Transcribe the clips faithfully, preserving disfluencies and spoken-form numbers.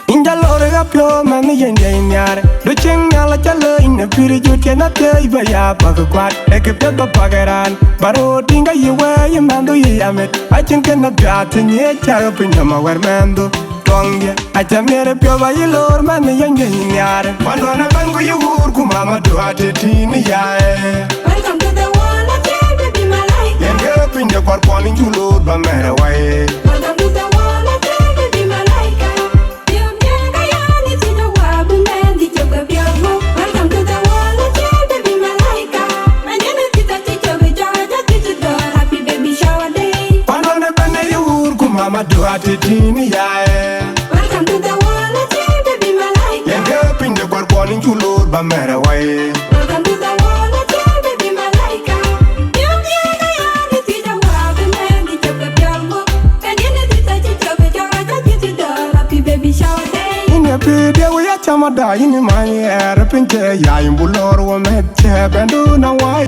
Inja lor ga pio man yen ye nyar. Du ching nyala chalo in a piri jut yen a te ba ya bag kwat. Ek pe ba bagaran. Baro tinga yi we yi mandu yi amit. Achin ken na bia tin ye charo pin ma wer mandu. Tuɔŋdiɛ̈, aca miɛt ë piɔ̈u ayï lor man ë yɛn jɔ yïn nhiaar. Pandɔn ë bɛ̈n ku yï wuur ku mama du atitini yae. Welcome to the world, okay, baby malaika. Yen ke piny de kuarkuɔn in cu lor ba mɛr ë wai. Welcome to the world, okay, baby malaika. Piɔ̈u miɛt ka yɛn ë tïc awä bï mɛn dhïc cök ke piɔ̈u gup. Welcome to the world, okay, baby malaika. Manyɛn ë tïc acï cök ë cɔk ë jɔ tïc ë dɔ̈ɔ̈r. Happy baby shower day. Pandɔn ë bɛ̈n ë yï wuur ku mama du atitini yae. Welcome to the world, okay, baby malaika. Yen ke piny de kuarkuɔn in cu lor ba mɛr ë wai. Welcome to the world, okay, baby malaika. Yum yum ka ya ni ti da wa bi mɛn di cök ke piɔl gup. Ka ni ni ti ta ci cök ke cɔk ra ca ti ti dɔ̈ɔ̈r. Happy baby shower day. In a video ya chama da in my air pin ke ya in bulor wo met che bendu na wai.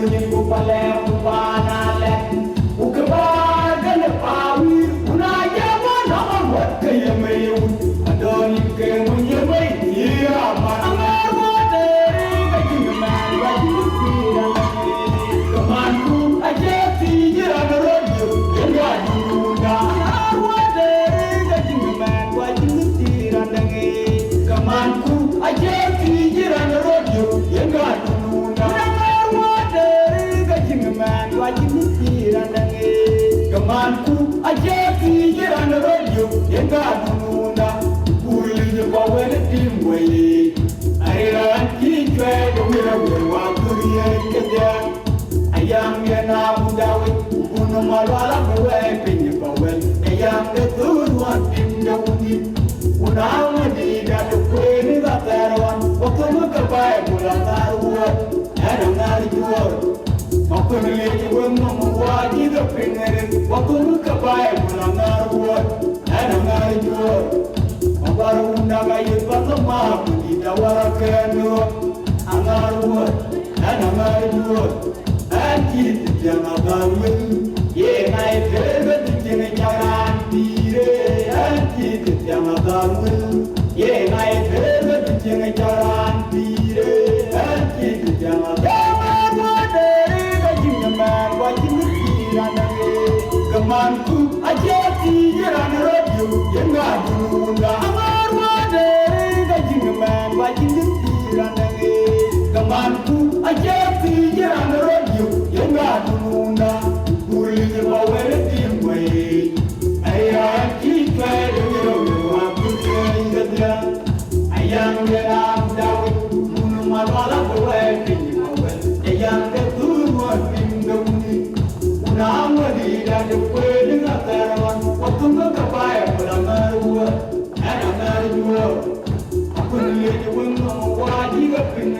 Ku palɛɛm, ku paan alɛt, ku kë bäär kënë paan wïïr, ku na jam ɣɔn nɔm aŋuɔ̈t ke ye mei ye wut, adɔ̈ɔ̈r yïn ke mony ye mei, yï aman. Aŋäär wuɔ̈t ee rik acïn mɛɛn, ku acïn pïïr anäŋ. Ke manku acie thiic raan rɔt yök, yen ka dundunda. Aŋäär wuɔ̈t ee rik acïn mɛɛn, ku acïn pïïr anäŋ. Ke manku acie thiic raan rɔt yök, yen ka dundunda. Aŋäär wuɔ̈t ee rik acïn mɛɛn, ku acïn pïïr anäŋ. Ke manku acie thiic raan rɔt yök, yen ka dundunda. Kurlic pa wën tim wei. Aril raan cï cuɛɛt ë wir awër wa kuriëëc kedhie. Ayaŋ yen a wun Dawid, wun Malual abï wɛɛi piny ë Pawël. Ayaŋ de thöör wan tim de wun yïn. Wun a ŋö dïït adï kueen ë ka thɛɛr ɣɔn, wa thöŋ ke Baibul aŋäär wuɔ̈t, ɛn aŋäär juɔ̈ɔ̈r. Ma kën liec wek nɔm wa cï ke piŋ rin, wa thöŋ ke Baibul aŋäär wuɔ̈t, ɛn aŋäär juɔ̈ɔ̈r. Ma bär wun dak ayï path ma ku dït awär akɛ̈n ɣɔn, aŋäär wuɔ̈t, ɛn aŋäär juɔ̈ɔ̈r. Ɛn cï thiëëc thiäŋ athär wël, ye ŋa ye tëër bï thiëŋ cak raan pïïr ë? Ɛn cï thiëëc thiäŋ athär wël, ye ŋa ye tëër bï thiëŋ cak raan pïïr ë? Ɛn cï thiëëc thiäŋ athär. Ke ŋa ruɔ̈t deri ka cïn mɛɛn, ku acïn pïïr anäŋ. Ke manku acie thiic raan rɔt yök, yen ŋa dundunda. Aŋäär wuɔ̈t deri ka cïn mɛɛn, ku acïn pïïr anäŋ. Ke manku acie thiic raan rɔt yök, yen ka dundunda. Kurlic pa wën tim wei. Aya cï cuɛɛt ë wir awër wa kuriëëc kedhie. Ayaŋ yen a wun Dawid, wun Malual abï wɛɛi piny ë Pawël. Ayaŋ de thöör wan tim de wun yïn. Wun a ŋö dïït adï kueen ë ka thɛɛr ɣɔn, wa thöŋ ke Baibul aŋäär wuɔ̈t, ɛn aŋäär juɔ̈ɔ̈r. Akën liec wek nɔm wa cï ke piŋ.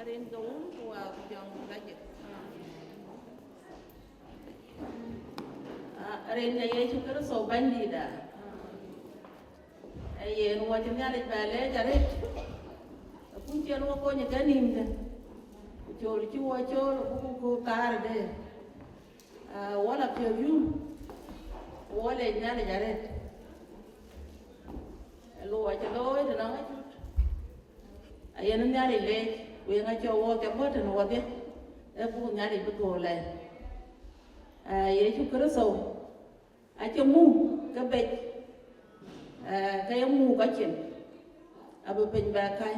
Arin ke wun ku wa ku jɔŋ ku lajik. Arin ke Yecu Kërtho Bɛ̈nydïïtda. Ee yen wɔ cï Nhialic bɛ leec arëët, ku cïn wɔ kony ë kenïïmde, ku cool cï wɔ cool, ku ku ku thaarde. Wɔ la piɔ̈u yum, wɔ leec Nhialic arëët. Luɔi cï looi tënɔŋ acut, ayen Nhialic leec, ku yen acï wɔ ke bɔ̈ tënë wɔdhie, ee buk Nhialic bï dhuɔ̈k lɛɛr. Yecu Kërtho acï muk ke bec, ke ye muk kɔc cin, abï piny bɛ käi,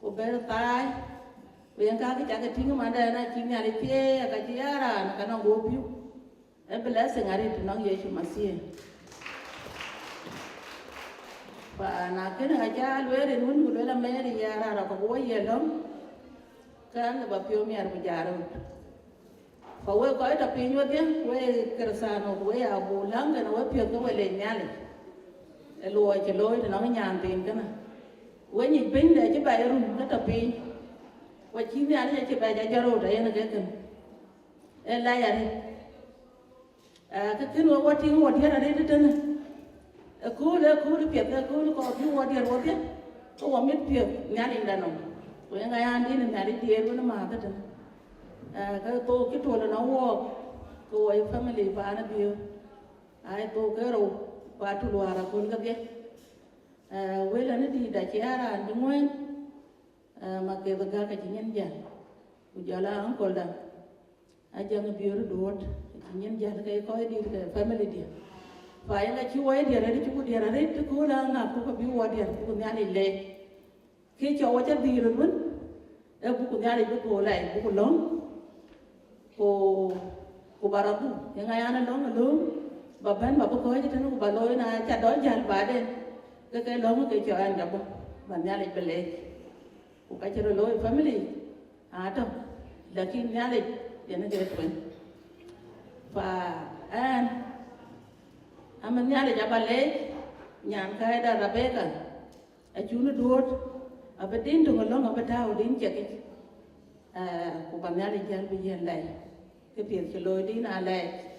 ku bɛ thaai, ku yen kakë cakë tïŋ ëmandɛn acï Nhialic thiëëc, ka cï ya raan ka nɔŋ guɔ̈p piu. Ee blessing arëët tënɔŋ Yecu Mathiu. Fa na kënë aca lueel rin wën ku lueel Mary ya raan rɔt kɔ̈k wɔ ye lɔ̈ŋ, ke an, lë ba piɔ̈u miɛt ku jat röt. Fa wek kɔc tɔ piny wedhie, wek Kërthiano, ku wek abuk läŋ kënë wepiɔ̈ɔ̈th ke we leec Nhialic. Ë luɔi cï looi tënɔŋ nyan thiin kënë. We nyic bɛ̈nyde cï bɛ ye rum ke tɔ piny, ku acï Nhialic acï bɛ jɔ jɔt röt ayen ke kën. Ee lɛc arëët. Ke kën we wɔ tïŋ wɔ diɛt arëët tënë. Ëkööl, ëkööl piɛth, ëkööl kɔɔr bï wɔ diɛt wɔdhie, ke wɔ mit piɔ̈th Nhialic da nɔm. Ku yen aya dïn Nhialic diëër wën ë määth tënë. Ke thook cï tuɔl ënɔŋ wɔɔk, ke wɔ ye family paan ë biöör. Aa ye thook ke rou, ku atul wäär aköl kedhie. Wël ënë dïït acï aa raan cï ŋuɛ̈ɛ̈n, Maketh Gäk acï nyin jäl, ku jɔl aa uncle da. Ajäŋ ë biöör Duɔ̈t, acï nyin jäl ke kɔc dït ke family diɛ̈. Fa yen acï wɔ ye diɛt arëët, cï ku diɛt arëët, të kööl aŋäth ku ke bï wɔ diɛt, buk Nhialic leec. Kë cɔk wɔ cä dhil röt wën, ee buk Nhialic bï kööl ai, buk lɔ̈ŋ, ku, ku ba rɔt dhuk. Yen aya lɔ̈ŋ alööm, ba bɛ̈n ba bï kɔ̈ɔ̈c ëtënë, ku ba looi na ca dɔc jäl baden, ke ke lɔ̈ŋ ke cɔk ɛn jɔ bɔ̈, ba Nhialic bï leec. Ku ka cï röt looi family, atɔ̈, lakin Nhialic yen ke tueŋ. Fa ɛn, amɛn Nhialic aba leec, nyan kääcda Rebecca, acun ë Duɔ̈t, abï din töŋ alɔ̈ŋ abï tääu din cekic, ku ba Nhialic jäl bï yen lɛc, ke piɛth cï looi din aa lɛc.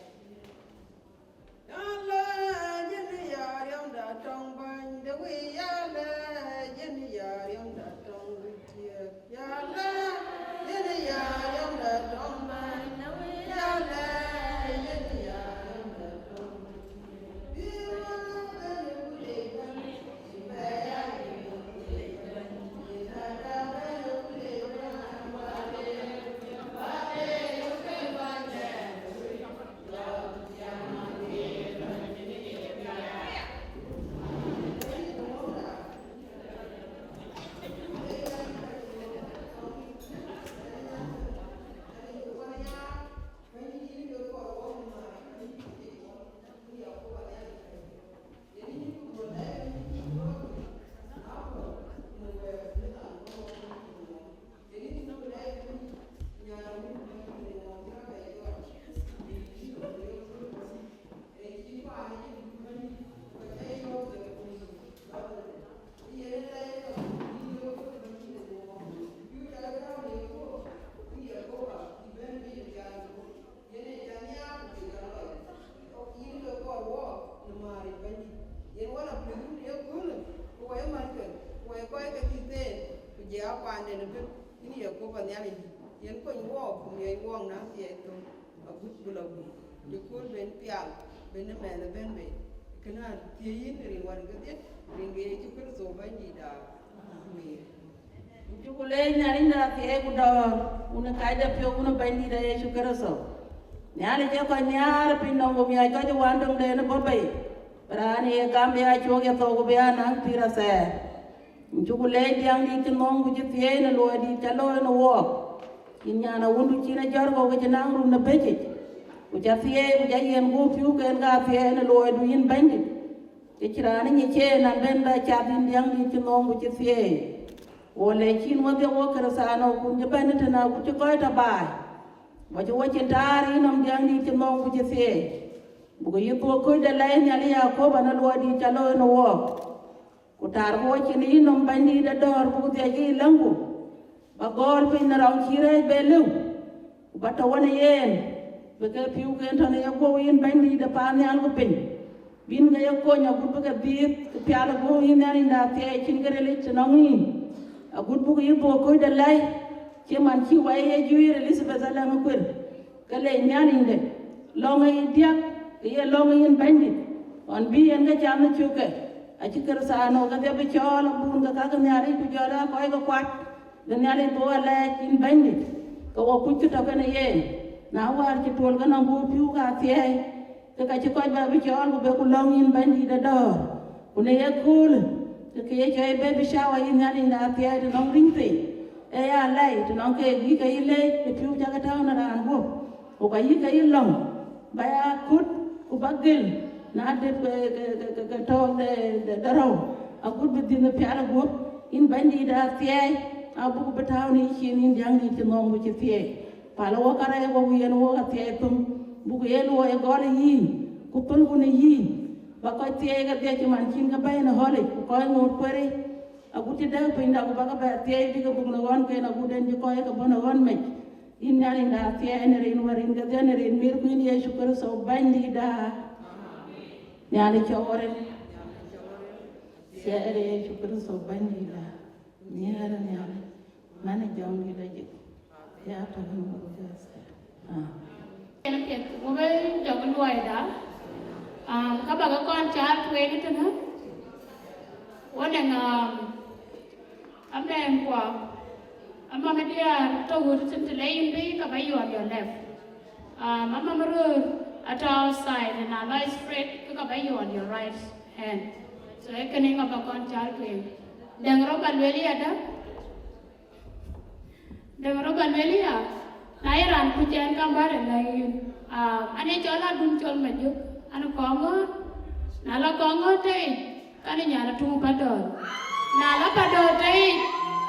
Kɔc ke thith en, ku jɛ a paanden ëbën, yïn ye Yekoba Nhialic, yen kony wɔɔk, ku miɔc wɔɔk në athiɛɛi thöŋ, agut bï lɔ gup, të kööl ben pial, ben ë mɛnh ëbën bei. Kënë athiëëc yïn rin wär kedhie, rin ke Yecu Kërtho Bɛ̈nydïïtda. Amiin. Ku cuk leec Nhialic në athiɛɛi ku dɔ̈ɔ̈r, wun ë kacde piɔ̈u, wun ë Bɛ̈nydïïtda Yecu Kërtho. Nhialic ee kɔc nhiaar ë piny nɔm, ku miɔc kɔc ë wandöŋden ë bɔ̈ bei, bï raan ye gam bï aa cuɔk ye thou, ku bï aa naŋ pïïr athɛɛr. Yïn cuk leec Diäŋdït cï nhom ku cï thieei në luɔidït ca looi në wɔɔk. Yïn nyan awundu cïn ajɔ̈r kɔ̈u ke cï naŋ run ë bëcic, ku ca thieei, ku ca yiɛ̈n guöp piuuken ke athiɛɛi në luɔidu, yïn Bɛ̈nydït. Ke cïn raan ë nyic en an, ben bɛ cath, yïn Diäŋdït cï nhom ku cï thieei. Wo le cïn wedhie wo Kërthiano, kun cï bɛ̈n ëtënë, agut cï kɔc tɔ̈ baai, wo cï wo cin taar yïnɔm, Diäŋdït cï nhom ku cï thieei. Buk yï thuɔɔk köc de lɛi Nhialic Yekoba në luɔidït ca looi në wɔɔk. Ku taarku wo cin yïnɔm, Bɛ̈nydïït de dɔ̈ɔ̈r, buk dhiac ke yï läŋku, ba gɔɔl piny në rɔŋ cï rɛɛc be lëu, ku ba tɔ̈ wën ë yen, bï ke piuuken tɔ̈ në yeguöp, yïn Bɛ̈nydïït de paannhial ku piny, bïn ke ye kony agut bï ke dhiëëth, ku pial ë guöp, yïn Nhialic de athiɛɛi, cïn kë ril yic tënɔŋ yïn, agut buk yï thuɔɔk köc de lɛi, cï man cï wɛi ye juiir Elizabeth alɛŋ ë kuer. Ke leec Nhialicde, lɔ̈ŋ ë yï diäk, ke ye lɔ̈ŋ ë yïn Bɛ̈nydït, ɣɔn bï yen ke cath në cökë, acï Kërthiano kedhie bï cɔɔl abun ke ka ke Nhialic, ku jɔl aa kɔc ke kuat, bï Nhialic bï wo lɛɛc, yïn Bɛ̈nydït, ke wo kuc kë tɔ̈ kenë yen. Na wäär cï tuɔl ke nɔŋ guöp piuuk athiɛɛi, ke ka cï kɔc bɛ bï cɔɔl, ku be ku lɔ̈ŋ, yïn Bɛ̈nydït de dɔ̈ɔ̈r. Ku në ye köölë, ke ke ye cɔɔl baby shower, yïn Nhialic de athiɛɛi, të nɔŋ riny thei, ee ya lɛi, të nɔŋ keek yï ke yï leec, të piu cak tääu në raan guöp, ku ka yï ke yï lɔ̈ŋ, ba ya kut, ku ba gël, na dep ke, ke, ke, ke, ke tɔ̈u de, de, de rou, agut bï dhiëth pial guöp, yïn Bɛ̈nydït de athiɛɛi, abuk bï tääu në yïcin, yïn Diäŋdït cï nhom ku cï thieei. Pal wok arɛɛc wok, yen wok athiɛɛi thum, buk ye luɔi gɔl ë yïn, ku thölku në yïn, ba kɔc thieei kedhie cï man cïn ke bɛ̈i në ɣɔ̈lic, ku kɔc ŋoot kueric, agut cï dɛ̈k pinyda, ku ba ke bɛ thieei bï ke buk në ɣɔ̈nken, agut en cï kɔc ke bɔ̈ në ɣɔ̈n mec. Yïn Nhialic de athiɛɛi, në rin wär, rin kedhie, në rin mirku, yïn Yecu Kërtho Bɛ̈nydïtda. Nhialic cɔk ɣɔ̈ric, thiɛɛi de Yecu Kërtho Bɛ̈nydïtda. Nhiɛɛr ë Nhialic, man ë jɔŋdït ajik, ya tɔ̈ në muk Kërtho. Ah. Yen piɛth, wo bï jɔk luɔida. Um, ka bäk kɔn caar tueŋ tënë. Wo nɛŋ, um, amɛɛnkua, amam diäär tɔ̈ ɣöt tën, të le yïn bï, ka ba yɔn your left. Um, amam röör atɔ̈ outside, na lɔ straight, ke ka ba yɔn your right hand. So, ee kënë ka bäk kɔn caar tueŋ. Dɛŋ rɔt ba lueel yadë. Dɛŋ rɔt ba lueel ya, na ye raan kuc ɛn, ka bä rɛ̈n lɛ̈k yïn. Ah, an ye cɔl Adun Col Majök, an Kɔŋɔ̈ɔ̈r. Na la Kɔŋɔ̈ɔ̈r tei, ka në nyan Atuŋ Padɔ̈ɔ̈r. Na la Padɔ̈ɔ̈r tei,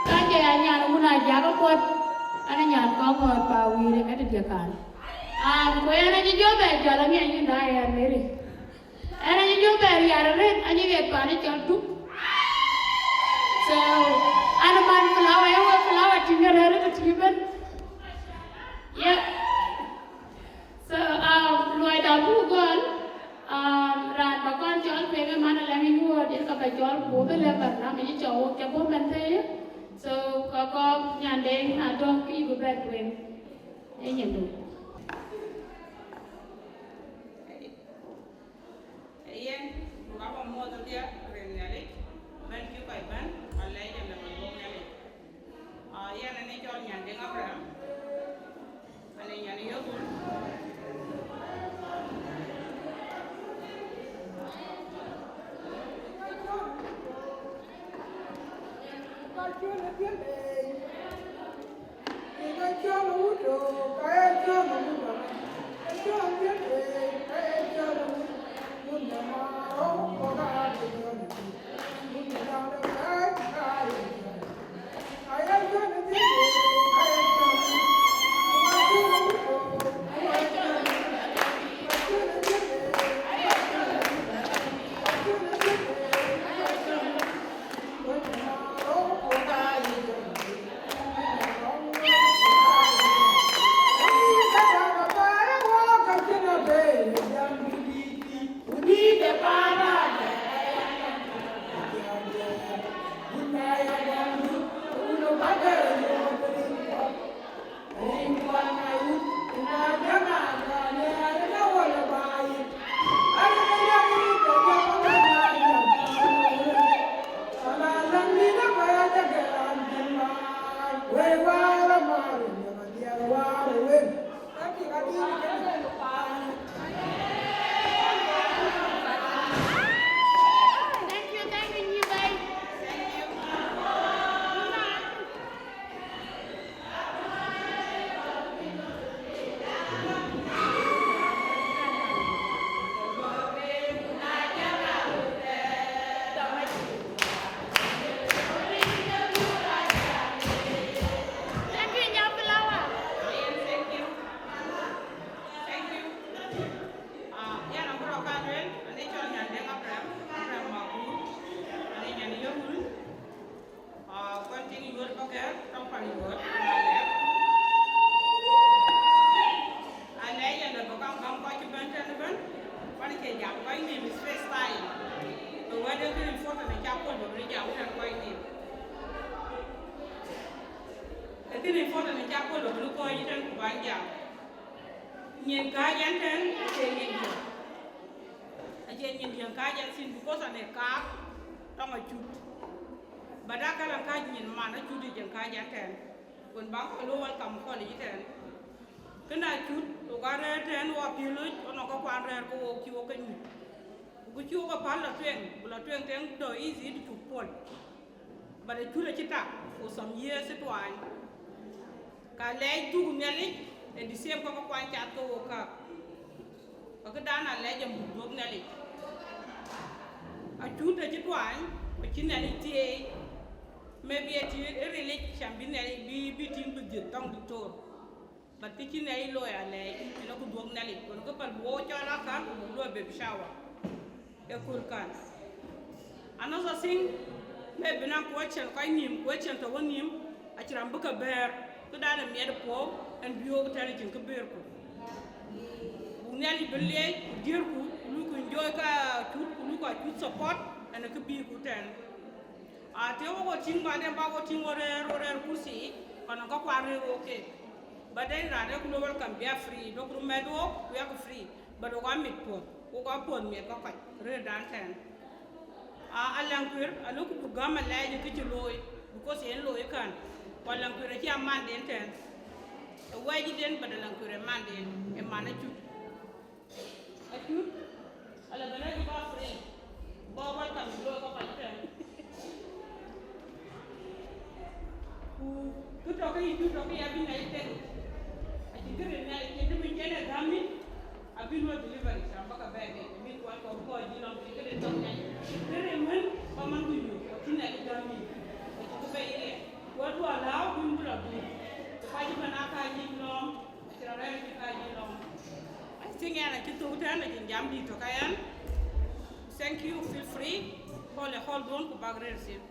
ka jɔ ya nyan Wun Ajak Apuɔt, an nyan Kɔŋɔ̈ɔ̈r pa wïïr ë ɣɛt ë diëkan. Ah, ku ɛn acï jɔ bɛ jɔl aŋiɛc yïn daai ɛn Mary. Ɛn acï jɔ bɛ riɛl arëët, acï ɣet pan ë cɔl Tuk. So, an man flower, ye wek flower tïŋ ë rɛ̈ɛ̈r ë tïŋ ëbën. Yeah. So, um, luɔida buk gɔl, um, raan ba kɔn cɔl tueŋ ë man alɛ̈ŋ ë yuɔɔt, yen ka ba cɔl, ku bï lɛ̈k barnamij ë cɔk wok ca bɔ̈ mɛn thëëi. So, ka kɔk nyanden na dɔ̈ŋ kï bï bɛ tueŋ. Ee nyin du. Ee yen, ku ka ba muɔɔth adhia rin Nhialic, bɛ̈n cï kɔc bɛ̈n, alɛc ënɔɔnë buk Nhialic. Aa, yɛn ënë cɔl Nyandeŋ Abraham, ënë nyan Yogol. Thank you, thank you, Nyubai. Thank you. Thank you, Nyaflower. Thank you. Ah, yɛn abï rɔt ka lueel, ane cɔl Nyandeng Abraham, Abraham Makur, ane nyan Yewul. Ah, kuan tiŋ Yuɔ̈t Pakɛ̈r, tɔŋ pan Yuɔ̈t, Alɛ̈k. Alɛ̈k yɛn dɔ̈ bï kaŋ gäm kɔc cï bɛ̈n tɛ̈n ëbɛ̈n, kuan cie jam kɔc nïïm is first time. Bï wɛ̈t ee kën important ë cak Paul bï bï jam tɛ̈n kɔc nïïm. Ee kën important ë cak Paul bï bï kɔc tɛ̈n ku bän jam. Nyin kääc ɛn tɛ̈n, acie nyin diɛ̈. Acie nyin diɛ̈ kääc ɛn thïn, because ane kaak tɔŋ Acut. But akël akääc nyin man Acut ë jɛn kääc ɛn tɛ̈n. Wën bä kɔc lo welcome kɔl yic tɛ̈n. Kënë Acut, ɣok aa rɛ̈ɛ̈r tɛ̈n, ɣok aa piël loc, ɣɔn ë käkuan rɛ̈ɛ̈r ke ɣok cï ɣok ke nyuc. Ku kë cï ɣok ke päl lɔ tueŋ, ku lɔ tueŋ tɛ̈n dɔ̈ easy të cuk puɔ̈l. But Acut acï tak for some years ë tuany. Ka Alɛ̈k dhuk Nhialic, ë the same ka ke kuany cath ke ɣok käk. Ka këdan Alɛ̈k amuk dhuɔ̈k Nhialic. Acut acï tuany, ku acï Nhialic thieei. Maybe ë tï ë rilic can bï Nhialic bï, bï tïŋ bï dhiëth tɔŋ diktor. But kë cï Nhialic looi Alɛ̈k, ënë ku dhuɔ̈k Nhialic. Ku ënë kë päl bï ɣok cɔl akän, ku buk luɔi baby shower. Ë kööl kän. Another thing, maybe naŋ question kɔc nïïm, question tɔ̈ wën nïïm, acï raan bï ke bɛ̈ɛ̈r, këdan ë miɛt puɔ̈u, ɛn bï ɣok tɛ̈n acïn kë bɛ̈ɛ̈rku. Buk Nhialic bï liec, ku diëërku, ku luku enjoy ka Acut, ku luku Acut support, ɛn ë kë bïïku tɛ̈n. Aa, të ɣok ɣo tïŋ baden bä ɣo tïŋ ɣo rɛ̈ɛ̈r, ɣo rɛ̈ɛ̈r kursi, kɔn ë käkuan rɛ̈ɛ̈r ɣok keek. But then raan ë ku lueel welcome bï a free, duɔ̈kkë röt mɛ̈th ɣok, ku yakë free. But ɣok aa mit puɔ̈th, ɣok aa puɔ̈th miɛt ke kɔc rëërdan tɛ̈n. Aa, Alaŋ Kuir, alëkku buk gäm Alɛ̈k ë kë cï looi, because yen looi kän. Ku Alaŋ Kuir acï a manden tɛ̈n. Ë wɛ̈ɛ̈cden, but Alaŋ Kuir ë manden, ë man Acut. Acut, ala bɛ̈n Acut bä free. Bä welcome looi ke kɔc tɛ̈n. Ku kë tɔ̈ ke yï Acut tɔ̈ ke ya bï Nhialic tɛ̈n. Acïn kë ril Nhialic cïn të bï cïn ë gäm yïn, abï luɔi delivery, cam bä ke bɛ̈ɛ̈i bei, abï kuɔn kɔ̈k kɔc yï lɔ̈ŋ, cïn kë ril tɔ̈ Nhialic. Kë ril wën, bä man ku yök, acïn Nhialic gäm yïn. Acïn kë bɛ̈ɛ̈i yï riɛl. Ku atuɔɔc lääu bïn bï lɔ dhuk. Ku ka cï bɛ̈n aa ka yï lɔ̈ŋ. I think yɛn acï thök tɛ̈n, acïn jam dït tɔ̈ ka yɛn. Thank you, feel free. Hold a hold on, ku bäk rëër thïn.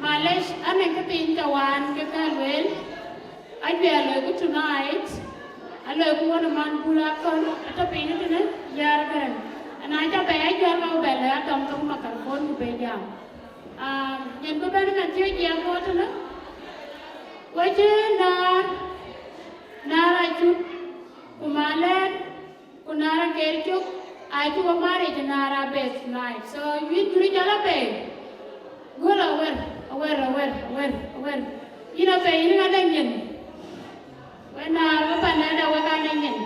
Malesh, anɛn kë piny tɔ̈ wään ke ka lueel, ajuɛɛr loi ku tonight, aloi ku wën man bul akɔn, atɔ̈ piny tënë, yɛɛr Garaŋ. Ana ca bɛ̈i ajuɛɛr ka ku bɛ loi atɔm thok microphone ku bɛ jam. Ah, nyin bï bɛ̈n mɛn thiëëc jiɛɛm ɣööt tënë, wecë näär, näär acut, ku malɛɛr, ku näär akeer cök, acï wɔ marriage näär abeth night. So, yïn juri jɔl abɛ̈i, gɔl awär, awär, awär, awär, awär. Yïn abɛ̈i, yïn ŋa dɛ̈ nyin? Wën näär wë pan nɛ̈ɛ̈n dɛ̈ wek aa nɛ̈ nyin.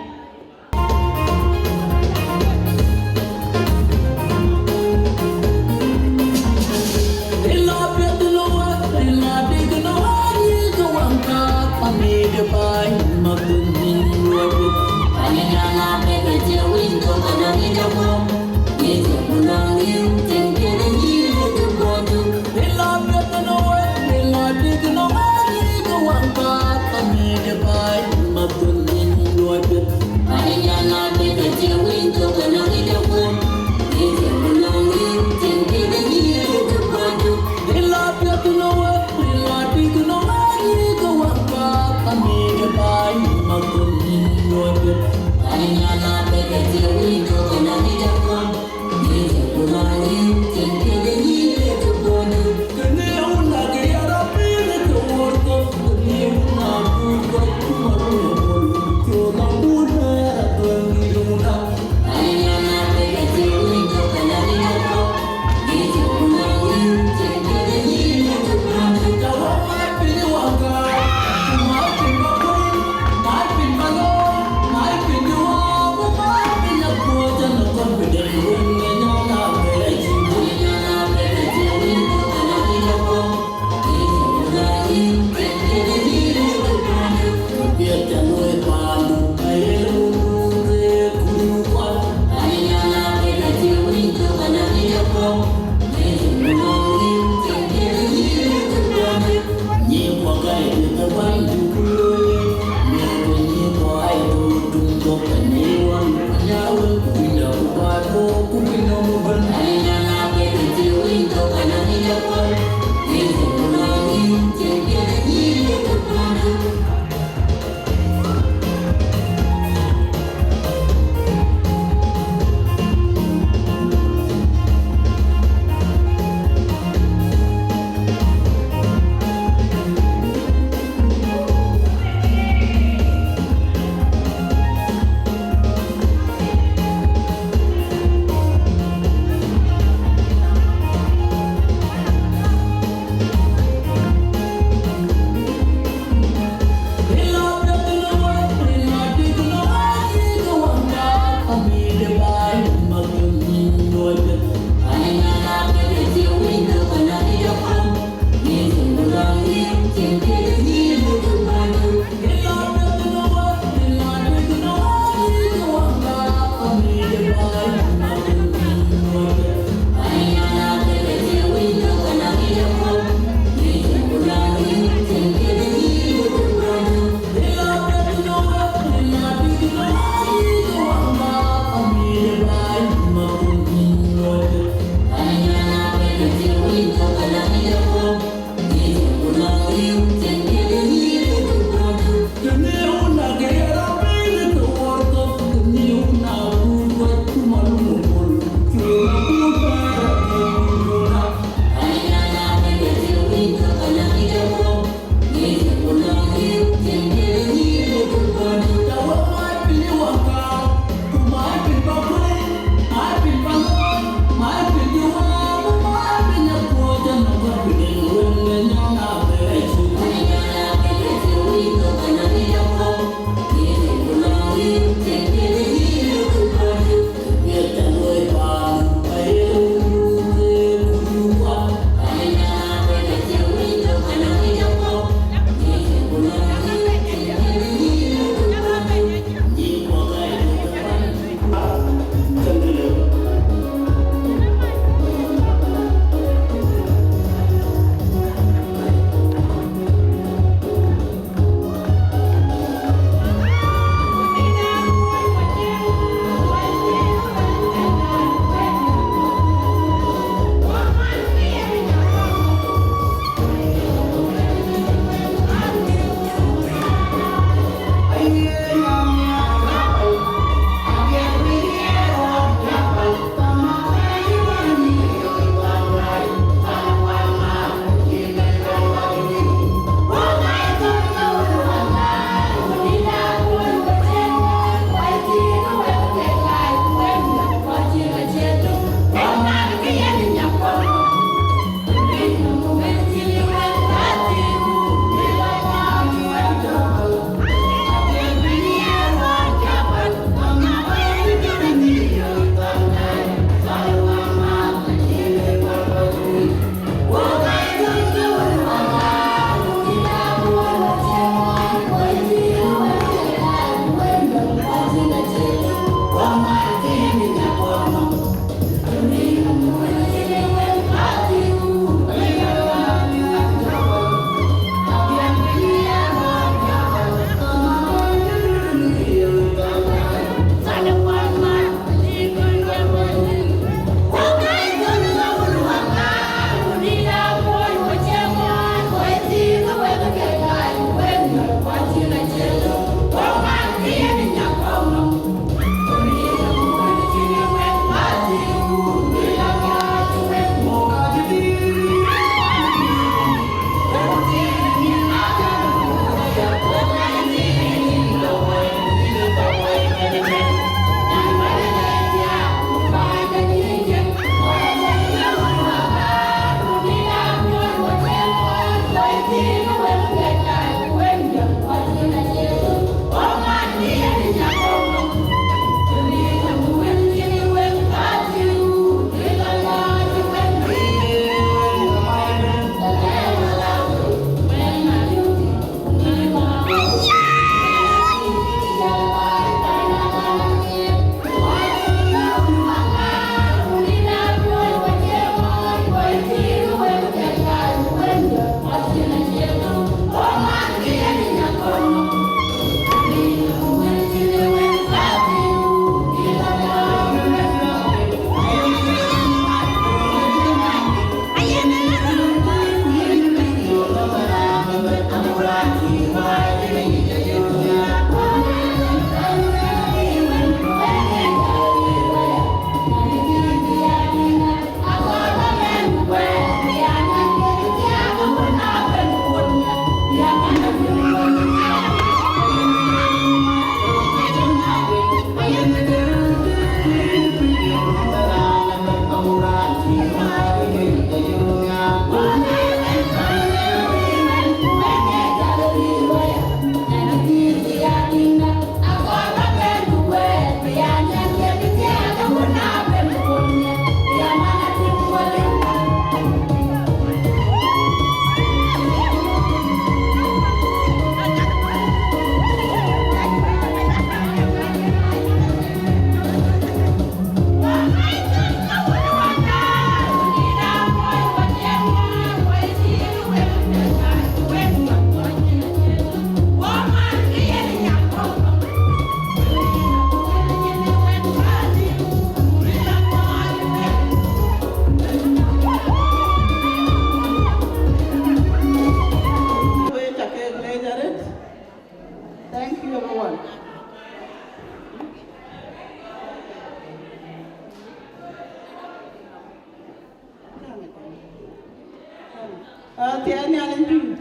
Athiɛɛi Nhialic pïïr.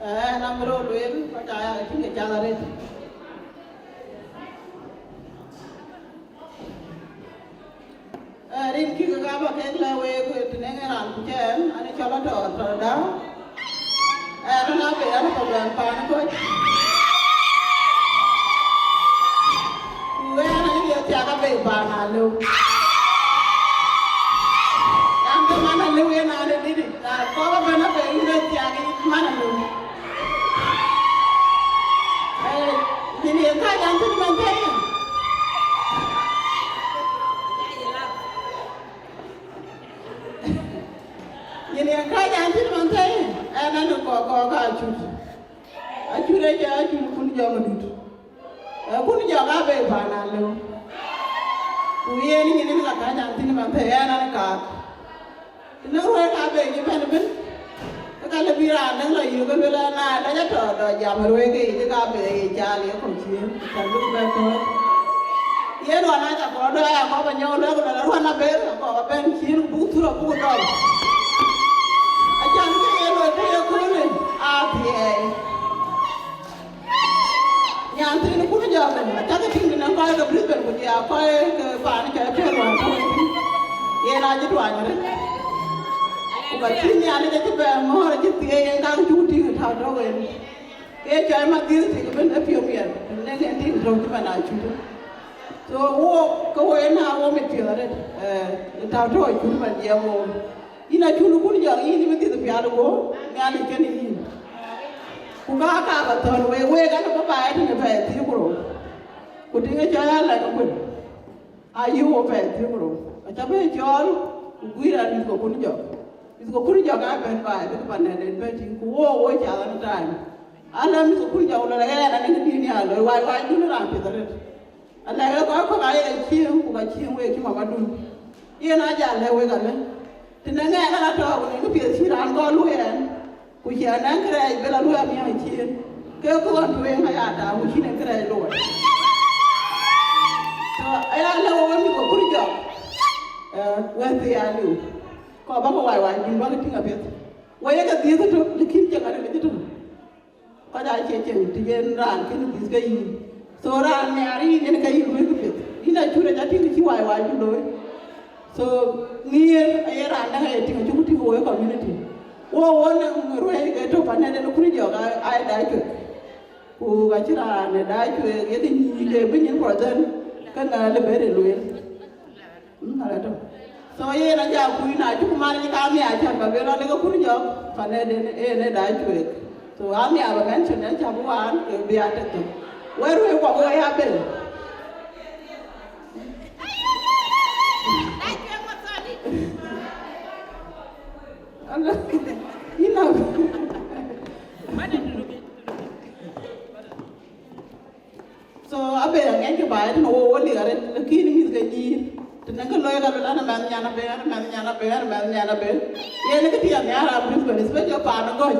Ɛn abï röt lueel, kɔc aa ya ke tïŋ ke cath arëët. Rin kï ke ka ba kek lɛ̈k week, tënëŋ ë raan ku cɛɛn, an, ë cɔl Atɔɔr Tɔɔr Dau. Ɛn, an, abï, an, abï bɛ̈n paan ë kɔc. Ku ɣɛn, an, ë thiak abï paan alëu. An, ke man alëu yen an, ë dït, na kɔɔr abɛ̈n abï yïn bï thiak man alëu. Nyin yen kääc an, thïn man thëëi. Nyin yen kääc an, thïn man thëëi. Ɛn, an, kɔɔr, kɔɔr ka acut. Acut ë cä acut kun jɔŋ adut. Ee, kun jɔk abï paan alëu. Ku yen nyin yen ka kääc an, thïn man thëëi, ɛn, an, kaak. Tënɔŋ ruɛ̈ɛ̈k abï cï bɛ̈n ëbën, ke ka lë bï raan däŋ lɔ yök, ke luel an, na dɔc Atɔɔr dɔc jam ë ruɛ̈ɛ̈k yic, ke ka bï ye caal ye kɔ̈u ciëën, cän bï bɛ kɔ̈ɔ̈c. Yen ɣɔn acä kɔɔr dɔc aya kɔ̈u ba nyɔk lɔ, ku lɔ ruän aber, akɔɔr ba bɛ̈n ciëën, ku buk thur abuk dɔl. Acan ke ye loi ku ye köölë, athiɛɛi. Nyan thiin kun jɔk, acäkï tïŋ tënɔŋ kɔc ke Brisbane ku jɔ ya kɔc ke paan cɔl Tuɛɛr wään tɔ̈u ëtï. Yen acï tuany arëët. Ku ka cï Nhialic acï bɛ mɔ̈ɔ̈r acï thieei yen, ka cuk tïŋ tɔ̈u tɔ̈u en. Ke cɔl Madhiëth tïŋ ëbën ë piɔ̈u miɛt, tënɔŋ en tïŋ tɔ̈u cï man acut. So wo, ke wo yen aa wo mit piɔ̈ɔ̈th arëët, ee, tɔ̈u tɔ̈u acut man jiɛɛm wo. Yïn acun kun jɔk, yïn bï dhiëth pial, go Nhialic kenë yïn. Ku ka ka ba thɔ̈n wek, wek an, bä ba etënë pɛɛi thiëër ku rou. Ku tïŋ ë cɔl Alɛn Kuën, ayï wo pɛɛi thiëër ku rou. Acä bɛ cɔɔl, ku guiir an, mïth ke kun jɔk. Mïth ke kun jɔk aa bɛ̈n baai, bïk pan dɛ̈t bɛ tïŋ, ku wo, wo cath an time. Ala mïth ke kun jɔk lɔ, ɣɛn an, ë këdï nhial loi, wai, wai, dun raan piɛth arëët. Alɛ̈k ë kɔc kɔ̈k aye cieŋ, ku ka cieŋ week cï mamadun. Yen a jal lɛ̈k wek alë, tënɔŋ ɣɛn an, atɔ̈ ku nɔŋ këpiɛth cï raan kɔn luɔ̈i ɛn, ku cï anɔŋ kërɛɛc bï la luɔ̈i amiäŋ cieŋ, ke kɔn tueŋ aya taŋ ku cïn en kërɛɛc luɔ̈i. So aya lɛ̈k wek wek mïth ke kun jɔk, ee, wɛ̈t thii aliu, kɔɔr bäkï wai wai dun bäkï tïŋ apiɛth. Wek ye ke dhiëth ëtök, lakin cï ŋadï lec ëtök. Kɔc aa cie cieŋ të yen raan kën dhiëth ke yïn. So raan nhiaar yïn yen ke yïn luɔ̈i këpiɛth. Yïn acuk rɛc atïŋ cï wai wai cï looi. So nhiëër aye raan däŋ aye tïŋ, acuk tïŋ wo ë community. Wo wo nɔŋ ruɛ̈ɛ̈c ke tök pan ëden kun jɔk aa, aa daai cuëk. Ku ka cï raan ë daai cuëk ye ke nyïïn de bï nyin puɔth dhɛn, ke ŋa lë bɛ̈ɛ̈r ë lueel. Mm, ala tɔ̈. So yen aja kuc na cuk man cï kaam ya cän ba lueel alë ke kun jɔk, pan ëden en ë daai cuëk. So am ya ba mention en cä bï waan ke bï ya tek thok. Wɛ̈t ruëëc kuɔ ke ya bel. Ala, enough. So abë aŋiɛckï baai tënë wo, wo lik arëët, lakin mïth ke nyïïr. Tënë kë loi ka luel an, amɛnh nyan abë, an, amɛnh nyan abë, an, amɛnh nyan abë. Yen kë tiɛɛm nhiaar a Brisbane, especially paan ë Gɔ̈c.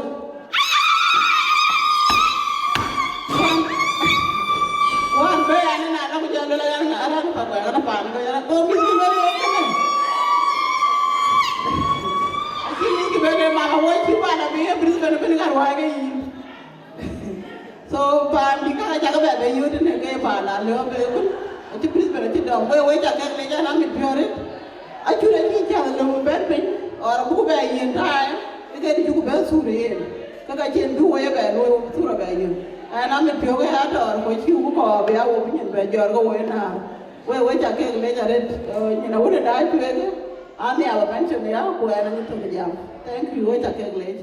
Wan, wan bë an, na, na ku jɔ luel an, an, an, pa Gɔ̈c, an, paan ë Gɔ̈c, an, go mïth kë luel yen kënë. Acï mïth kë luel yen, man, awoi cï paan abï ye Brisbane bï ŋar wai ke yïn. So paan bï kaka cakë bɛ bɛ yöt tënë ke paan alëu abë ëbën, acï Brisbane acï dɔm. Wek, wek ca kek lec an, amit piɔ̈ɔ̈rit. Acuk acï cath lëu bɛ̈n piny, or abuk bɛ yiën taai, ke ke cuk bɛ thur yen. Ke ka cïn bï wek bɛ luɔi, wek thur abɛ yiën. Ɛn amit piɔ̈u ke ya tɔɔr, ku acï wek kɔɔr bï ya wek bï nyin bɛ jɔɔr ke wek naar. Wek, wek ca kek lec arëët, eh, nyin awën ë daai cuëëk, an nhial ë mention ya, ku ɛn anyï thök jam. Thank you, wek ca kek lec.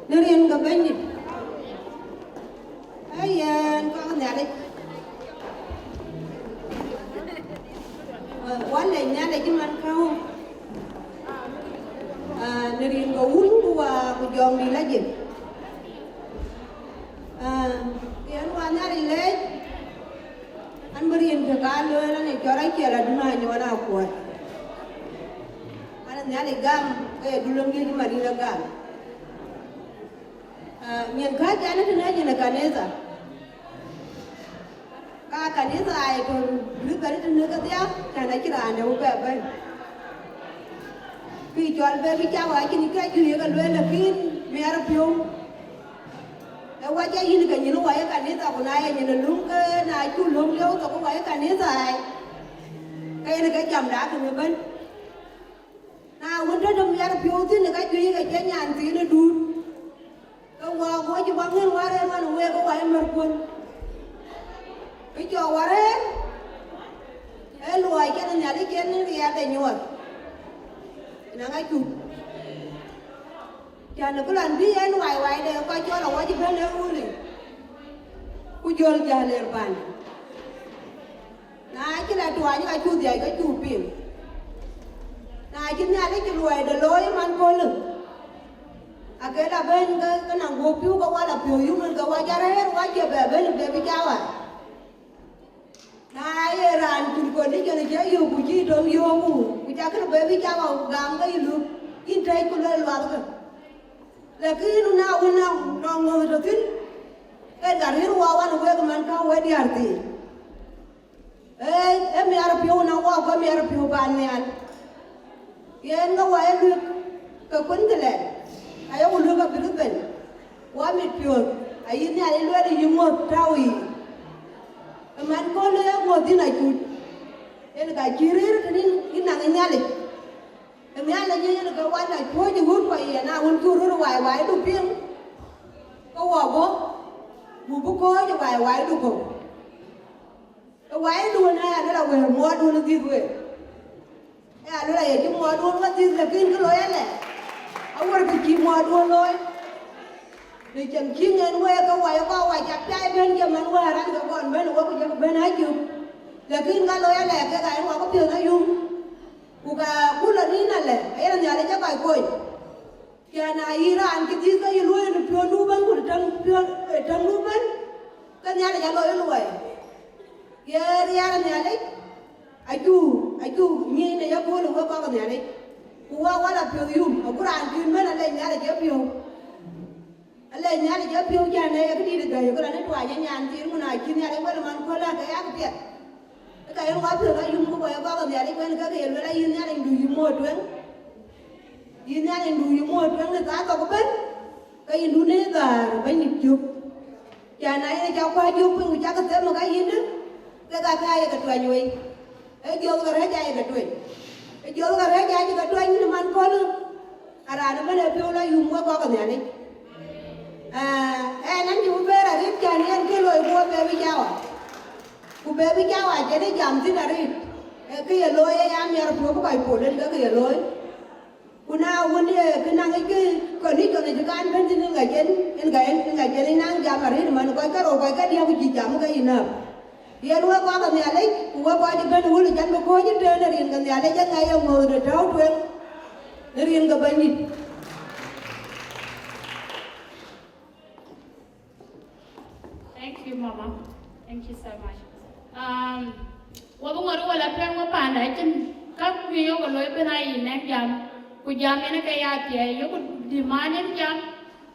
Në riɛn ke Bɛ̈nydït, ee yen kɔc Nhialic, wä lec Nhialic cï man käu, në riɛn ke Wun ku Wä ku Jɔŋdït Lajik. Yen wä Nhialic lec, an bï riɛn ke ka lueel an ë cɔl aciɛl adun anyuɔɔn akuɔt. An Nhialic gam ke ye dulöŋ diëc Madina gam. Nyin kääc an ë tënë nyin ë kanitha, ka kanitha ai tɔ̈ rït bɛ̈n tënë kedhia, cän acïn raan dɛ̈ bï bɛ bɛ̈n. Kë cɔl bɛ bï cak acïn kë juëc ye ke lueel, lakin miɛt piɔ̈u. Ee wac ee yïn ke nyin wai ë kanitha, ku na ye nyin ë löŋ, ke na cuk löŋ liɔ̈u thok wai ë kanitha ai, ke yen ke jamda kënë ëbën. Na wën tɔ̈ tɔ̈ miɛt piɔ̈u thïn, ka juëc ke cï nyan thiin ë duut, ke wä ku acï bä ŋën wä rëër ɣɔn ë week ke wai ë märkuön. Kë cɔk wä rëër, ee luɔi cïn Nhialic cïn riɛɛt de nyuɔɔth, na ŋa cuk. Cän ë këlan bï en waiwai de kɔc cɔl awɔc ëbën ë ɣööt, ku jɔl jäl ë paan. Na cï la tuany ka cuk dhiac ke cuk piŋ. Na cï Nhialic cï luɔi de looi man köölë, ake la bɛ̈n ke, ke na guɔ̈p piɔ̈u ke wal apiɔ̈u yum en ke wac arëër wac cie bɛ bɛ̈n bɛ bï cak ɣa. Na ye raan cïn condition cï yök ku cï döŋ yööku, ku cakë bɛ bï cak ɣa gam ke yï luk, yïn tëëc ku luel luathkë. Lakin na wën na nɔŋ ŋööth tɔ̈ thïn, ke ka rïïr wä wan wek man ka wek diäär thii. Ee, ee miɛt piɔ̈u na wä ku miɛt piɔ̈u paan nhial. Yen ke wä ye luek ke kuën thilɛl, ayeku luek abï rït ben. Wä mit piɔ̈ɔ̈th, ayï Nhialic lueel yï ŋööth tääu yiic. Ë man köölë ë ŋööth yïn acut. Yen ka cï rëër tënë yïn naŋ ë Nhialic. Ë Nhialic yen ke wä na cuɔ̈c ë ɣöt kɔc ye, na wën cuk röt waiwai du piŋ, ke wä bɔ̈, buk bï kɔ̈ɔ̈c ë waiwai du kɔ̈u. Ë wai duön aya luel awëër muɔɔrduön ë dhïth wek. Aya luel aye cï muɔɔrduön wä dhïth, lakin kë looi alɛ, awär kë cï muɔɔrduön looi. Në cäŋ cï ŋen week ke wai kɔc wac apiai bɛ̈n cï man wäär an ke kɔn bɛ̈n ë wek ku jɔkï bɛ̈n acök. Lakin ka looi alɛ kek aa yen wä ke piɔ̈ɔ̈th ayum. Ku ka ku lɔ nïn alɛ, ayen Nhialic ë kɔc kony. Cän ayï raan cï dhïth ke yï luöi në piɔ̈ndu ëbën ku në täŋ piɔ̈n, ë täŋdu ëbën, ke Nhialic alɔ ye luɔi. Ye riɛɛr ë Nhialic, acu, acu nyic në yakööl ë wek kɔk ë Nhialic. Ku wä wal apiɔ̈th yum, agu raan cïn bɛ̈n alec Nhialic ye piɔ̈u. Alec Nhialic ye piɔ̈u cän ee këdït ë gäi, ku raan ë tuany ë nyan thiin, ku na cï Nhialic wël man kööl ake yak piɛth. Ë ka yen wä piɔ̈th ayum ku kɔc ë kɔk ë Nhialic wën ke ke ye luel ayï Nhialic du yï moot tueŋ. Yï Nhialic du yï moot tueŋ në thaa thok ëbën. Ke yïndun ë dhäär bɛ̈ny cök. Cän na yen ca kuäc jök piny ku cakï them ë ka yïndë, ke ka ka ye ke tuɛny wei. Ë jɔl ke rɛ̈c aye ke tuɛny. Ë jɔl ke rɛ̈c aye ke tuɛny në man köölë. Araan ëbën ë piɔ̈u la yum wek kɔc ke Nhialic. Aa, ɛn, ɛn cï bï bɛ̈ɛ̈r arëët cän yen kë loi ku wek bɛ bï cawa. Ku bɛ bï cawa cïn ë jam thïn arëët. Ee kë ye looi ë ya miɛt puɔ̈u bï kɔc pol en ke kë ye looi. Ku na wën, ee, kë naŋ yic kë condition yic kan bɛ̈n thïn, ŋa cen, ŋa cen, ŋa cen naŋ jam arëët man kɔc karou, kɔc kadiäk ku cï jam ke yïn nääp. Yen wek kɔc ke Nhialic, ku wek kɔc ëbën wël cän bï kɔ̈ɔ̈c ëtɛ̈ɛ̈n ë rin ke Nhialic, ë ŋa ye ŋööth de tääu tueŋ në rin ke Bɛ̈nydït. Thank you, Mama. Thank you so much. Um, wɔ bï ŋɔ̈r wala tueŋ wɔ panda, acïn ka kuï yok looi bï na yï nɛ̈k jam, ku jam yen ke ya thiɛɛi, yok demand yen jam,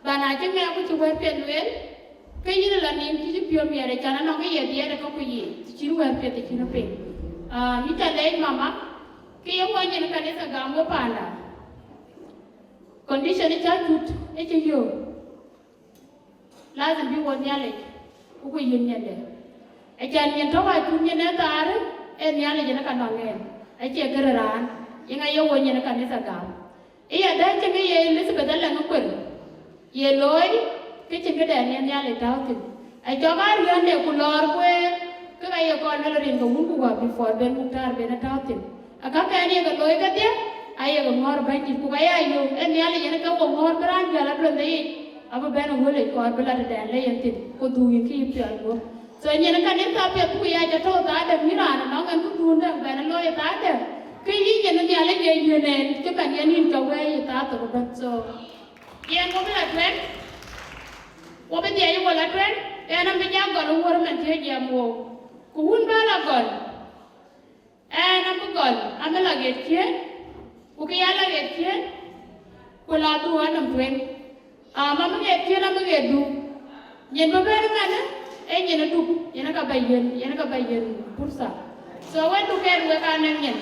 ba na cï ŋɛk ku cï wɛ̈t piɛth lueel, ke yïn la nim cï cï piɔ̈u miɛt, acan anɔŋ ke ye dhiɛɛt ë ka ku yiic, të cïn wɛ̈t piɛth të cïn piŋ. Um, yï ca leec, Mama, ke ye wɔ nyin kanitha gam wɔ panda. Condition ë cä cut ë cï yök. Lazim bï wɔ Nhialic, ku ku yïn nyinde. Acan nyin tɔ̈ ka cut nyin ë thaar, ee Nhialic yen ka nɔŋ en, acie gërë raan, yen aye wɔ nyin ë kanitha gam. Ë ya dɛ̈ cï ke ye Elizabeth alɛŋ ë kuer, ye looi, ke cïn këdɛn ye Nhialic tääu thïn. Acɔk aa riɔ̈nde ku lɔɔr kueer, ke ka ye kɔn luel rin ke wun ku gɔ̈k before ben muktar ben ë tääu thïn. Aka kɛn ye ke looi kedhie, aye ke ŋɔ̈ɔ̈r Bɛ̈nydït, ku ka ya yök, ee Nhialic yen ke wo ŋɔ̈ɔ̈r bï raan jäl aduëndhë yic, abï bɛ̈n ë ɣölic kɔɔr bï la tëdɛn le yen thïn, ku dhuk yïn kë yï piɔl guöp. So nyin ë kanitha piɛth ku ya ca tɔ̈u thaa dɛ̈, mï raan ënɔŋ en ku dhuun dɛ̈ bɛ̈n ë looi ë thaa dɛ̈, ke yïn nyin ë Nhialic ye yiën en, cï bɛ̈n yen yïn cɔk wëi ë thaa thok ëbɛ̈n. So yen wo bï la tueŋ, wo bï dhiɛc wo la tueŋ, en abï ja gɔl ë wuɔ̈r man thiëëc jiɛɛm wook, ku wun bä la gɔl. Ɛn abï gɔl, abï la ɣet ciëën, ku kë ya la ɣet ciëën, ku la dhuk anɔm tueŋ. Am, abï ɣet ciëën, abï ɣet dhuk. Nyin bï bɛ̈n ëmɛnë, ee nyin ë dhuk, yen ë ka bä yiën, yen ë ka bä yiën pursa. So, wek dhuk ɛn wek aa nɛ̈k nyin.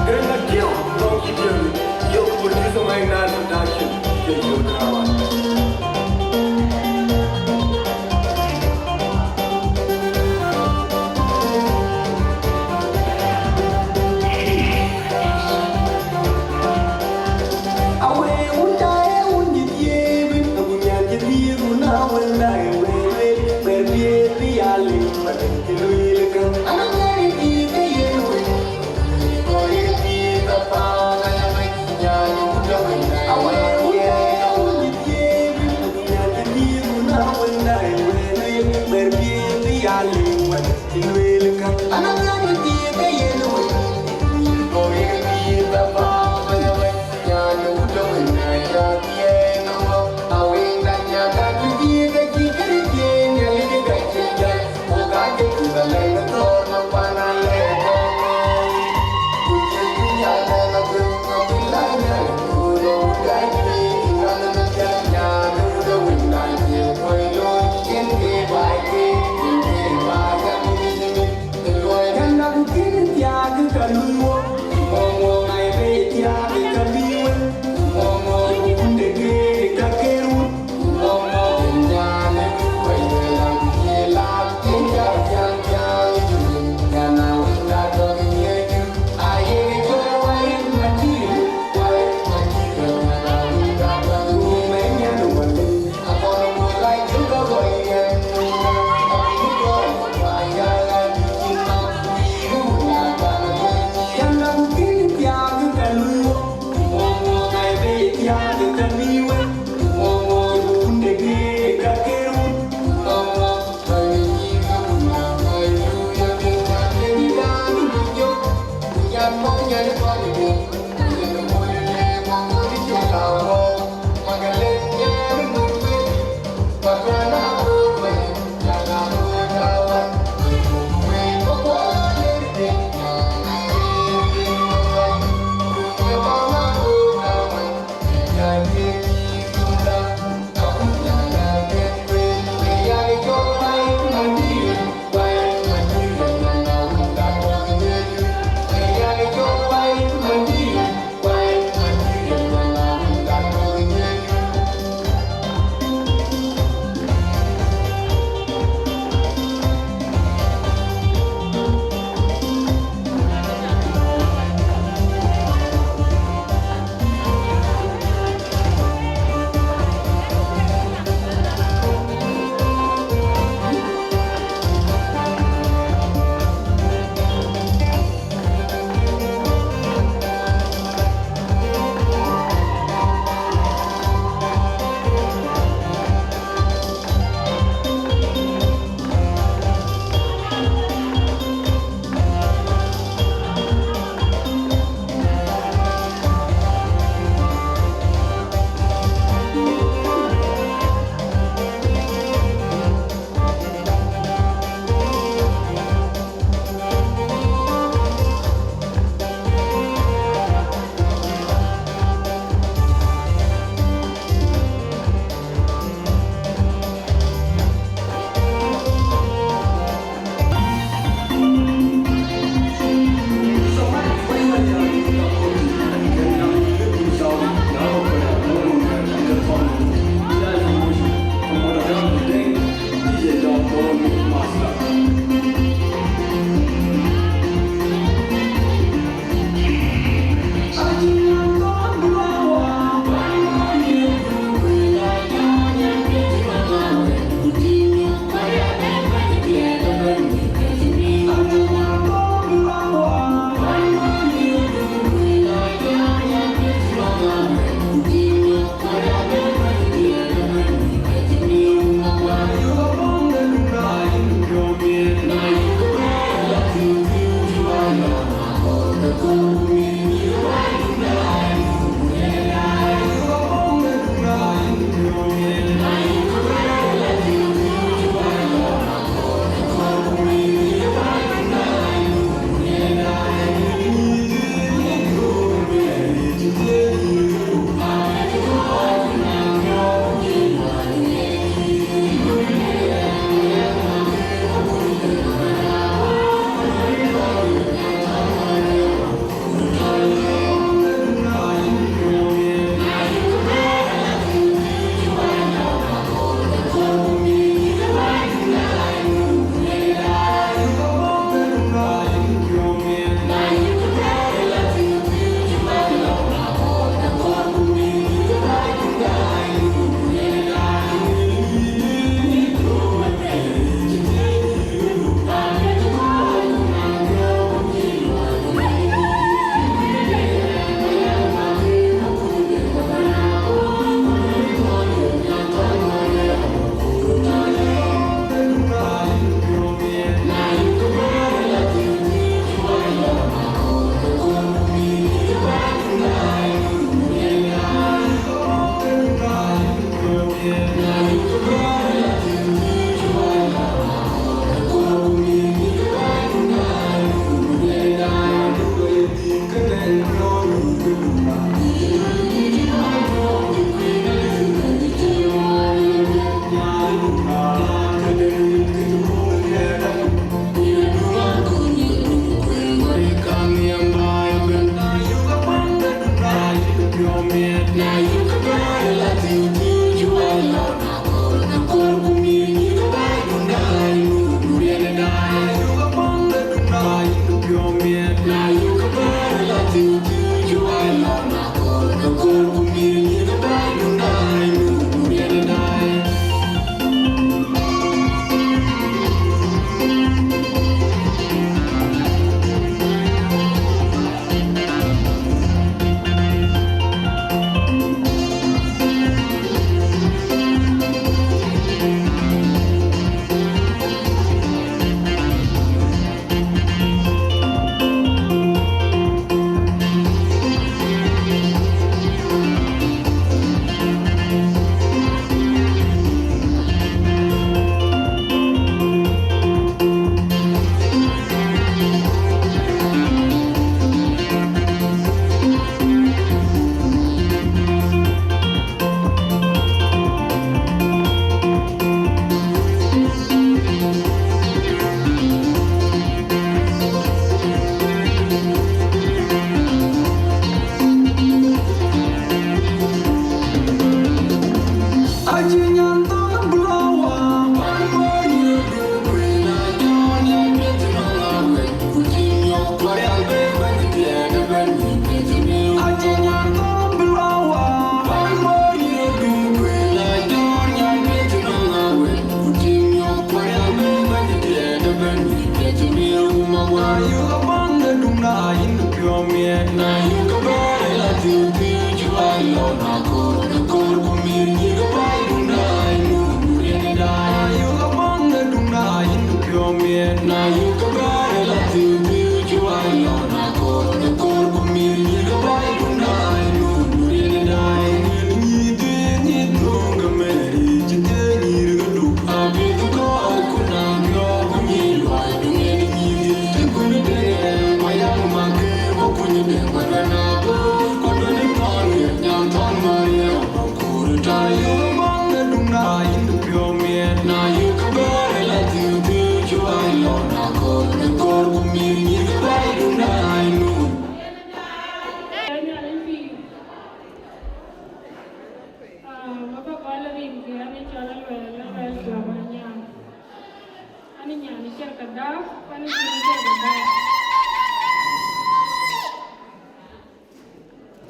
Grenadier, don't keep your, your producer, my nine production, your, your drama.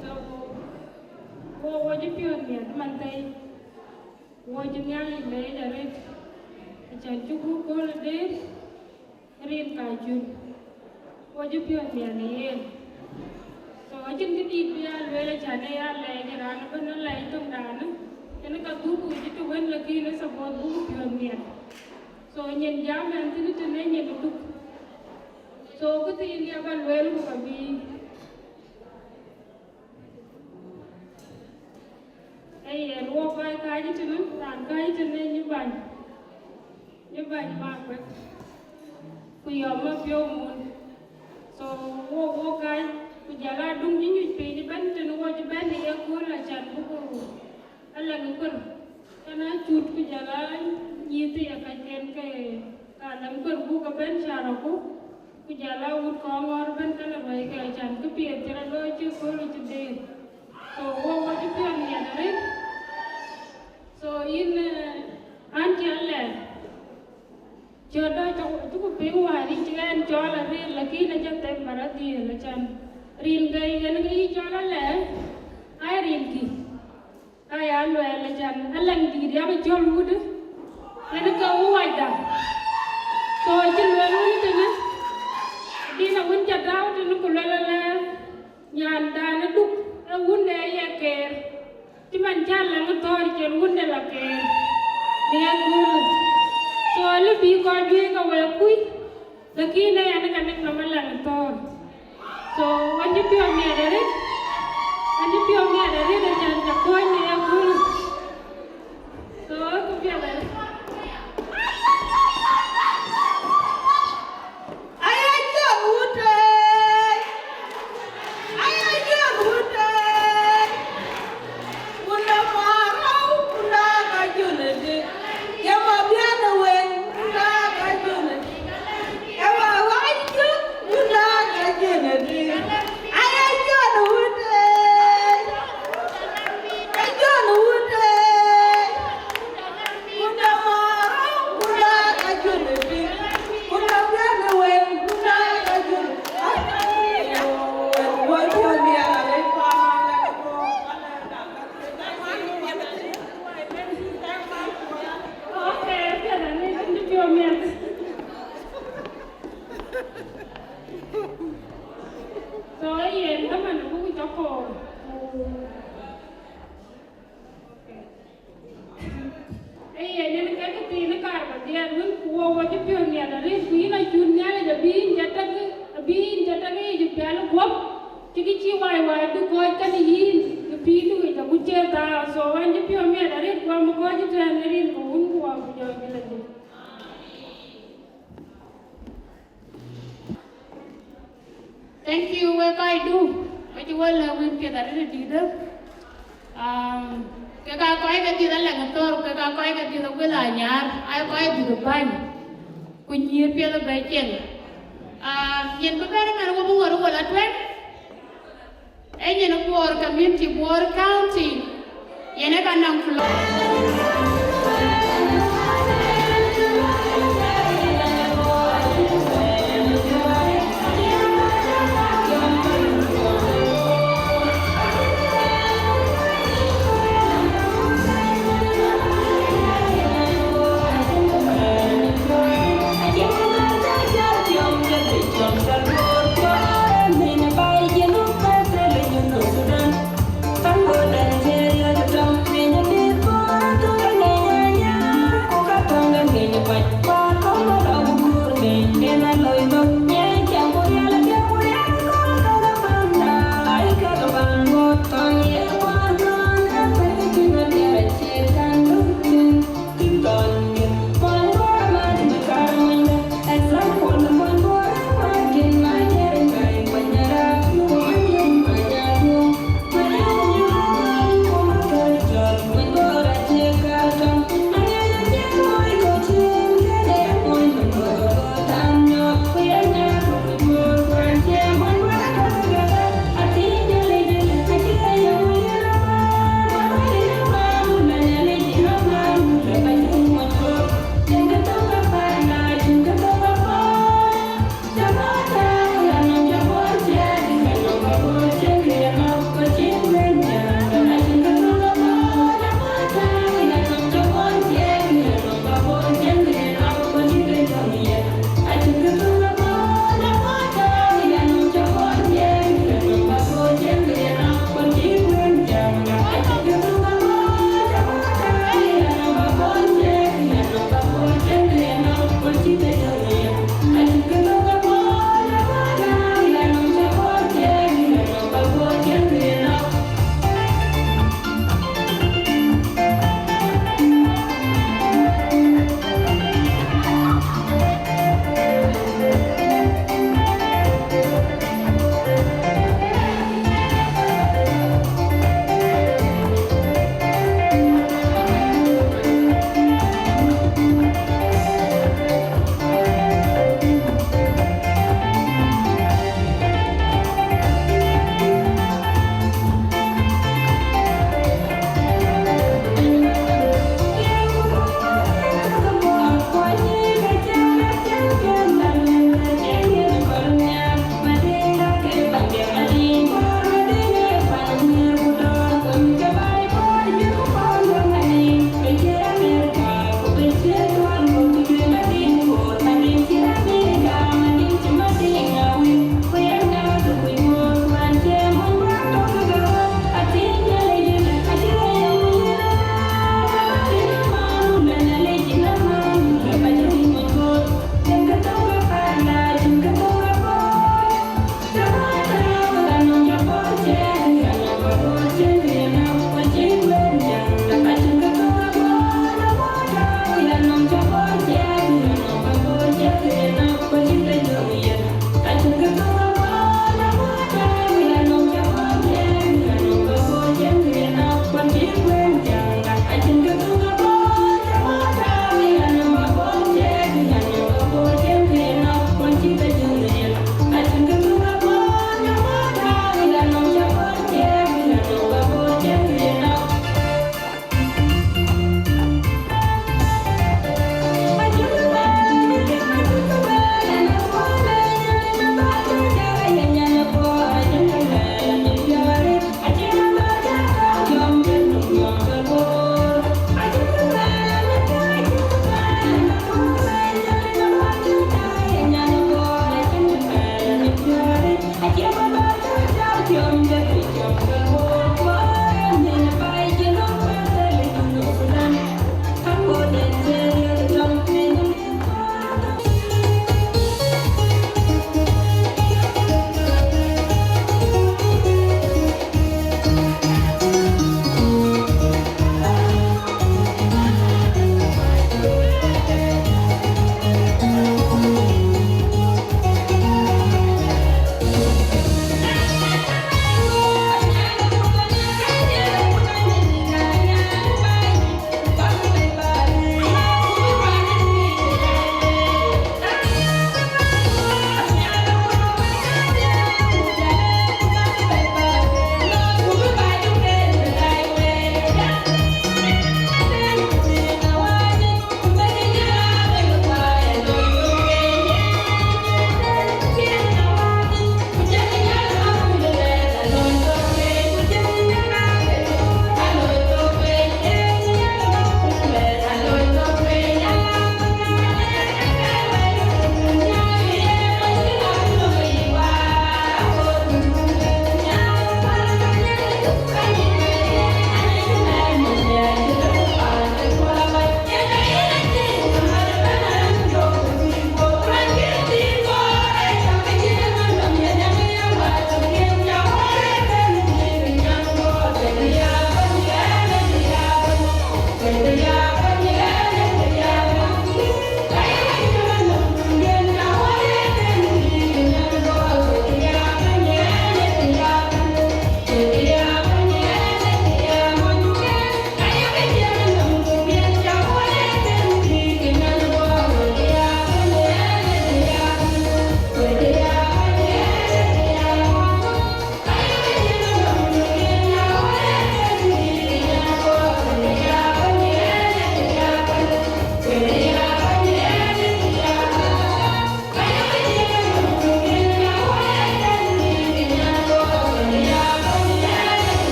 So, wo, wo cï piɔ̈ɔ̈th miɛt man thɛi, wo cï Nhialic leec arëët, acän cuk kööl dëër, rin ka cul, wo cï piɔ̈ɔ̈th miɛt në yen. So, acïn kë dït bï ya lueel, acän ë ya lɛɛc ë raan ëbɛ̈n, alɛɛc töŋdaanë, yen ka dhuk ku cï të wën, lakin ë suppose buk piɔ̈ɔ̈th miɛt. So, nyin jam ɛn thïn tënë nyin ë duk. So, kë thiin ya ba lueel ku ka bï. Ee yen, wo kɔc kääc tënë, raan kääc tënë, nyi bäny, nyi bäny Makueth, ku yɔm Mapiɔ̈u Mun. So, wo, wo kääc, ku jɔl a duŋ cï nyuc piny ëbɛ̈n tënë wo cï bɛ̈n ë yekööl, acän buku alɛŋ ë kuer, kɛn a cut, ku jɔl a nyïïth ë ye kacken ke, ka alɛŋ kuer buk ke bɛ̈n caraku. Ku jɔl a wut kɔŋ ŋɔɔr ëbɛ̈n kënë ruɛ̈ike, acän këpiɛth cï rɔt looi cï kööl cï dëër. So, wo, wo cï piɔ̈ɔ̈th miɛt arëët. So, yïn, eh, an cï alɛɛr. Cï dɔc cuk piny wäär yï cï ɛn cɔl arëët, lakin acä them ba rɔt dhiëël, acän rin ke yen ke yï cɔl alɛɛr, aa rinkï. Ka ya luɛɛl, acän alɛŋ dïït yak cɔl wut, yen ke wuɔcda. So, acï luɛɛl wun tënë, din awën cä tääu tënë, ku luɛɛl alɛ, nyandan ë duk, ee wunde ye keer. Cï man cä alɛŋ thɔ̈ɔ̈r cïn wunde la keer në yeköölë. So, alë bï kɔc juëc ke wek kuc, lakin ee yɛn ë ka nɛ̈k nɔm alɛŋ thɔ̈ɔ̈r. So, ɣɛn cï piɔ̈ɔ̈th miɛt arëët, ɣɛn cï piɔ̈ɔ̈th miɛt arëët, acän cä kuɔ̈ny në yeköölë. So, ë kë piɛth arëët. Aya John Wutei. Aya John Wutei. Wunda Marou, wunda ka Jonedi. Ye ma bian wen, wunda ka Jonedi. Ye ma wai jun, wunda ka Jonedi. Aya John Wutei. Aya John Wutei. So, yen, dhaman, buku cɔk koor. Okay. Ee yen, yen ke këthiin ë kaar ba dhiɛɛt wën, ku wo, wo cï piɔ̈ɔ̈th miɛt arëët, ku yïn acut Nhialic abï yïn cä tek, abï yïn cä tek yic pial guɔ̈p, cï kë cï wai wai bï kɔc kenë yïn ë pïïrdu yic, ku cie thaar. So, ɣɛn cï piɔ̈ɔ̈th miɛt arëët, ku amï kɔc ëtɛ̈ɛ̈n ë rin ke wun, ku wa ku jɔ jël adï. Thank you, wek kɔc du, wek cï wek lɛ̈k wën piɛth arëët ë dïïtë. Um, kek aa kɔc ke dhiëth alɛŋ thɔ̈ɔ̈r, kek aa kɔc ke dhiëth awël anyar, aa kɔc dhiëth bäny, ku nyïïr piɛth ë bɛ̈ɛ̈i cieŋ. Um, yen bï bɛ̈n ëmɛn, wo bï ŋot ë wël atuɛ̈n. Ee nyin Bor Community, Bor County, yen ë ka nɔŋ floor.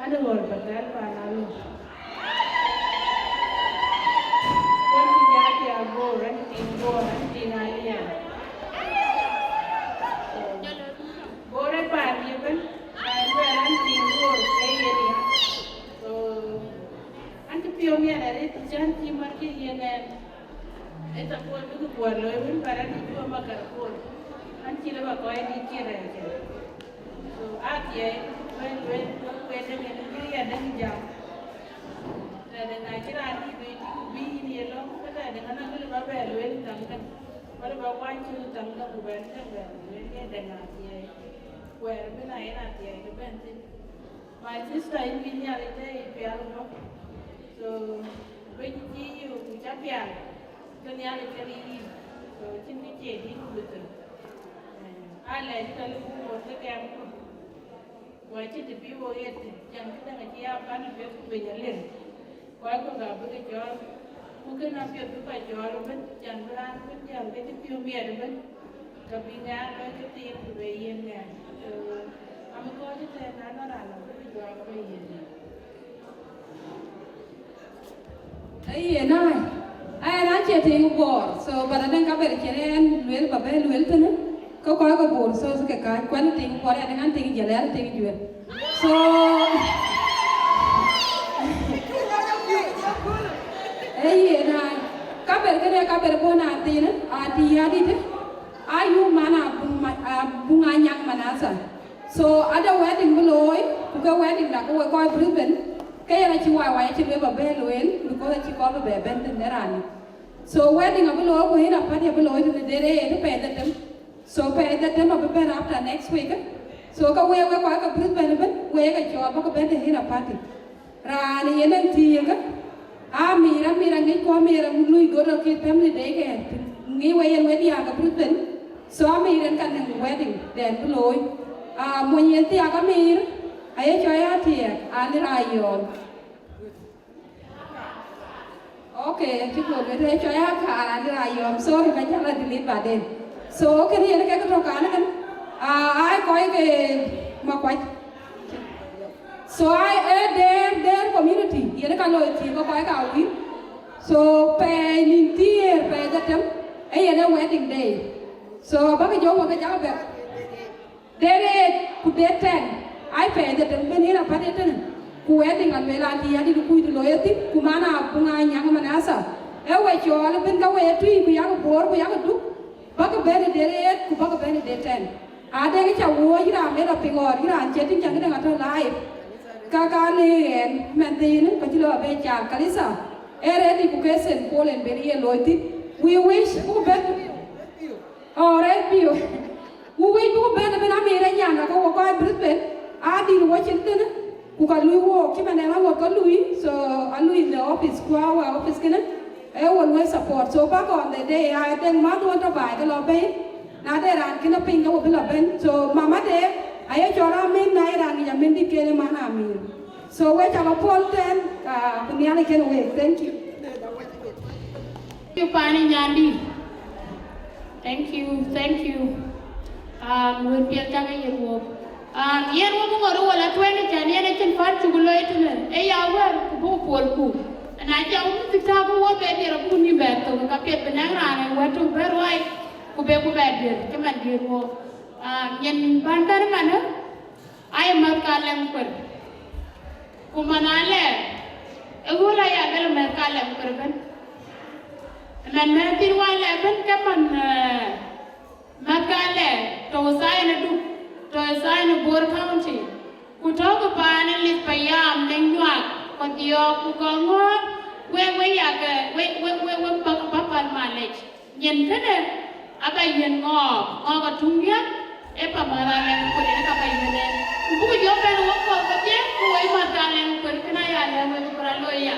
An ɣɔ̈r ba gäl paan Alu. Wën cï jɔ tiaak Bor, an tiŋ Bor, an tiŋ Alian. Bor ë paan ye bɛ̈n, na luɛɛl an tiŋ Bor, ke ye riɛm. So, an cï piɔ̈u miɛt arëët, cän cï mat cï yen ɛn. Ë thakuɔl bï kë kuɔɔr looi wën, but an cï cuɔ makar kuɔɔr. An cï lë ba kɔc dït cï rɛɛc. So, athiɛɛi, bɛ̈n lueel, wek kuɛɛt däŋ yen bï riɛt däŋ jam. Tɛ̈dë na cï raan dït wei cï ku bï yïn ye lɔ̈ŋ, ke tɛ̈dë ŋa na kë lë ba bɛ lueel thaŋ däŋ. Wala ba kuany cï thaŋ däŋ ku bɛn däŋ bɛ lueel ke däŋ athiɛɛi. Kuɛɛr bï na yen athiɛɛi ke bɛ̈n thïn. My sister, yïn bï Nhialic tɛ̈ yic pial bɔ̈. So, wec cï yï ku ca pial, ke Nhialic ke yïn. So, cïn kë cie dït ku bï thïn. Eh, alɛc ka lë buk ŋoot ke kɛm ku. Ku acïn të bï wo ɣet thïn, can këdäŋ acï ya pan apiɛth ku piny alir. Kɔc kɔ̈k abï ke cɔɔl, ku kën apiɛth bï kɔc cɔɔl ëbën, can bï raan bï jäl ke cï piɔ̈u miɛt ëbën, ke bï ŋɛk lɔc ke thiin ku be yen ŋɛk. So, amï kɔc ëtɛ̈ɛ̈n, na nɔŋ raan abï ke juak ke yen ŋɛk. Ee yen ai, ai, na cie tiŋ Bor, so, but adɛŋ ka ber cïn ɛn lueel ba bɛ lueel tënë, ke kɔc ke Bor, so, ke kääc, kuɛn tiŋ Bor, adɛŋ an tiŋ Jiël, an tiŋ Juet. So, ee yen ai, ka ber kënë, ka ber bɔ̈ na thiinë, a tiiŋ adït, a yum man a buŋ ma-, a buŋ a nyaŋ Manasa. So, ada wedding bï looi, ku ke wedding da ke we kɔc Brisbane, ke yen acï wai wai acï lueel ba bɛ lueel, because acï kɔɔr bï bɛ bɛ̈n tënë raan. So, wedding abï looi ku hina party abï looi tënë dere yen pɛɛi dhetem. So, pɛɛi dhetem abï bɛ̈n after next week. So, ke we, we kɔc ke Brisbane ëbën, we ke cɔɔl bä ke bɛ̈n të hina party. Raan yen en thiëëk, Amir, Amir aŋic ku Amir lui göt rɔt kï family day ke, ŋic we yen we diaak ke Brisbane, so Amir en ka nɛŋ wedding dɛn bï looi. Ah, mony yen thiaak Amir, aye cɔɔl ya thiëëk, Anir Ayɔm. Okay, acï göt wet, aye cɔɔl ya kaar, Anir Ayɔm, sorry, ba jal a delete baden. So, kënë yen kek tɔ̈ kan kën, ah, ai kɔc ke Makuac. So, ai, eh, their, their community, yen ka looi thïn, ka kɔc ka wïn. So, pɛɛi nïn thiëër, pɛɛi dhetem, ee yen ee wedding day. So, abäkï jɔ wä ke jal bɛ̈k. Date eight ku date ten, ai pɛɛi dhetem bɛ̈n yen apäth ëtënë. Ku wedding alueel an, tï adït kuc të looi ethïn, ku man a buŋ a nyaŋ Manasa. Ee we cɔɔl ëbën ka we ë tui, ku yak Bor, ku yak Duk, bäkï bɛ̈n ë date eight, ku bäkï bɛ̈n ë date ten. Adek ca woi raan ë rɔ piŋ ɣɔɔr, raan cie tïŋ cäŋ këdäŋ atɔ̈ live. Ka ka në ɣɛn mɛnhthiinë, ka cï lɔ abë caal kanitha. Ee ready ku ke Saint Paul en ben ye looi thïn. We wish ku bɛ̈n. Oh, red piu. We wish ku bɛ̈n ëbën Amir ë nyan, ka wok kɔc Brisbane. Adït wɔ cïn tënë. Ku ka lui wok cï man ë ŋa wok ka lui. So, a lui in the office, ku our office kënë. Ee wɔ luɔi support. So, back on the day, a dɛŋ mäth wën tɔ̈ baai ke lɔ bɛ̈i. Na de raan kën a piny ke we bï lɔ bɛ̈n. So, mama de, aye cɔl Amin, na ye raan ŋic Amin dït kën ë man Amir. So, we ca lɔ puɔl tɛ̈n, ah, ku Nhialic kën week. Thank you. Thank you, pani nyandï. Thank you, thank you. Um, wën piɛth cak ë yen wok. Um, yen wok ŋɔt wala tuɛn ë cän yen acïn pan cuk looi tënë. Ee ya wɛ̈ɛ̈r ku buk puɔl ku. Na jam mïth tak ku wok bɛ diɛɛr abuk nïm bɛ thök, ka piɛth bï nɛ̈ŋ raan ë wɛ̈t tök bɛ ruai, ku be ku bɛ diɛɛr cï man diɛɛr wok. Ah, nyin bän bɛ̈n manë, aye mäth ka lɛŋ kuer. Ku man alɛ, ë ɣöl aya gël mäth ka lɛŋ kuer ëbën. Ëmɛn mäth thïn wä lɛ ëbën ke man, eh, mäth ka lɛ, tɔ̈ Thayen ë Duk, tɔ̈ Thayen ë Bor County. Ku tɔ̈ ke paan ë lith payam, nɛŋ nyuak, ku dhiɔɔk, ku kɔŋ ŋɔ̈ɔ̈r, wek, wek yak, eh, wek, wek, wek, wek bäk, bäk päl malec. Nyin kënë aba yiën ŋɔɔk, ŋɔɔk atuŋ miäk, ee pa mäth alɛŋ kuer yen ka ba yiën en. Ku buk jɔ bɛ̈n wok kɔ̈k kedhie, ku woi mäth alɛŋ kuer kënë aya lɛ̈k wek ku rɔt looi ya.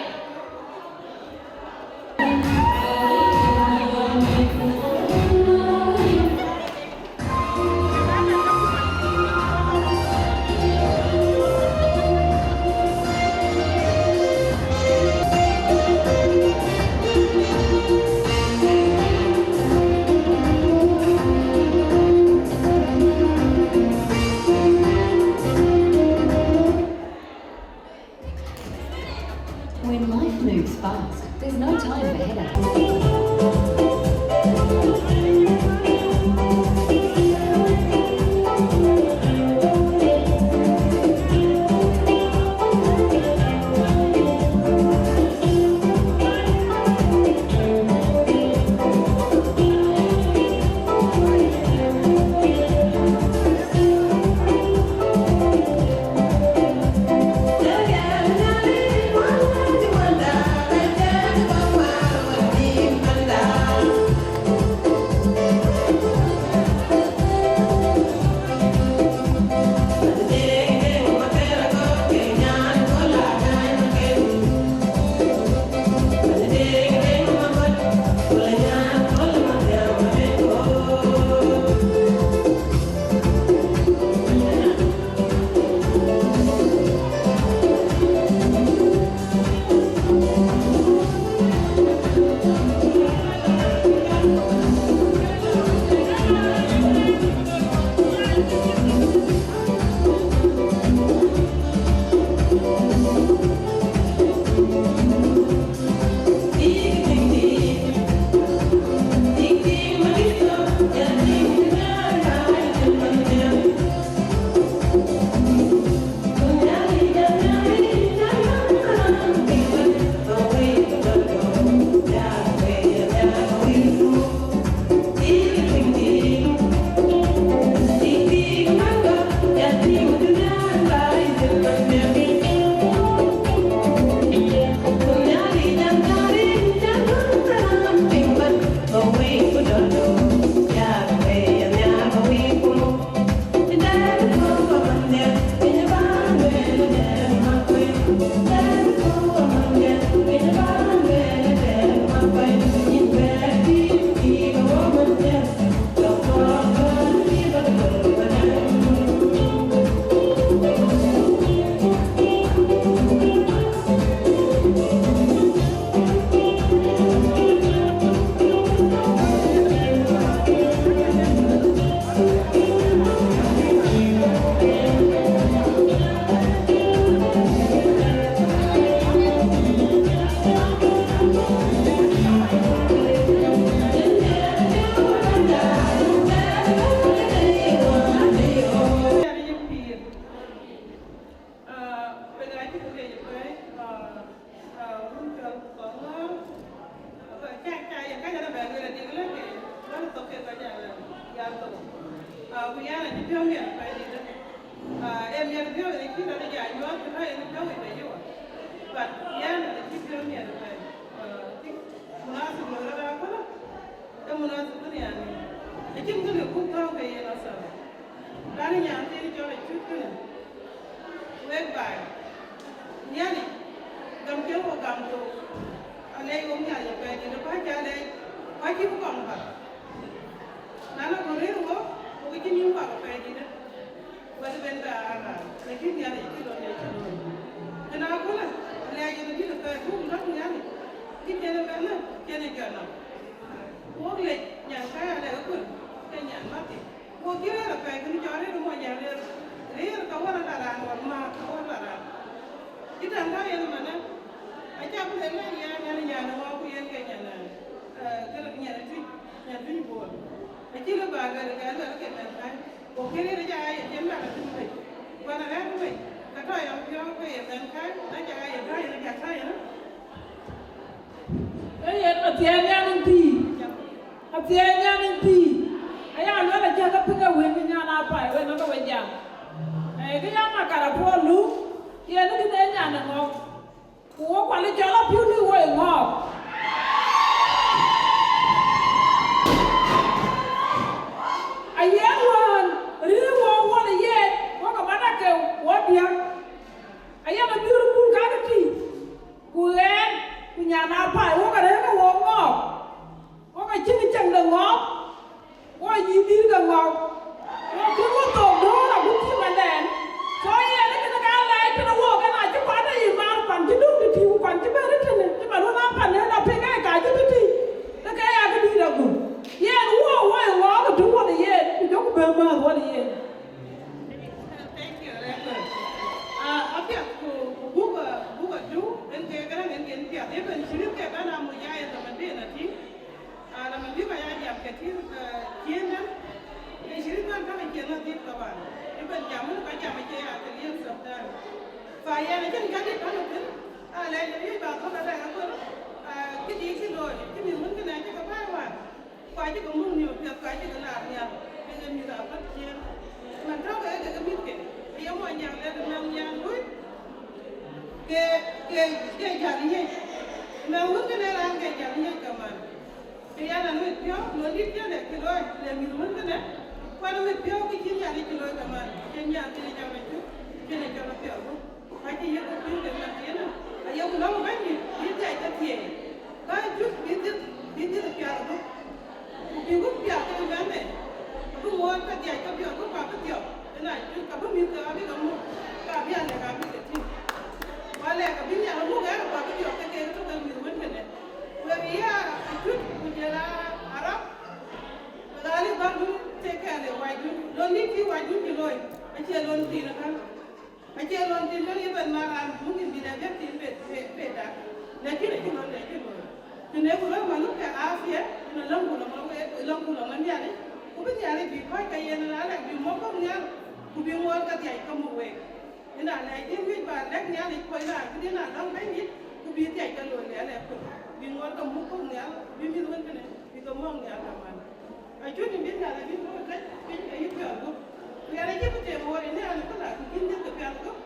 Nyan thiin cɔl Acut kënë, wek baai, Nhialic, gam cïn wo gam thok, alɛc wok Nhialic apɛidït, apɛi cä alɛc, ku acï bï kɔŋ päl. Na lɔ ku rëër wok, wok acï nïm kuak apɛidït, wɛ̈t ëbɛ̈n bɛ aa raan, lakin Nhialic acï lon de cï looi. Kën akölë, alɛc yen adït apɛi, buk lɔ̈k Nhialic, kë cïn ëmɛnë, cïn ë jɔt nɔm. Wok lec nyan Käi alɛc ëköl, ke nyan Mathi. Wok cï rëër apɛi, kënë cɔl rëër ë mony jäl rëër, rëër ka wär ala raan, wär määr ka wär ala raan. Cï tɛ̈n tɔ̈ yen ëmënë, acä bï lɛ̈k lɛ̈k yɛn, yɛn ë nyan ë ŋɔ̈ɔ̈k, ku yen ke nyan, eh, kërɛt nyan ë Tuic, nyan Tuic Bol. Acï lë bä luɛl, ke luɛl ke mɛnh Käi. Wok cï rëër acä aa ye cïn bä ke thïn bei. Wën arɛ̈ɛ̈r bei, ke tɔ̈ yɔm piɔ̈u ke ye mɛnh Käi, na cä aa ye tɔ̈ yen, acä tɔ̈ yen. Ee yen athiɛɛi nyan ë pïïr, athiɛɛi nyan ë pïïr. Aya luɛl acä ke piŋ ë wël ke nyan apai, wek nɔn ke we jam. Ee, kë ya Makar Apuɔl Luk, yen kënë ee nyan ë ŋɔ̈ɔ̈k. Ku wo kual ë cɔl apiu ni wo ë ŋɔ̈ɔ̈k. Ayen wään rïïu wo wol ë yen, wo ke man ake wo diäk. Ayen adhil bul kakë tïŋ. Ku ɣɛn, ku nyan apai, wok arëëk ke wok ŋɔ̈ɔ̈k, wok acïn cäŋ de ŋɔ̈ɔ̈k, wok yï dïïr ke ŋɔ̈ɔ̈k, wok cïn wo thok döör abï tïï mɛnhden. So yen ë kënë ka lɛɛc tënë wok, ɣɛn acï kuat ë yï maar, kuan cï döŋ tëtïï, ku kuan cï bɛ̈n ë tënë, cï man wën aa pan ënë apiŋ ë ka cï tëtïï, ke ke ya këdïït agum. Yen wok, wok ë ŋɔ̈ɔ̈k ë tïŋ won ë yen, ku jɔku bɛ̈n määth won ë yen. Thank you, Reverend. Ah, apiɛth ku, ku buk, ah, buk adu, en ke gäräŋ en ke en piath. Even Shirif ke bɛ̈n a muc ya en zaman bï en a tïŋ. Ah, zaman bï ba ya jam ke tïŋ, ah, ciëën en. Ke Shirif bɛ̈n bäk en ciëën a dhil taban. Even jam en ka jam acie ya ke yen sometime. Fa yɛn acïn ka dït bäk en thïn. Ah, lɛc en yic ba thok adɛk aköl. Ah, këdï cï looi, cï mïth wën kënë acï ke bäi wään. Ku acï ke muk nïïm apiɛth, ku acï ke laar nhial, ke ke mïth apäl ciëën. Man tɔ̈ ke ke mïthke, aye mony jäŋ lɛ̈k mɛnh nyan lui, ke, ke, ke jäl yiëc. Mɛnh wën kënë raan ke jäl yiëc kaman. Ke yɛn amit piɔ̈u, lon dït cï lɛ̈k cï looi, le mïth wën kënë, ku an amit piɔ̈u ke cïn jäl yic cï looi kaman. Cïn nyan thïn ë cɔl Acut, cïn ë cɔl apiɛth gup. Ka cï yek piŋ ke man tiënë, ayeku lɔ̈ŋ Bɛ̈nydït bï dhiac ke thieei, ka cut bï dhiëth, bï dhiëth piath gup, ku bï gup piath ke mɛnhde, abï ŋoot ke dhiac ke piɔ̈ɔ̈th gup abï dhiɔp, ëna cut ka bï mïth ke abï ke muk, ka bï alɛ̈k abï ke tïŋ. Ku alɛ̈k abï nhial muk ɣɛɛr ku abï dhiɔp ke keek tök ke mïth wën kënë. Wek ya Acut ku jël a Arab, wek aa lï bäkdun tek kɛn ë wacdun, lon dït cï wacdun cï looi, acie lon thiin ëkën. Acie lon thïn tënë yï bɛ̈n man raan mungkin bï dɛ bï thïn bet, bet, bet dak. Lakin acï lon de cï lon. Tënë ku lon manuk ke afiɛ, tënë lɔ̈ŋ ku lɔ̈ŋ we, lɔ̈ŋ ku lɔ̈ŋ Nhialic. Ku bï Nhialic bï kɔc ke yen raan lɛ̈k bï mɔ̈k kɔ̈k nhial, ku bï ŋoot ke dhiac ke muk week. Ëna lɛc dï wïc ba lɛ̈k Nhialic kuɔc raan këdï na lɔ̈ŋ Bɛ̈nydït, ku bï dhiac ke loi lɛ̈k lɛ̈k kuc. Bï ŋoot ke muk kɔ̈k nhial, bï mïth wën kënë, bï ke mɔ̈k nhial kaman. Acut ë bï Nhialic bï kɔc kɛc piny ke yï piɔ̈ɔ̈th gup. Ku yɛn acï bï tem ɣööt ë Nhialic këlä, ku cïn dhiëth ke piath gup,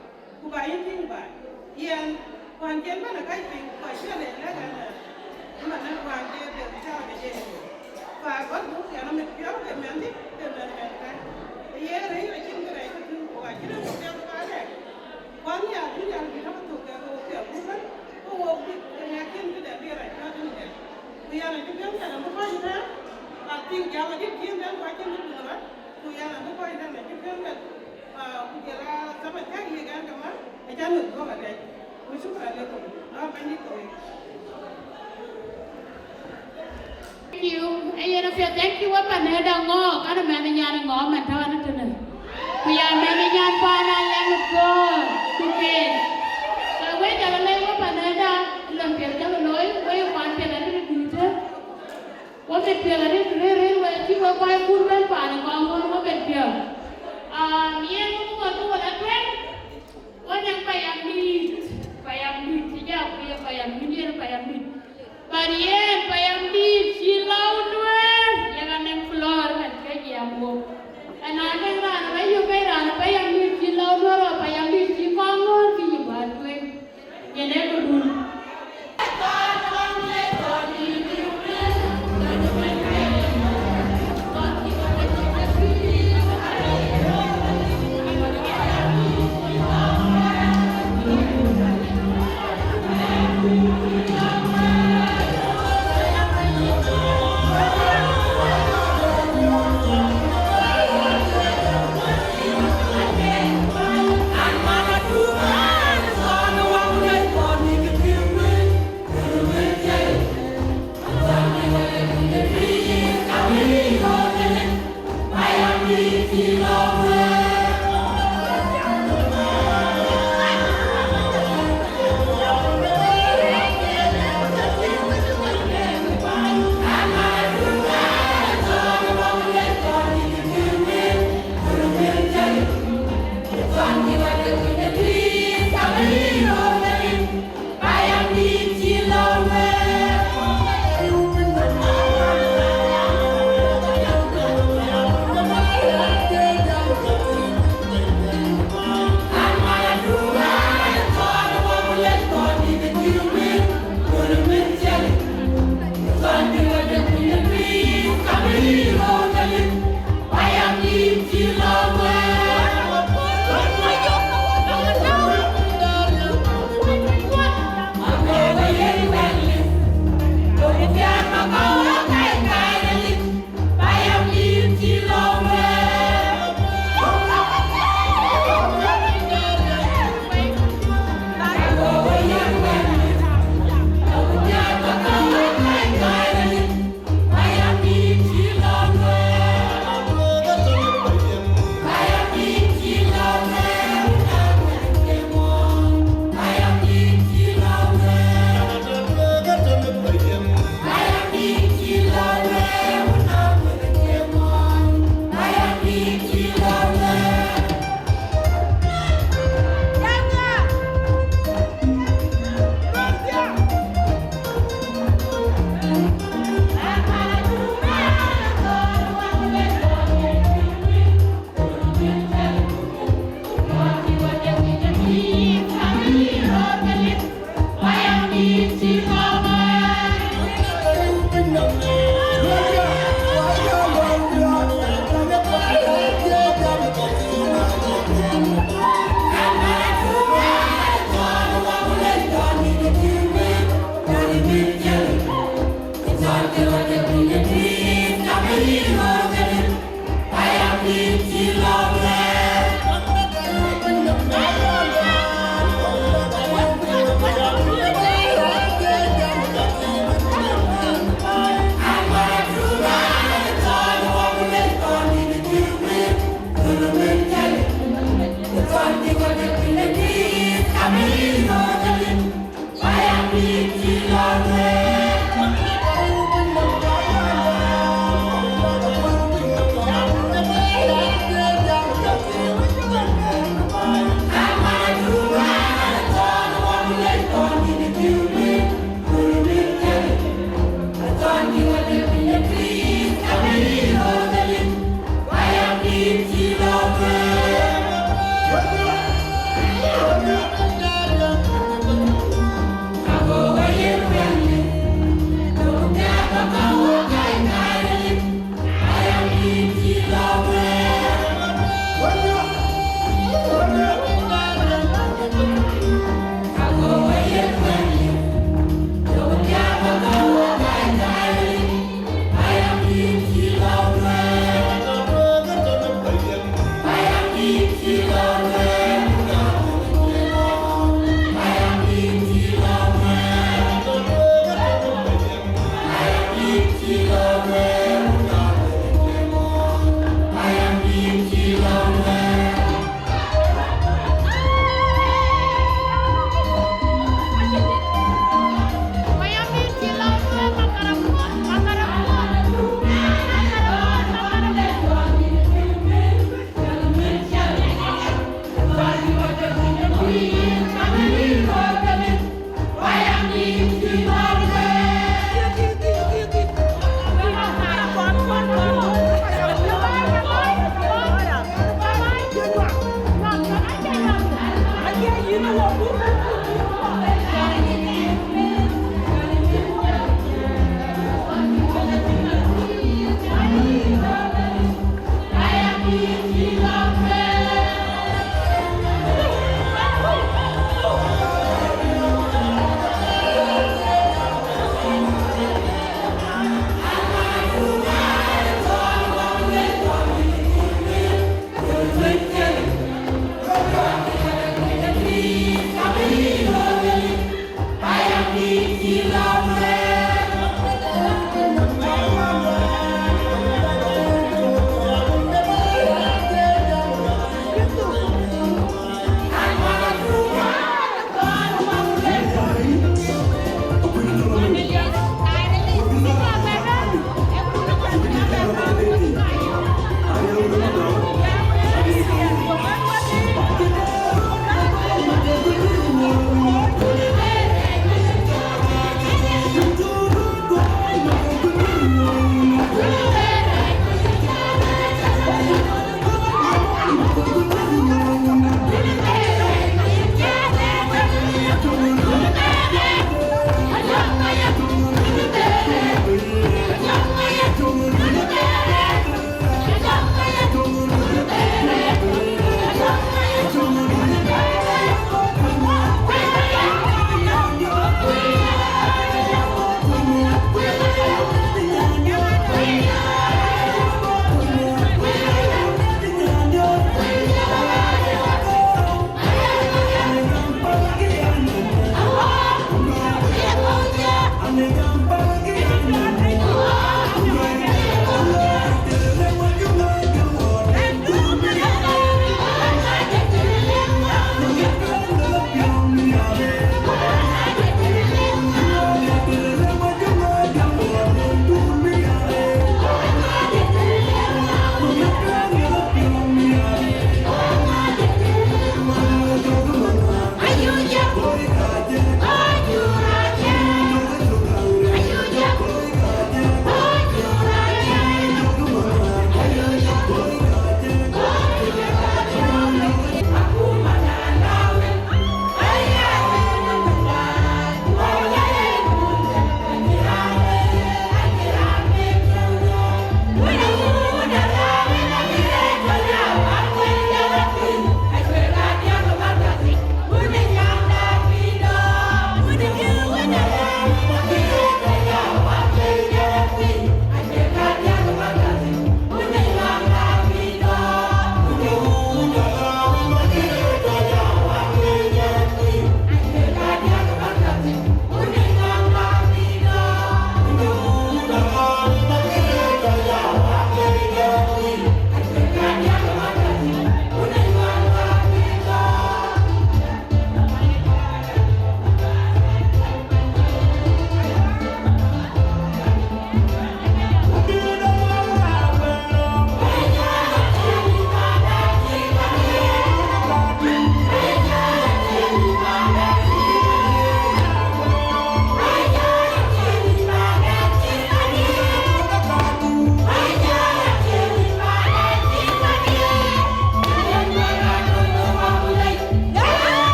ku ba yïn tïŋ baai. Yɛn, wään cï en bɛ̈n ë kac piny, ku acï lɛc lɛ̈k ɛn, ë, ëmën wään de bɛ̈n cä de jen. Ku agɔl gup yɛn amit piɔ̈u ke mɛnhdï, ke mɛnh mɛnh kɛ̈. Ë ye rëëc acïn kërɛɛc ke tïŋ, ku acïn ë gup piath ba lɛ̈k. Ku anhiaar bï Nhialic bï tɔ̈ ke thok kek ke ɣööt piath gup ëbɛ̈n, ku ɣok bï ke ŋɛk cïn këdɛn bï rac piɔ̈ɔ̈th tënë kek. Ku yɛn acï piɔ̈u yɛn abï kɔc ëtɛ̈ɛ̈n, I think jam adït cï en bɛ̈n ku acïn kë piŋ rɔt, ku yɛn abï kɔc ëtɛ̈ɛ̈n acï piɔ̈u bɛ̈n, ah, ku jël a thaman cä yiëk ɛn kaman, acä ŋic guɔ̈p alɛc. Ku shukran lekum. Lɔ Bɛ̈nydït ke wek. Thank you. Ee yen apiɛth, thank you, we panëda ŋɔɔk, an mɛnh nyan ŋɔɔk mɛn tɔ̈ an tënë. Ku ya mɛnh nyan paan alɛm ë puɔ̈ɔ̈r, ku keek. So we jɔl a lɛc we panëda, lon piɛth jɔl a looi, we kuan piɛth adït dïïtë. Wo mit piɛth arëët rëër rëër wek cï wek kɔc kur bɛ̈n paan ë kɔŋ ŋuɔ̈n wo mit piɛth. Aa, yen wo ŋuɔ̈t ke wo la tueŋ, wo nyaŋ payam dïït, payam dïït cï jam ku ye payam dïït, yen payam dïït. But yen payam dïït cï lɔu duëër, yen anɛŋ floor mɛn ke jiɛɛm wo. Ëna anɛŋ raan ë rɔt yök ke raan ë payam dïït cï lɔu duëër.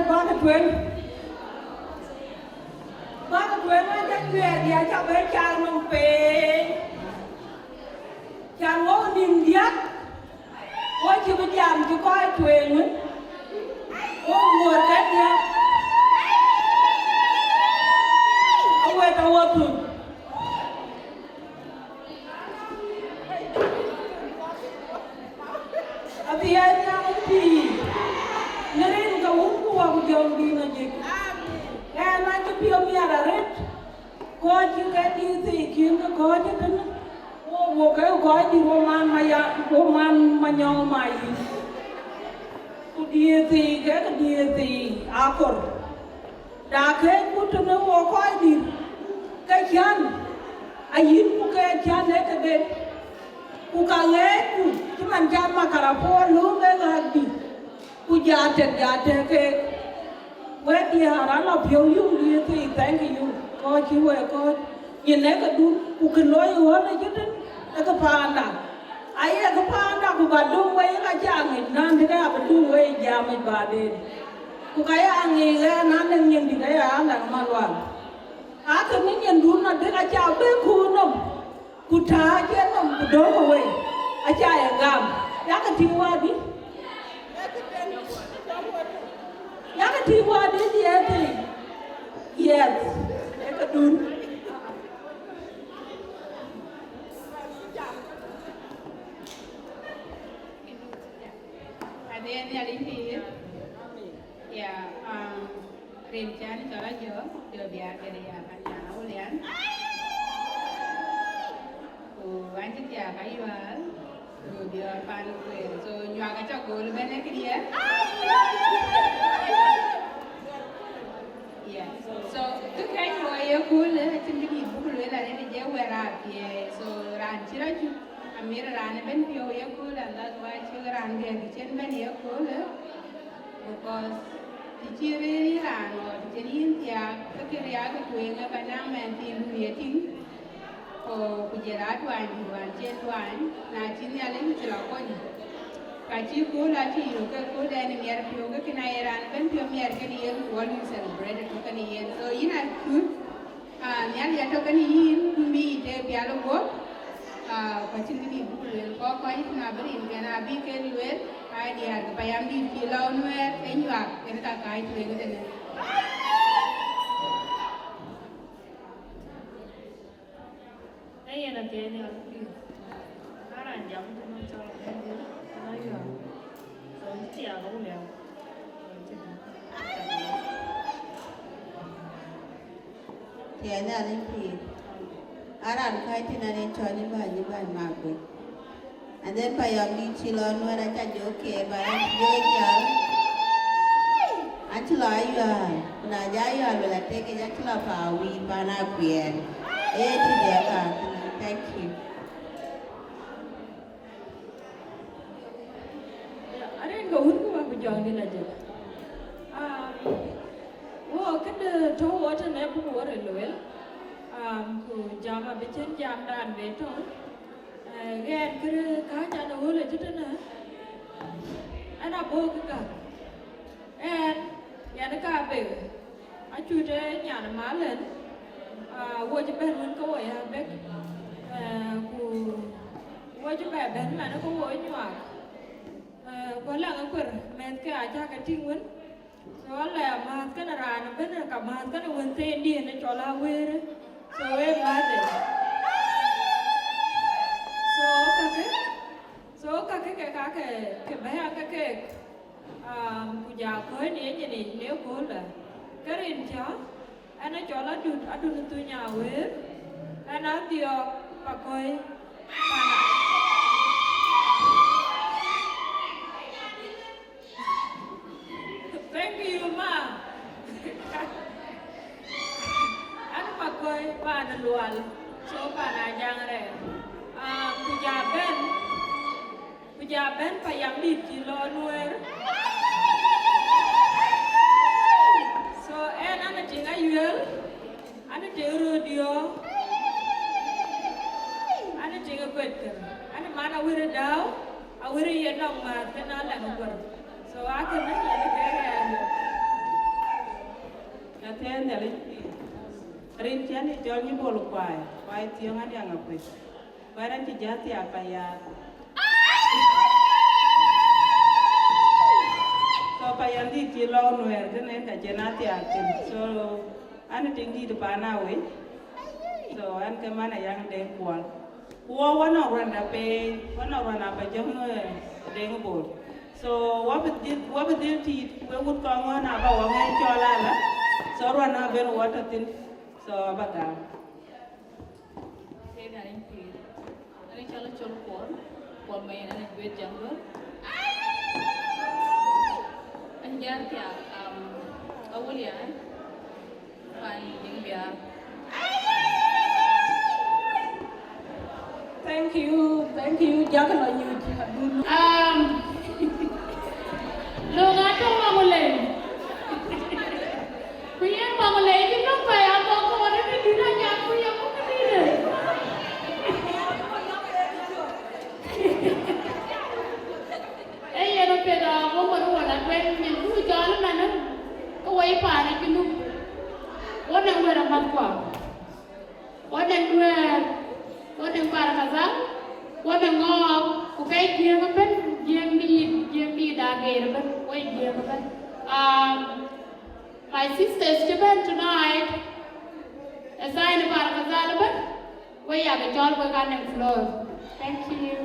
Bäk tueŋ, bäk tueŋ, aca cuɛɛr ya ca bɛ car nɔm piny. Can wok nïm diäk, wo cï bï jam cï kɔc tueŋ, wo wuɔ̈r ke diäk. Jɔŋdït Ajik. Ɣɛn acï piɔ̈u miɛt arëët, kɔc cï ke D C kïn ke kɔc ëtënë. Wo, wo ke kɔc dït, wo man Maya, wo man Manyɔŋ Mayï. Ku D C ke ke D C akor. Da kek ku tënë wo kɔc dït, ke cän, ayïn ku ke cän ë ke den. Ku ka ɣɛɛc ku cï man cän makarapon lööm ë ɣääk dït. Ku ja tek, ja tek keek. Wek diäär, an lɔ piɔ̈u yum diëëth thii, thank you. Kɔc cï wek kɔc, nyin ë këdun, ku kë looi ɣɔn ë cï tïn, ë kë paanda. Aye kë paanda, ku ba döŋ wei, ka ca ŋic, nan dï ka ya bï döŋ wei jamic baden. Ku ka ya ŋic ɣɛn, an ë nyin dï ka ya an däŋ malual. Aa, kë ŋic nyindun adï ka ca bï kuur nɔm. Ku tääc ë nɔm ku döŋ ë wei, aca ye gam. Yakë tïŋ wädï? Yakë tïŋ wädï diɛɛr thii? Yes, ee këdun. Adï, Nhialic pïïr. Ya, um, rin cän cɔl Ajɔ, Jɔ Biar kën ya, kan ya Awulian. Ku an cï thiaak Ayual, ku diɔɔr pan kueer. So, nyuak acä gol ëbɛ̈n ë këdiɛ̈. Yeah. So, kë kɛ̈ny wɔ ye köölë, acïn kë dït buk lueel arëët ë je wɛ̈t raan thiëëc. So, raan cï rɔt cuk, amir raan ëbɛ̈n piɔ̈u ye köölë, and that's why cïk raan gɛ̈k cïn bɛ̈n ye köölë. Because të cï rëër yïn raan ɣɔn, të cïn yïn thiaak, ke kë riääk ë tueŋ ë ba naŋ mɛn thiin dun ye tïŋ. Ku, ku jël atuany dït wään cï en tuany, na cï Nhialic cï lɔ kony. Ka cï kööl acï yök ke kööl dɛn ë miɛt piɔ̈u, ke kën aye raan ëbɛ̈n piɔ̈u miɛt kën yen, ku alui celebrate tök kën yen. So yïn acuut, ah, Nhialic atɔ̈ kën yïn, ku bï yï tëë pial ë guɔ̈p, ah, ku acïn kë dït buk lueel. Kɔc kɔc yï tïn abï rin kën abï ke lueel, aa diäär ke payam dït cï lɔ nuɛɛr ë nyuak, yen ka kääc tueŋ ëtënë. Ee yen athiɛɛi nhial pïïr. Ka raan jam tënë cɔl Abednego, ëna yɔ̈ɔ̈k. So, cï thiaak Awulian. Thiɛɛi Nhialic pïïr. Aa raan kääc tïn an, yen cɔl Nyïbäny, Nyïbäny Makuëc. And then payam dït cï lɔ Nuɛɛr aca jɔ ke ba an cï jɔ jäl. An cï lɔ Ayual, ku na jɔ Ayual wala tek yic, an cï lɔ Pawïïr pan Akuɛɛr. Ee cï jɔ ka. Thank you. Arëën ke wun ku ba ku jɔŋdït Ajik. Um, wo këdë tɔ̈u wo tënë buk wo ril lueel. Um, ku jam abï cïn jamdan be tɔ̈u. Eh, ɣɛn kërë kääc an ë ɣöl ë cï tënë, ɛn abɔ̈ kë gäk. Ɛn, yɛn ka bek, acut ë nyan ë mal ɛn, ah, wo cï bɛ̈n wën ke wo ya bek, eh, ku wo cï bɛ bɛ̈n man ke wo nyuak. Eh, ku läŋ ë kuer mɛ̈thke acä ke tïŋ wën. So, alɛ amääth kënë raan ëbɛ̈n, ka määth kënë wën thëëndiɛ̈n ë cɔl Awëër. So, ee määth ë. So, kakë, so, kakë ke ka ke, ke bɛ̈ɛ̈i ke keek. Um, ku ja kɔ̈ɔ̈c në yenyin yic në ëkööldä. Ke rin cä, ɛn ë cɔl Adut, Adut Thuny Awëër, ɛn Adhiɔ̈k Pakɔ̈i. Thank you, ma. An Pakɔ̈i pan Lual, so pan Ajaŋ rɛɛr. Ah, ku ja bɛ̈n, ku ja bɛ̈n payam dït cï lɔ Nuɛɛr. So, ɛn an ë tïŋ Ayuɛl, an ë tïŋ Röördït, an ë tïŋ Guetkër, an ë man Awëër Dääu, Awëër ye nɔŋ määth kën alɛŋ ë guär. So, akënë yen ke rɛɛr. Athiɛɛi Nhialic pïïr. Rin cän ë cɔl Nyïbol Kuai, Kuai Thiɔ̈ŋ Adiaŋ Akuëc. Kuɛ̈r an cï jɔ thiaak payam. So, payam dït cï lɔ Nuɛɛr kënë ka cïn athiaak thïn. So, an ë tiŋ dït pan Awëc. So, an ke man Ayaŋ Deŋ Kuɔl. Ku wɔ, wɔ nɔŋ ruɛnda piny, wɔ nɔŋ ruɛn Abajɔŋ, eh, Deŋ Bol. So, So, wabï dhil, wabï dhil tiit, we wut kɔŋ ɣɔn aba wɔ ŋɛn cɔl ala. So, ruan abën wɔ tɔ̈ thïn. So, aba gam. Ke gäny pïïr. Ani cɔl Acol Kuɔl, Kuɔl Mayen, ani Juet Jaŋgör. An jal thiaak, am, Awulian, pan Diŋ Biaar. Thank you, thank you, Jack Lanyut. Um, Long atɔ̈ Maŋulei. Ku yen Maŋulei cï nɔ̈k pɛ̈i abɔ̈ kɔɔr ë bï dït anyath ku ye muk dït. Ee yen apiɛth abɔ̈ mär wala tueŋ nyin ku cɔl ëmɛnë, ke woi paan ë Junub. Wɔ nɛŋ wɛ̈t amäthkua. Wɔ nɛŋ Nuɛɛr, wɔ nɛŋ Bahr el Ghazal, wɔ nɛŋ Ŋɔɔk, ku ke Jiëëŋ ëbën, Jiëëŋ dïït, Jiëëŋ dïït ageer ëbën, wɔ Jiëëŋ ëbën. Um, my sisters cï bɛ̈n tonight, ë sign Bahr el Ghazal ëbën, wek yakë cɔl wek anɛŋ floor. Thank you.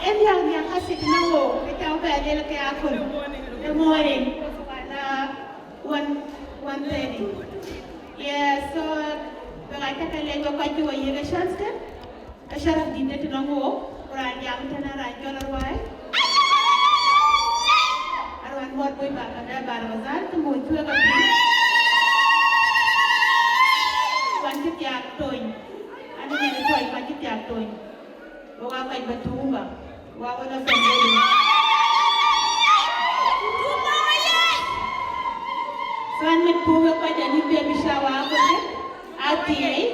Ë nhiäk nhiäk ka sik na wo, ke ca bɛ lel ke akun. The morning, wala one, one thirty. Yeah, so, we got to lec we kɔc cï we yiëk chance kë. Ë sharaf dït de tënɔŋ wo, ku raan jam tënë raan cɔl Aruai. Aruan Muɔt Bui Bahr el Ghazal, të mony thuëëk apïïr. Kuan cï thiaak Tony. An ë nyan Tony, kuan cï thiaak Tony. Wo wa kɔc ba tuum ba. Wa wo la bɛ̈n wei. So an mit puuk ë kɔc anï baby shower akɔ̈l. Athiɛɛi.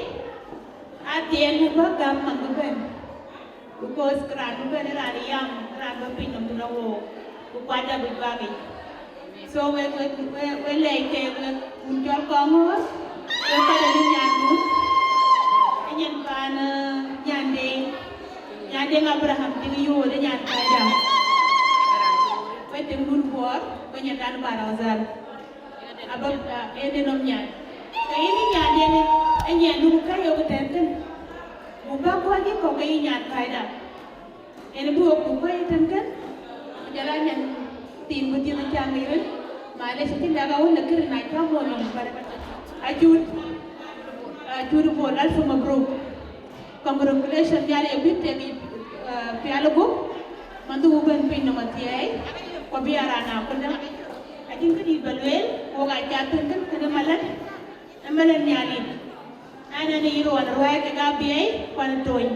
Athiɛɛi buk bä gam man bï bɛ̈n. Because raan bï bɛ̈n ë raan yam, raan bï piny nɔm tënë wook, ku kuatda bï juak yic. So we, we, we, we lɛc ke we wun cɔl Kɔŋɔ̈ɔ̈r, we kɔc anï nyandun, ë nyin paan, eh, Nyandeng, Nyandeng Abraham Diŋ Yööt ë nyan Kaida. We Diŋdun Buɔɔr, we nyandan Bahr el Ghazal. Abä, ah, ënë nɔm nyan. Ke yïn nyan ënë, ë nyan du ka yok tɛ̈n kën. Buk bä kuany yï kɔ̈k ke yï nyan Kaida. Ënë bï wok buk kuany tɛ̈n kën. Ku jɔl a nyan thiin bï thiëth cam ë yen. Malesh, acïn dak awën lë kërë na cam wɔ nɔm bä. Acut, acut bol alfu mabruk. Congratulations, Nhialic abï tek, eh, pial gup, man du bɛ̈n piny nɔm athiɛɛi, ku abï a raan aköldä. Acïn këdït bä lueel, wok aa cath thïn kën kënë malän, ë malän Nhialic. An, an, yï ruɔn ruɛɛi kek Abiɛi, ku an Tony,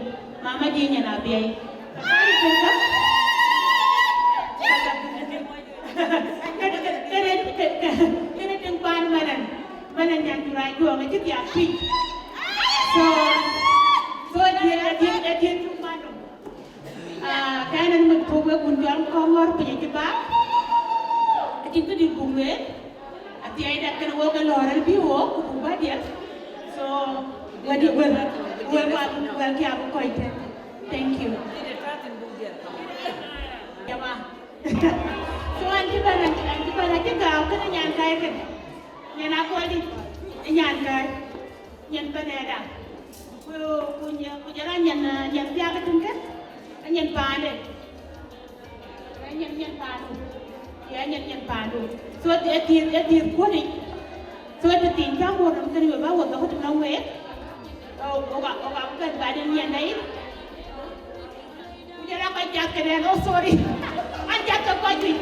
mama jiëc nyan Abiɛi. Akari kën kä. Kënë, kënë, kënë, kënë tiŋ paan malän, malän nyan Jura Juɔŋ acï thiaak piny. So, so adiëk, adiëk, adiëk tuŋ paan nɔm. Ah, kɛn en mit puɔ̈k wek wun cɔl Kɔŋɔ̈ɔ̈r piny acï bak. Acïn këdït buk lueel. Athiɛɛi dɛ̈t kën wok ë lɔ̈ɔ̈r en bï wok, ku buk bä diɛl. So, wek, wek, wek, wek, wek kia bï kɔc tɛ̈n. Thank you. Jama. So an cï bɛ̈n, an cï bɛ̈n, acï gääu kënë nyan Kai kënë. Nyan Akɔldït, ë nyan Kai, nyan Panɛda. Ku, ku nya-, ku jɔl a nyan, nyan thiak tïŋ kën, ë nyan paande. Ë nyan, nyan paandu. Ya nyan, nyan paandu. So ë dhiëth, ë dhiëth kuɔ̈nic. So ë të thiin cä muɔ̈r nɔm kënë we bä wo dhɔ̈k tënɔŋ week. Ɣok, ɣok, ɣok, ɣok bɛ̈n baden nyan dai. Ku jɔl a kɔc cath këden, oh, sorry. An cath ke kɔc juëc.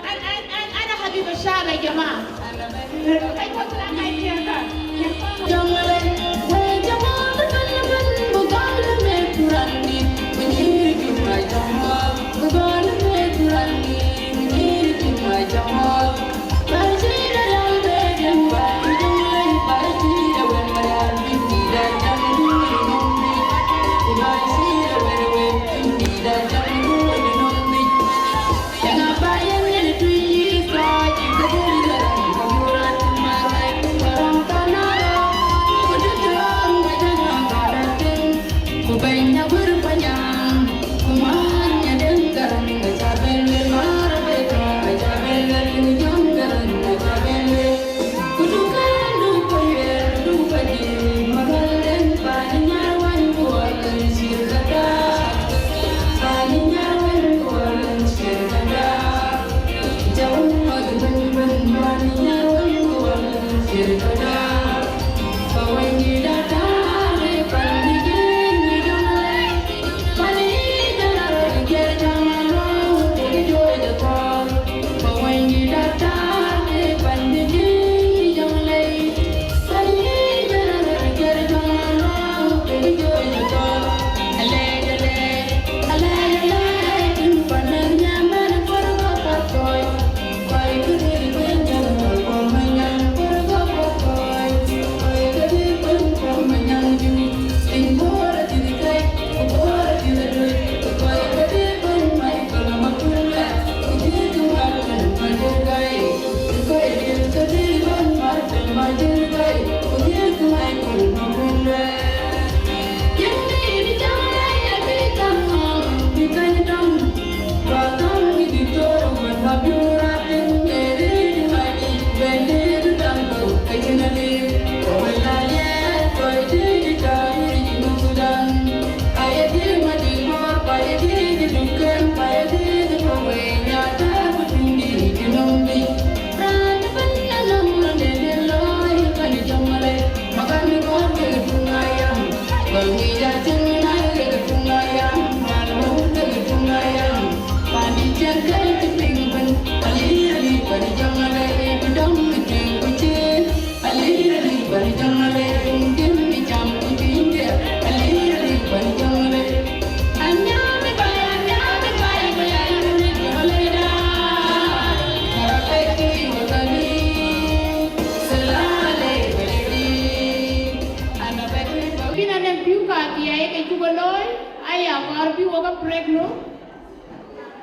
An, an, an, an a Habiba Shaba, ya jamaa. Kɔc kɔc la kɔc tiɛŋ ka. Jɔŋlei, wei jɔŋlei, wei jɔŋlei.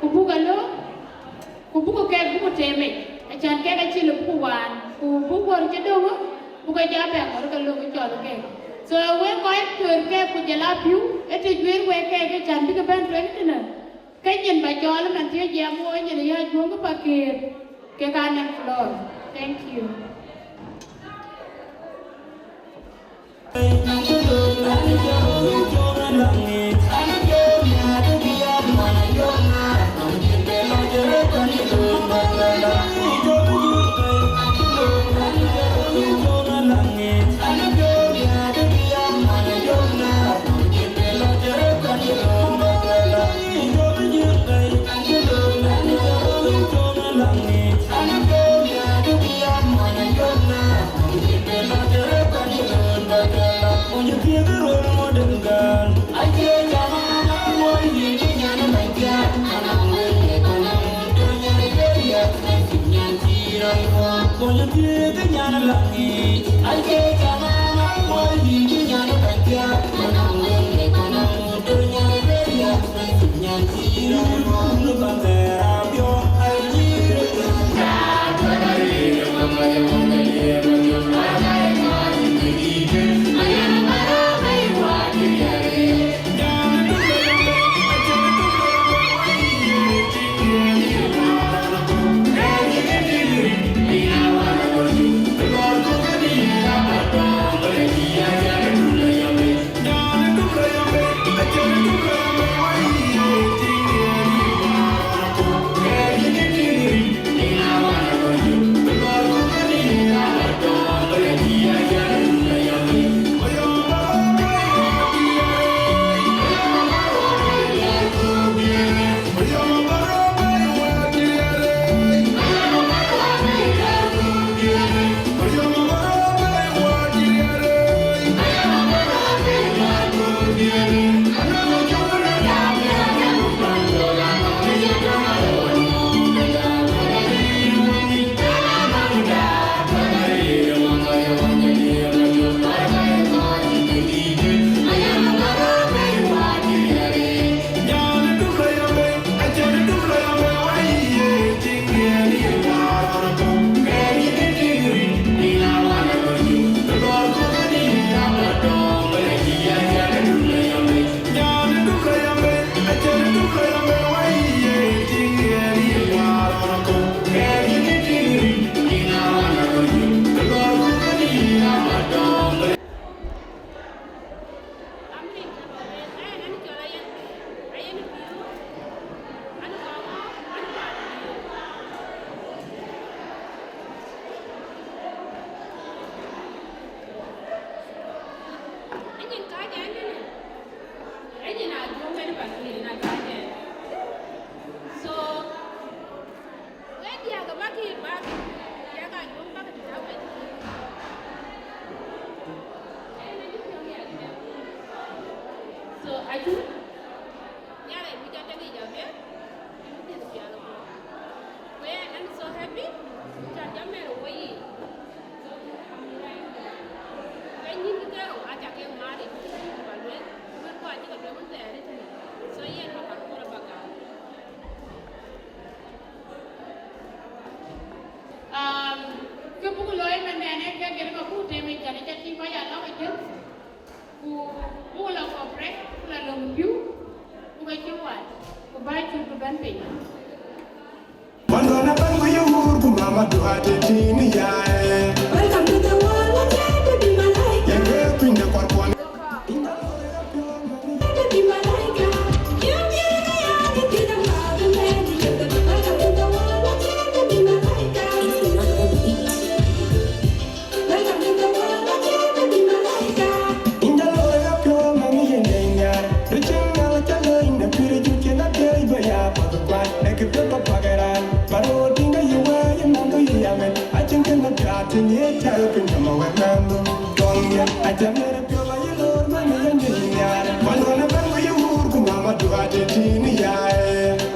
Ku buk a lööm, ku buk kek buk teemic, acän kek acï lë buk waan, ku buk wär cï döŋ, buk ke ja bɛ̈n wär ke lööm cɔl kek. So, wek kɔc tueer kek ku jɔl a pïu, ë të juëër wek kek, acän bïk bɛ̈n tueŋ tënë. Ke nyin ba cɔɔl man thiëëc jiɛɛm wok nyin ë yäc guöŋ ë Pakëër, kek aa nɛn floor. Thank you. So, wek diäk abäk yï bäk, diäk ajuɔ̈ŋ bäk tït awec. So, acu, Nhialic bï jɔ tëk yic apiɛth, bï dhiëth pial abɔ̈. Ku yen, I'm so happy, cän jɔ mɛn ë woi yiic. Ke nyïn kë kerou, aca ke mat yic, ba lueel, ku wek kɔc cï ke lueel wën thɛɛr ëtënë. So, yen, ba kan kuɔl ba gam. Um, kë buk looi ëmën nɛn ee kek yen ka buk tëëm yic, cän ë ca tïŋ kɔc aa lɔ̈k ë jël, ku buk la kɔp rɛc, buk la löŋ pïu, buk acï wac, ku bä cuk bï bɛ̈n piny. Welcome to the world, let there be malaika. Yen ke piny de kɔr kuɔn.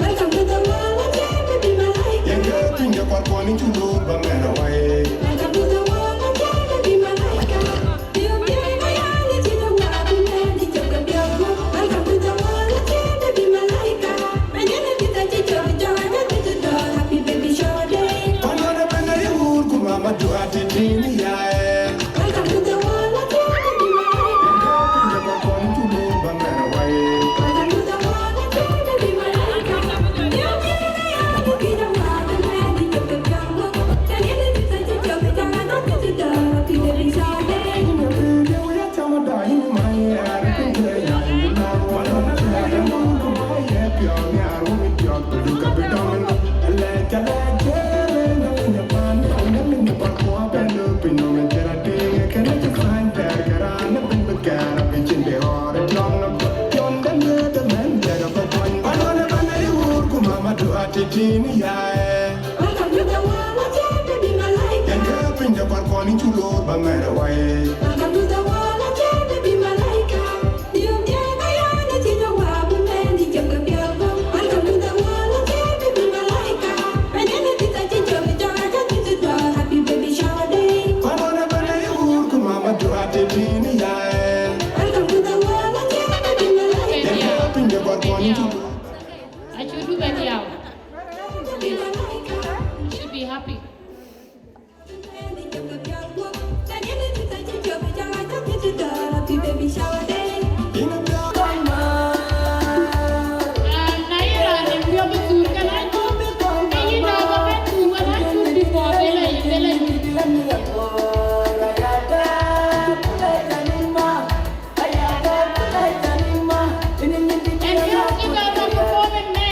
Welcome to the world, let there be malaika. Yen ke piny de kɔr kuɔn in cuk loor ba mɛn awai. Welcome to the world, let there be malaika. Welcome to the world, let there be malaika. Welcome to the world, I tell you, be my light. Yɛn kë piny de kɔn kɔn in cu loor ba mɛr wai. Welcome to the world, I tell you, be my light. You tell me I need to know what we meant to jump the bill. Welcome to the world, I tell you, be my light. And then it is such a joke, it's all I got to do. Happy baby shower day. Kɔn kɔn ë bɛ̈n ë yï wuur ku mama du atëtïn ya. Welcome to the world, I tell you, be my light. Yɛn kë piny de kɔn kɔn in cu loor. Acu du bɛ̈n yau. Please. You should be happy. Ah, na ye raan ë piɔ̈u bï thuur, kënë acu, ke yïn aa bä bɛ̈n thuur, kënë acu bï bɔ̈, bë lɔ, bë lɔ nyuc. And you give us a performing man.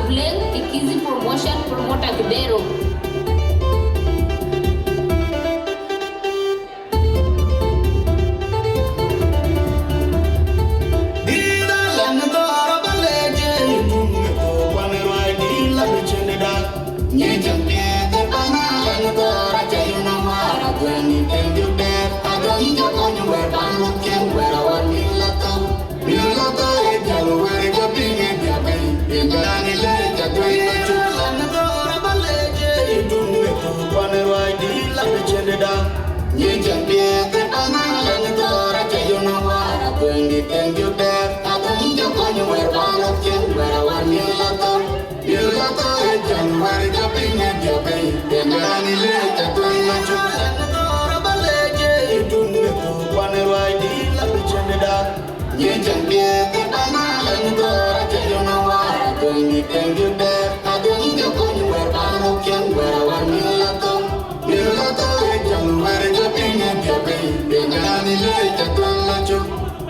Playing Tikizi Promotion Promoter Kidero.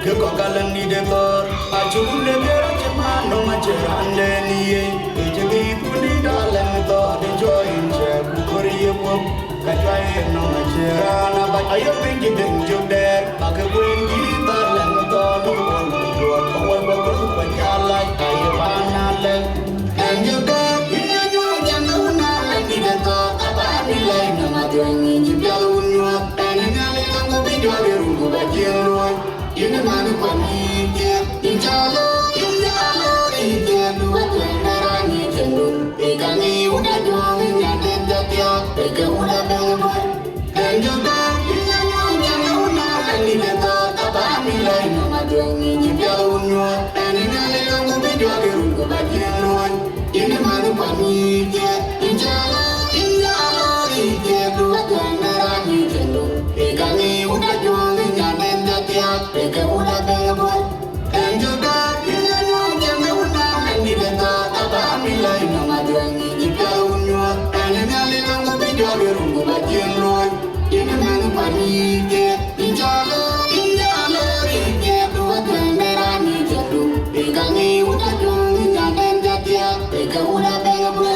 Ke kɔc ka läŋ dït ë thɔ̈ɔ̈r, acuk de ler cï man nɔm acï raan dɛn ë ye. Ke cï dhiëth ku dït aa läŋ thɔ̈ɔ̈r, de jɔ yïn cɛ ku kɔ̈r ye guöp, ka cuai ye nɔm acï raan abac. Aye piny cï deŋ cök dɛɛr, ba ke kueen dït aa läŋ thɔ̈ɔ̈r, du wal ku duɔt, ka wal ba gɔl ku jal lac, aye paan na lɛ̈k. Deŋ cök dɛɛr, yïn ya nyuɔɔth cän ke wun aa läŋ dït ë thɔ̈ɔ̈r, ka ba bï lɛc nɔm adhuëëŋ yïn cï pial wun nyuɔɔth. Ɛn ë Nhialic lɔŋ ku bï jɔ ɣer wun ku ba ciëŋ luɔi. Yïn ëmɛn kuan yï tiɛɛk, yïn cä lɔ, yïn cä lɔ yï tiɛɛk, du wek wëŋ de raan yï tiɛɛkdu. Ë ka ŋic wut ajuɔŋ, yïn nyan den jɔ thiɔ̈k, ë ke wut abɛ̈ny bɔ̈. Ɛn jɔ bɛ̈n, yïn nya nyuɔɔth cän ke wun aa läŋ dït ë thɔ̈ɔ̈r, ka ba bï lɛc nɔm adhuëëŋ yïn cï pial wun nyuɔɔth. Ɛn ë Nhialic lɔŋ ku bï jɔ ɣer wun ku ba ciëŋ luɔi. Yïn ëmɛn kuan yï tiɛɛk, yïn cä lɔ, yïn cä lɔ yï tiɛɛk, du wek wëŋ de raan yï tiɛɛkdu. Ë ka ŋic wut ajuɔŋ, yïn nyan den jɔ thiɔ̈k, ë ke wut abɛ̈ny bɔ̈. Ɛn jɔ bɛ̈n, yïn nya nyuɔɔth cän ke wun aa läŋ dït ë thɔ̈ɔ̈r, ka ba bï lɛc nɔm adhuëëŋ yïn cï pial wun nyuɔɔth. Ɛn ë Nhialic lɔŋ ku bï jɔ ɣer wun ku ba ciëŋ luɔi. Yïn ëmɛn kuan yï tiɛɛk, yïn cä lɔ, yïn cä lɔ yï tiɛɛk, du wek wëŋ de raan yï tiɛɛkdu. Ë ka ŋic wut ajuɔŋ, yïn nyan den jɔ thiɔ̈k, ë ke wut abɛ̈ny bɔ̈.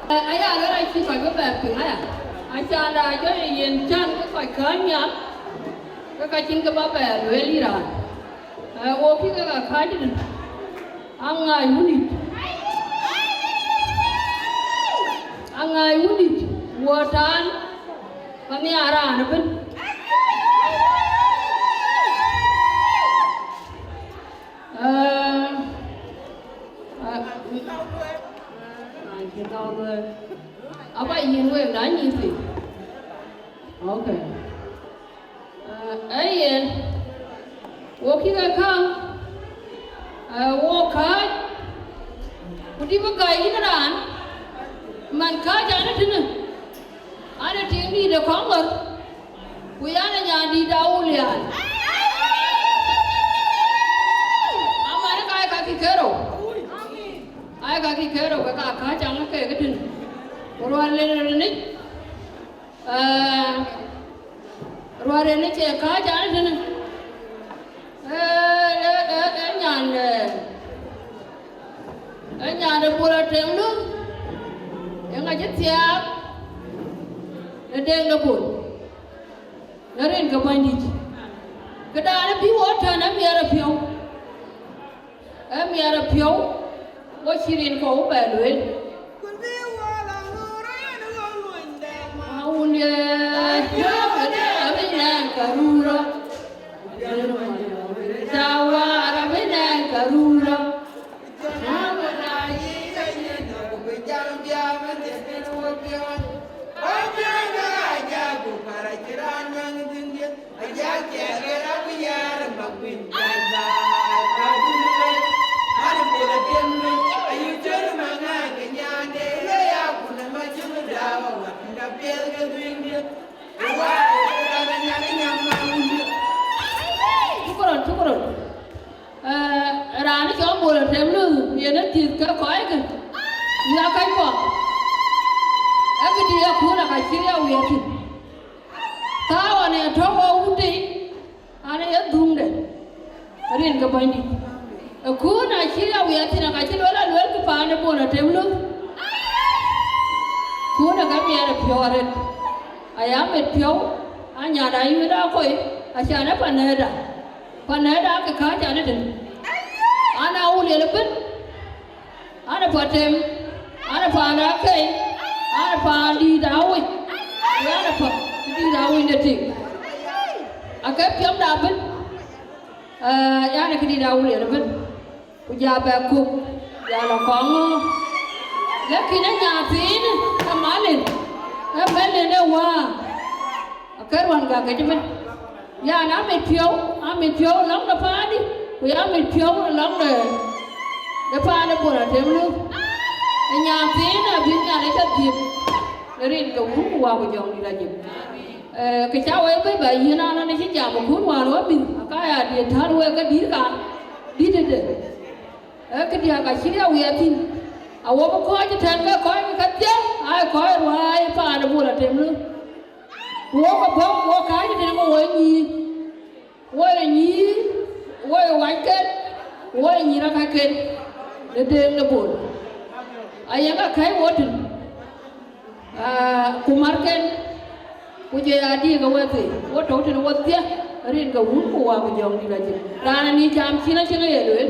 Aya lɔ rac cï kɔc bï bɛ̈ɛ̈r piŋ aya. Acan da jɔ ye yen can ke kɔc kääc nhial, ke ka cïn ke bä bɛ̈ɛ̈r lueel yï raan. Ee, wo kï ke ka kääc dït. Aŋäc wundït. Aŋäc wundït. Wo taan. Ka nhiaar raan ëbën. Ee, ee, aba yin wek na nyi thïn. Okay. Ee, ee yen, wo kï ke käŋ, ee, wo kääc, ku dï bï gäi yïn raan, man kääc an ë tënë, an ë tiŋ dïït ë kɔŋ ŋör, ku yan ë nyan dïït Awulian. Aman ë ka ye kakï kerou, aa ye kakï kerou, ke ka kääc an ë kek ë tënë, ku ruɔl len rinic. Ee, ruɔ̈ɔ̈r en ë cie kääc an tënë. Ee, ee, ee, ee, nyan, ee, ee, nyan de Bol Atem Luth, ee ŋa cï thiaak në Deŋ de Bol, në rin ke Bɛ̈nydït. Këdan bï wo tɛ̈n ë miɛt ë piɔ̈u. Ee miɛt ë piɔ̈u, wo cï rin kɔ̈u bɛ lueel. Awundië, abï nɛn karurɔ. Tawar abï nɛn karurɔ. Shukran, shukran. Ee, raan cɔl Bol Atem Luth, yen ë dhiëth ke kɔckë, ya kɔc kɔ̈k. Ee këdï ye kun aka cï ya wiɛ̈ɛ̈t thïn. Thaawon ë tɔ̈u wɔ wut tei, an, ë ye dhuŋde, rin ke Bɛ̈nydït. Ë kun acï ya wiɛ̈ɛ̈t thïn, aka cï luel aluel kë paan ë Bol Atem Luth. Kun ë ke miɛt ë piɔ̈u arëët. Aya mit piɔ̈u, anyan ayuëëda koi, acan ë panëëda. Panëëda ke kääc an ëtën. An Awulian ëbën. An ë Patem, an ë paan Akei, an ë paan dïït Awic, ku an ë pa dïït Awic de tik. Ake piɔ̈mda ëbën, ee, yan ë këdïït Awulian ëbën. Ku ja bɛ kuk, ja lɔ kɔŋ ŋö. Lakin ë nyathiin, ë malin, ë malin ë wäär. Akër wan gak kecë bën. Yan amit piɔ̈u, amit piɔ̈u lɔŋ de paandï, ku ya amit piɔ̈u lɔŋ de, de paan ë Bol Atem Luth. Ë nyathiin abï Nhialic a dhiëth, në rin ke Wun ku Wä ku Jɔŋdït Lajik. Ee, kë ca wek bɛ̈i bɛ yiën an, an cï jam ë kun wään wä mïth, aka ya diëët tän wek ke dït kan, dït ëdë. Ee, këdiäk acï ya wiɛ̈ɛ̈t thïn. Awɔ bï kɔc ëtɛ̈n ke kɔc ke kedhie, aa kɔc ruääi paan ë Bol Atem Luth. Ku wok abɔ̈, wok kääc tënë ke woi nyïïr, woi nyïïr, woi wacken, woi nyïïr akaken, në Deŋ de Bol. Ayen ka kɛ̈i wo tïn. Aa, ku märken, ku jɔ ya diëk ë wɛ̈thii, wo tɔ̈u tënë wodhie, rin ke Wun ku Wä ku Jɔŋdït Lajik. Raan ë nin jam cïn acïn aye lueel.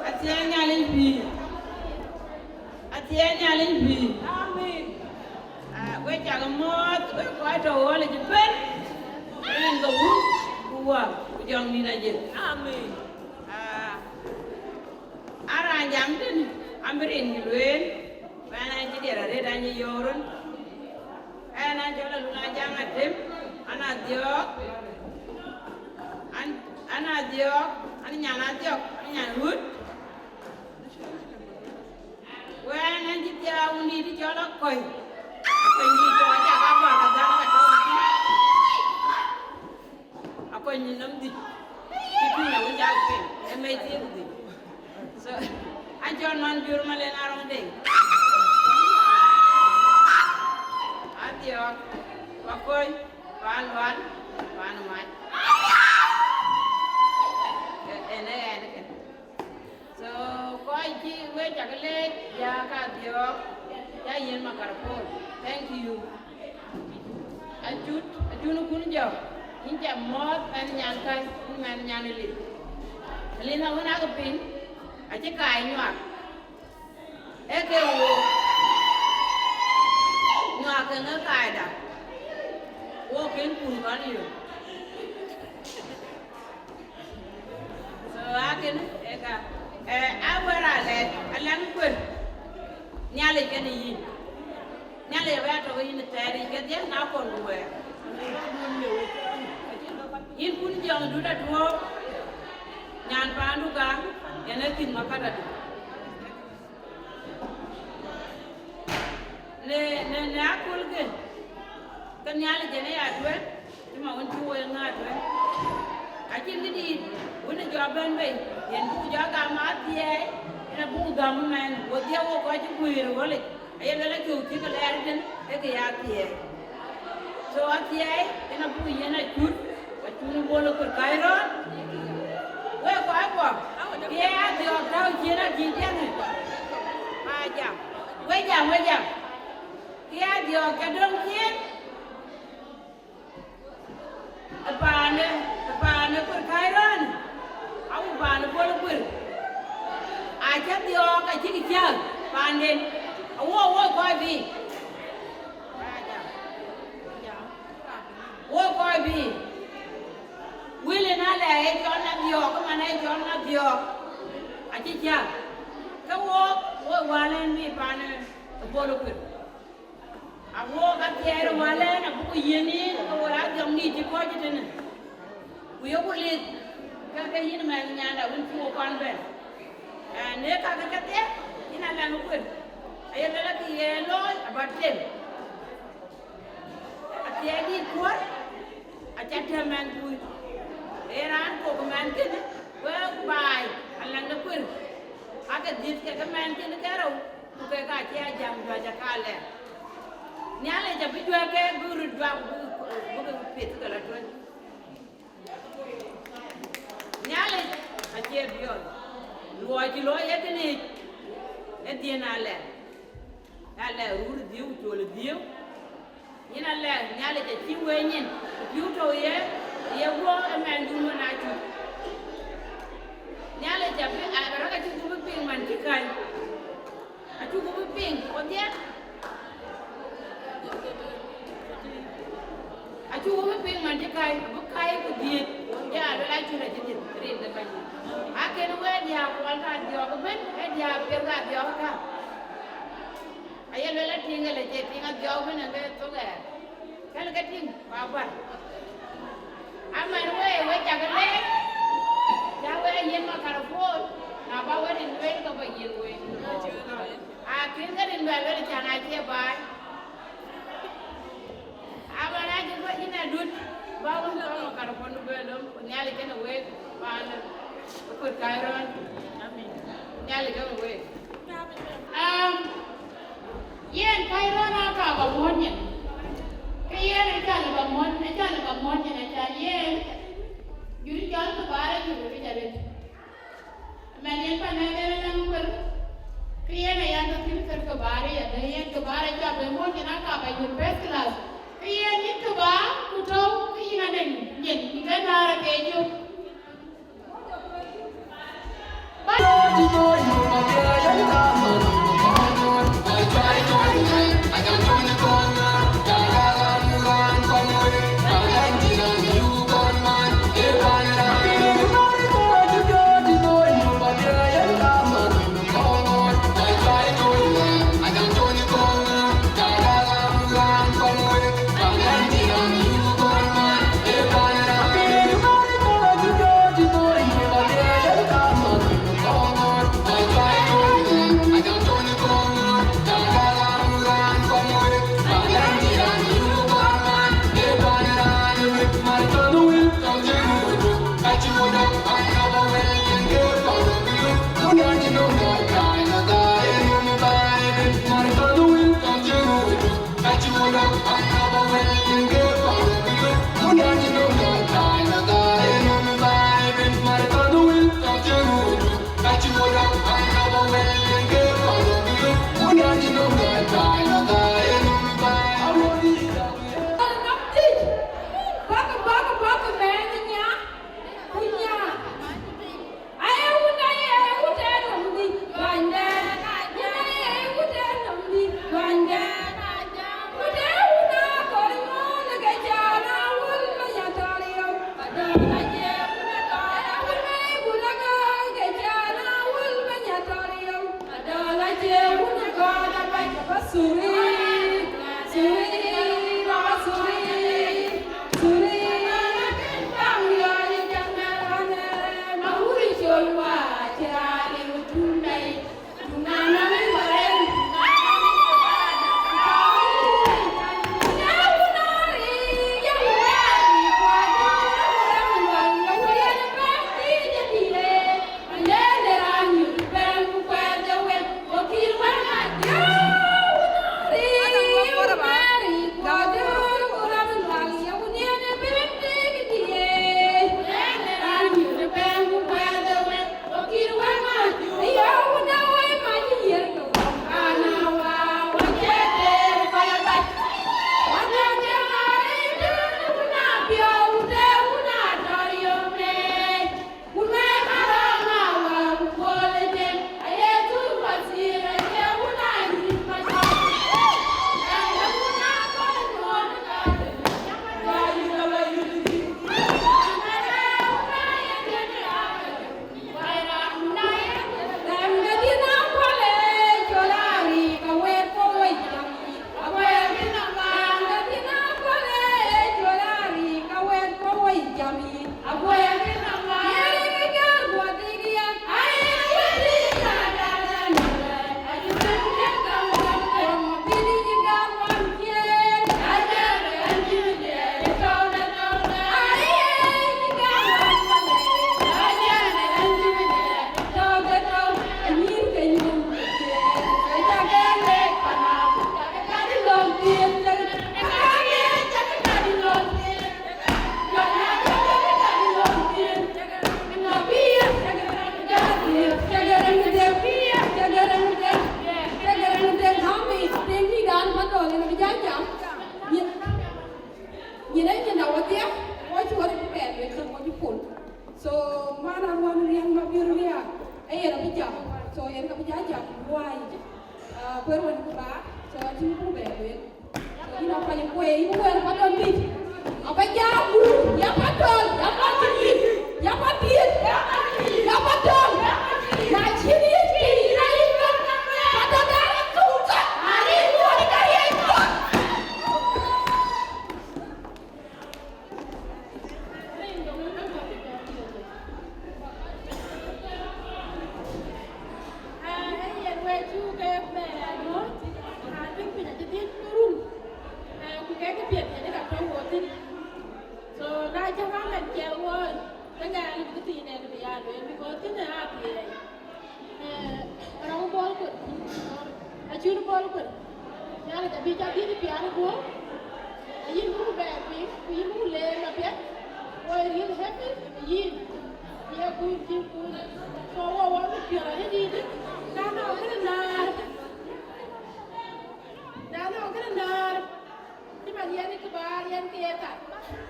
Athiɛɛi Nhialic pïïr. Athiɛɛi Nhialic pïïr. Amen. Ah, we cak muɔ̈ɔ̈th, we kɔc tɔ̈ ɣɔ̈l yic ëbën, rin ke Wun, ku Wät, ku Jɔŋdït Lajik. Amen. Ah, a raan jam tënë, abï rin cï lueel, ku ɣɛn acï diɛt arëët, an cï yɔ̈ɔ̈k röt. Ɣɛn acɔl Alun Ajaŋ Atem, an Adhiɔ̈ɔ̈k, an, an Adhiɔ̈ɔ̈k, an nyan Adhiɔ̈ɔ̈k, an nyan ɣöt. Wën, ɣɛn cï thiaak wundït cɔl Akɔ̈ny. Akɔ̈ny dït tɔ̈, acä ka gɔ̈r ka dhal ka tɔ̈ thïn. Akɔ̈ny nɔm dït. Cï tuny awën cak piŋ, ë mec thiëëk dhïc. So, acɔl man Biöör Malɛŋ Arɔŋ Deŋ. Adhiɔ̈ɔ̈k, Akɔ̈ny, Paan Lual, Paan Mac. Ë, ënë ɣɛn kënë. So, kɔc cï we cak leec, ya ka Adhiɔ̈ɔ̈k, ya yen makarapon. Thank you. Acut, acut kun jɔ, yïn cä mɔ̈ɔ̈th, mɛn nyan käi, yïn mɛn nyan Lith. Lith awën akë piŋ, acï kaai nyuak. Ee ke wo, nyuak ke ŋë kaaida, wo kën kun kɔn yök. So, akënë, eka, eh, a wɛ̈t alɛ̈k, alɛ̈k kuer, Nhialic kenë yïn. Nhialic abï atɔ̈ ke yïn thɛɛr yic kedhie, na kɔn ku wɛ̈ɛ̈r. Yïn kun Jɔŋdït Atuɔ̈ɔ̈p, nyan paandu ka, yen ee thïn makatadu. Në, në, në aköölkë, ke Nhialic yen ë ya tueŋ, cï ma wën cï wo ye ŋa tueŋ. Acïn këdït wën ë jɔ bɛ̈n bei, yen buk jɔ gam athiɛɛi, yen abuk gam ëmɛn, wo dhiëëu wo kɔc cï guëër ë ɣölic, aye luel acuk cï ke lɛɛr tën, ee ke ya athiɛɛi. So athiɛɛi, yen abuk yiɛ̈n acut, acut ë bol ë kut kac rɔ̈ɔ̈r. Wek kɔc kuɔ, ke ye Adhiɔ̈ɔ̈k tääu ciëën adït diɛ̈në. Aa jam, we jam, we jam. Ke ye Adhiɔ̈ɔ̈k ca döŋ ciëën. Ë paanë, ë paanë kuer kac rɔ̈ɔ̈në, awu paanë bol kuer. Acä Adhiɔ̈ɔ̈k acïk cäk paanden, awuɔk wok kɔc bï. Wok kɔc bï. Wël ëna lɛ ee cɔl Adhiɔ̈ɔ̈k, man ee cɔl Adhiɔ̈ɔ̈k. Acï cäk. Ke wok, wok wäl ɛn bï paanë bol kuer. Awook athiɛɛi wälɛn abuk yiɛ̈n yïn, ke wo Adhiɔ̈ŋdït cï kɔc ëtënë. Ku yeku lith, ke ke yïn mɛnh nyanda wën cï wo kɔn bɛ̈n. Ë, në kakë kedhie, yïn alɛ̈ŋ kuer. Aye luel akï ye looi, abä tem. Athiɛɛi dït kuɔ̈r, acä tɛ̈m mɛnh kuc. Ee raan kok mɛnh kënë, wek baai, alɛ̈ŋ de kuer. Ake dhiëth kekë mɛnh kënë ke rou. Ku kek aa cï a jam juëc aka lɛ̈k. Nhialic abï juëc ke bï röt juak, bï, bï ke piɛth ke la tueŋ. Nhialic acie biɔl. Luɔi cï looi ye kënë yic, ë dhiën alɛ̈k. Alɛ̈k rur dhiëëu, col dhiëëu. Yïn alɛ̈k, Nhialic acï wëë nyin, ku pïu tɔ̈u ye, ye guɔ ëmɛndun wën acut. Nhialic abï, arëk acï gup piŋ man cï käi. Acuk bï piŋ, ku dhiëth. Acuk bï piŋ man cï käi, bï käi ku dhiëth. Ya luel acuk acï dhiëth, rin de bɛ̈ny. Akën wek diäär kuɔl ka dhiɔ̈ɔ̈k ëbën, ee diäär piɛth ka dhiɔ̈ɔ̈k kä. Aye luel atiŋ, ëlë cie tiŋ adhiɔ̈ɔ̈k ëbën, ë ke thok ɣɛɛr. Kɛ̈n ke tïŋ, ku abär. Aman wek, wek cak leec. Ya wek yen makarapon, na ba wek rin lueel ke ba yiëk wek. Akën ke rin bɛ lueel can acie baai. Aban acï bä yïn adut, ba wek ba makarapon bɛ lom, ku Nhialic kenë wek, ba lom. Ku kut kac rɔ̈ɔ̈n. Amin. Nhialic kenë wek. Um, yen Kairon aka ba muɔ̈n nyin. Ke yen acan ba muɔ̈n, acan ba muɔ̈n nyin, acan yen. Jur cɔl ke baar ajur ke jaret. Mɛn yen pan ë yen ënɔŋ kuer. Ke yen ayan ke kïn kër ke baar ya, de yen ke baar aca be muɔ̈n nyin aka ba yur first class. Ke yen yïn ke baar ku tɔ̈u ke yïn anɛn nyin, yïn ke naar ke cök. Nyin ee nyin da wadhie, wo cï wɔ röt bɛ̈n wek ke wo cï pol. So, man Aruɔn Riɛŋ Mabior Riak, ee yen abï jam. So, yen ka bï ja jam luɔi. Ah, kuer wën ku ba, so, acïn ku bɛ lueel. So, yïn akuany kuei, yïn wɛ̈ɛ̈r pa dɔm dït. Aba ja guur, ya pa tɔl, ya pa tït, ya pa dhiëth, ya pa tɔl. Na cïn yïn tï, yïn ayï tɔl, pa tɔl dɛ̈ rɔt thou tɔl, na rin duɔ̈ɔ̈r ka riɛc tɔl. Kek piɛth yen ka tɔ̈ wo thïn. So na cä rɔ̈m ɛn ciɛl wo, ke ŋɛɛl bï këthiin ɛn bï ya lueel, because kënë aa thiëëc. Eh, rɔ̈m bɔl kuer, acïn bɔl kuer. Nhialic abï cä dhiëth pial guöp, ayïn buk bɛɛr piny, ku yïn buk leer apiɛth, wo ye riël happy, yïn, ye kuur cïn kuur. So wo wo bï piɔ̈ɔ̈th arëët yïn, na nɔŋ kënë näär, na nɔŋ kënë näär. Cï man yɛn ë këbaar yɛn ke ye thar,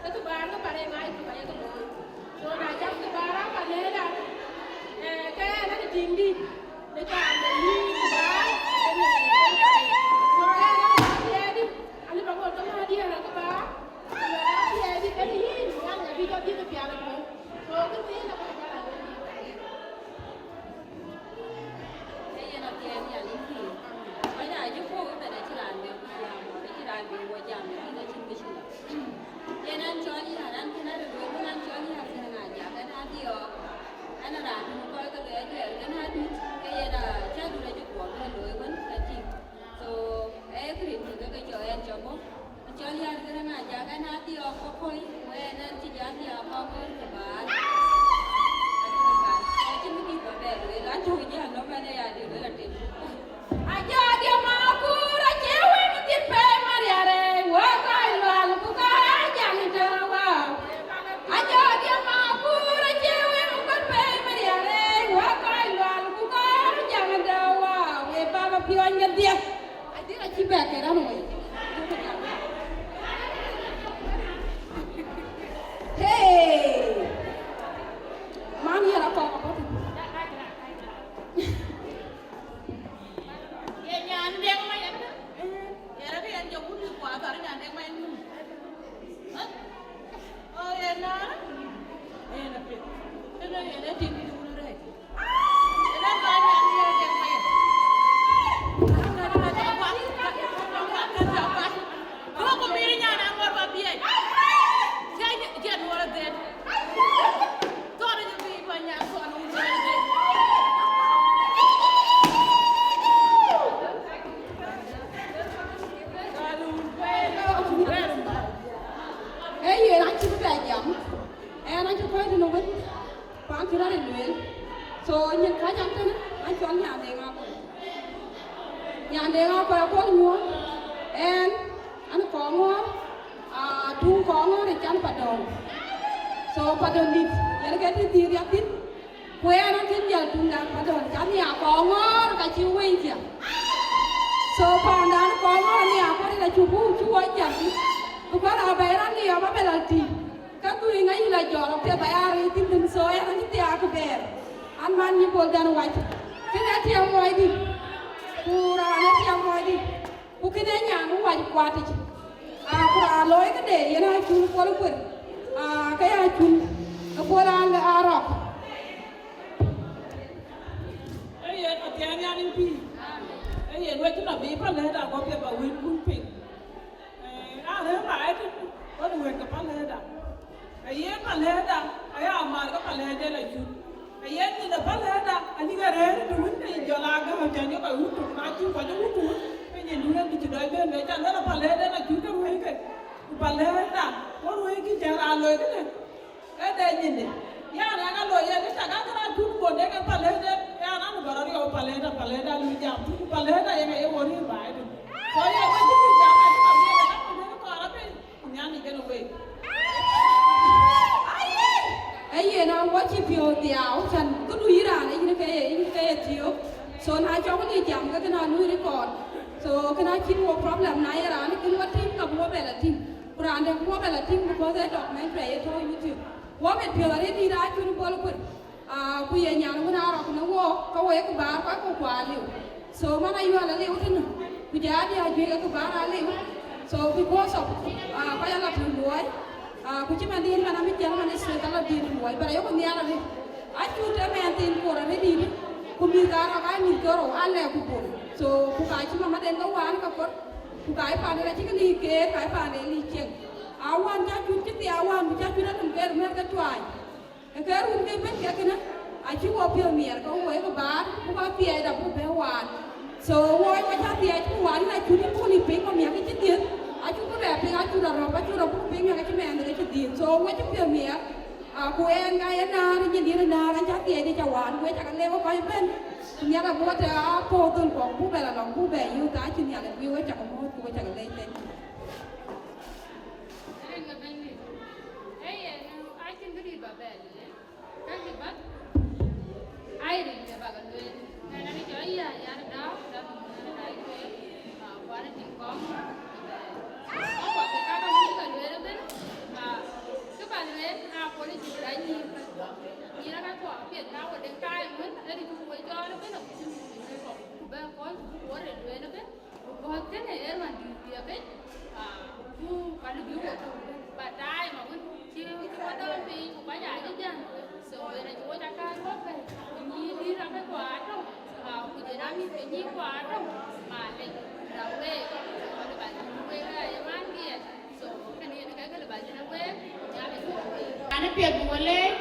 ke këbaar ke pan ë ŋaai kë ba ye ke looi. So na cak këbaar aa pan ëda, eh, ke ɣɛn adï tiŋdï në kaam de yïn këbaar, ke në yen. So ɣɛn adï tiɛɛdï, alë ba ŋot ke määr diëër ë këbaar, ku ɣɛn adï tiɛɛdï ke në yïn, ɣɛn abï jɔ dhiëth ë pial ë bɔ̈. So kë thiin ë ba jal a looi. Ee yen athiɛɛi Nhialic pïïr. Kɔc aa cï puɔ̈u ëbɛ̈n acï raan bï ku jam, acï raan bï wɔ jam, ë yïn acïn mïcïlë. Yen an cɔl yär, an kën arëk wek wën an cɔl yär kën ŋa jak, ɛn adhiɔɔk. Ɛn raan tök kɔc ke luɛɛl juɛɛr, kën adït, ke yen acä dut acï guɔ bɛ̈n looi wën ke tïŋ. So, ee kë rin kë ke cɔl ɛn cɔk bɔ̈. Cɔl yär kën ŋa jak ɛn adhiɔɔk kɔ̈k kɔ̈i, ku ɛn ɛn cï jɔ adhiɔɔk kɔ̈k kɔ̈i kë baar. Acïn kë baar. Acïn kë dït ba bɛ lueel, an tök jɔ nɔm ɛn ë ya dït wek atem. Ajɔ diɛ makur acie wek dhil pɛɛi mariare, wek kɔc lual ku kɔc jaŋ dë wä. Ajɔ diɛ makur acie wek kɔc pɛɛi mariare, wek kɔc lual ku kɔc jaŋ dë wä. Wek baba piɔ̈ny kedhie. Adï acï bɛ ke rɔ̈m wei. Hey! Man yɛn akɔk abɔ̈ tïŋ. Ye nyan deŋ ma yɛn. Yɛn rɛ̈k yɛn jɔ wun kuath arë nyan deŋ ma yɛn. Ɣɛn? Oh, yen na? Yen apiɛth. Kënë yen ë tiŋ dït wun rɛ̈ɛ̈c. Ee yen acï bï bɛ jam, ɛn acï kɔc tënë wën, ku an cï rɔt ë lueel. So nyin ka jam tënë, an cɔl Nyandeŋ Akɔ̈l. Nyandeŋ Akɔ̈l Akɔ̈l Nyuɔ̈ɔ̈n, ɛn, an Kɔŋɔ̈ɔ̈r, aa, tuŋ Kɔŋɔ̈ɔ̈r ë can Padɔ̈ŋ. So Padɔ̈ŋ dït, yen ke tïŋ thïn riɛk thïn. Ku ɣɛn akën jäl tuŋdan Padɔ̈ŋ, ca nhiaar Kɔŋɔ̈ɔ̈r ka cï wëi thiäk. So paandan Kɔŋɔ̈ɔ̈r nhiaar Kuɔ̈t ë cuk buk cï wɔ jäl thïn. Because abɛ̈i rɔt nhiaar ba bɛ lɔ tïŋ. Ka dhuëëŋ ayï lɔ jɔt apiɛth ba ya rëër thïn thïn, so ɣɛn acï thiaak bɛ̈ɛ̈r. An man nyi Bol Dɛn Wac. Kënë atiɛm muɔɔcdï. Ku raan atiɛm muɔɔcdï. Ku kënë nyan wac kuatic. Aa, ku raan looi këde yen acun Kuɔl Kuer. Aa, ke ya cun. Ke Bol Arɔk. Ee yen athiɛɛn yan yïn pïïr. Ee yen wek cï lɔ bï Palɛ̈ɛ̈t aguɔ piɛth ba wël kun piny. Ee, aa rëër ba ë tëku, wek wël ke Palɛ̈ɛ̈t da. Ee yen Palɛ̈ɛ̈t da, aya maar ke Palɛ̈ɛ̈t de la cut. Ee yen nyin de Palɛ̈ɛ̈t da, anyi ke rëër të wën ke jɔl aa gäm cän jɔ kɔc wut tök, na cï kɔc wut tök, ke nyin duëër bï cï dɔc ben, be cän de la Palɛ̈ɛ̈t de la cut ke ruëëi ke. Ku Palɛ̈ɛ̈t da, wo ruëëi kï cän raan loi këde. Ë de nyinde. Yan, an, alo yen, ë cak, an, kërac cuk bɔ̈, dek en Palëda, yan, an, bä rɔt riɔu Palëda, Palëda lu jam, cuk Palëda yen aye wo rïïr baai tën. So, yen, wek cï bï jam, acï bä miɛt, ë ka Palëda kɔɔr apɛi, ku Nhialic kën wek. Ee yen, an, wɔ cï piɔ̈u dhiau, cän, këdu yïn raan, yïn ke ye, yïn ke ye thiɔ̈k. So, na cɔk ni jam, ke kën a lu record. So, kën a cïn wo problem, na ye raan, kën wɔ tïŋ, ka bï wɔ bɛ la tïŋ. Ku raan dɛ̈ ku wɔ bɛ la tïŋ, because ë documentary aye tɔ̈u YouTube. Wɔ mit piɔ̈ɔ̈th arëët dït aa cun Bol Kuer. Aa, ku ye nyan wën aa rɔ̈k në wook, ke wo ye këbaar kɔc ku kuaar liu. So, man Ayual aliu tënë, ku jɔ adï ajuëc ke këbaar aa liu. So, because of, aa, kɔc ala tïŋ luɔi, aa, ku cï man dït man amï jël man Israel ala dït luɔi, but ayok nhiaar arëët. Acut ëmɛn thiin koor arëët dït, ku mïth aa rɔ̈k aa mïth ke rou, aa lɛɛk ku bol. So, ku ka cï mamaden ke waan ke kor. Ku ka ye paanden acï ke liic keer, ka ye paanden liic cieŋ. A wään cä cut cï thiaak wään, ku cä cut anɔm ke mɛ̈r ke tuaany. Ë ke run ke bɛ̈n ke kënë, acï wo piɔ̈u miɛɛr ke wo ye ke baar, ku ka thiɛɛcda buk bɛ waan. So, wo ye cä thiɛɛc ku waan, na cut yïn buk liic piny, ku miäk cï dhiëth, acuk bï Piŋ acuk rɔt rɔp, acuk rɔt buk piŋ, yak acï mɛɛn ke cï dhil. So, wek cï piɔ̈u miɛt, ah, ku ɛn ka ye näär, nyin dït näär, an cä thiëëc, cä wan, wek cä ke lëu kɔc ëbën. Ku miɛt abï wek tɔ̈ apuɔ̈u thöl kɔ̈k, buk bɛ lɔ lɔŋ, buk bɛ yöth, acï Nhialic guiir, wek cä ke muɔ̈ɔ̈th, ku wek cä ke leec. Thank you. Rin ke Bɛ̈nydït. Ee yen, acïn këdït ba bɛ lueel. Ka cï bäk, ai rin ke bä ke lueel. Ɣɛn, ɣɛn cɔl ya, ya dau, dau, dau, dau, ah, kuan cïn kɔŋ. Akɔ̈k ke ka ka muk ke lueel ëbën, ah, kë ba lueel, aa, policy da nyïïn. Nyïïn aka kɔ̈k, piɛth na wä de time wën, ë rin cuk wä cɔɔl ëbën, aku cïn ku bɛ kɔc, ku wä de lueel ëbën. Because kënë ee run dït thiëëk, ah, ku ka lëu bï wo tɔ̈u, but time awën cï, cï wo dɔm piny, ku ka ya cï jäl. So, yen acï wo ca kaar wok pɛ̈i, ku nyïïn dït ake kua atɔ̈u, ah, ku jël a mïth ke nyïïn kua atɔ̈u, ma lec, da wek, so, ka lëu ba nyïïn wek, ah, ye man kiɛt. So, kënë yen ka lëu ba nyïïn wek, ku Nhialic wok wek. An, piɛth bï wo leec,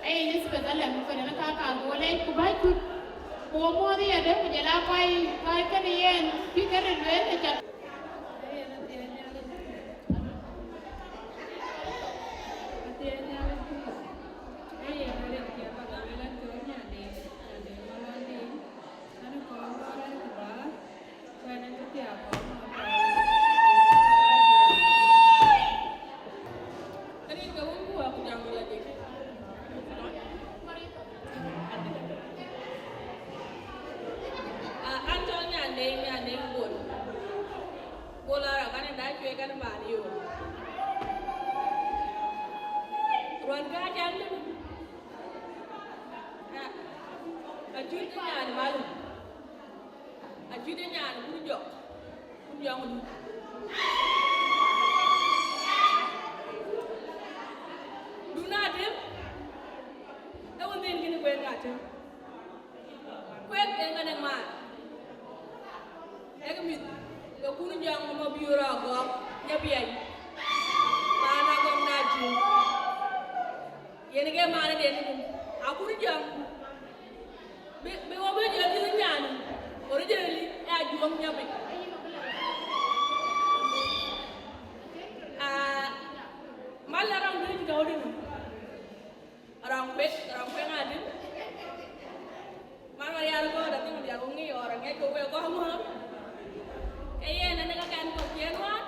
ee Elizabeth Alɛm, ku yen ka kaar bï wo leec, ku bä cut, ku wo muɔ̈th yedë, ku jël a kɔc, kɔc kënë yen, bï kënë lueel, ke cä Ah, an cɔl Nyandeng, Nyandeng Bol. Bol Arɔk, an da cuëëc kan paan yöök. Ruɔn ka can lëu. Ah, acut nyan malum. Acut nyan Kur Jɔk. Kur Jɔk du. Du na tem. Ë wën dhil kën kueer ka tem. Kuek en ka däŋ maar. Ek mïth, ke Kur Jɔŋ mɔ biöör agɔk, nya biɛny. Paan agɔk na cï. Yen ke maan den, a Kur Jɔŋ. Bï, bï wo bï jɔ dhil nyan. Originally, ë Ajuɔŋ nya piny. Ah, mal la rɔŋ dït tɔ̈u dït. Rɔŋ kuek, rɔŋ kuek ŋadï. Man wä rial kɔɔr, adhil rial ku ŋic ɣɔn, aŋiɛc ke wek kɔc muɔ̈ɔ̈th. Ke yen, ënë ka kɛn kɔc cï en wään,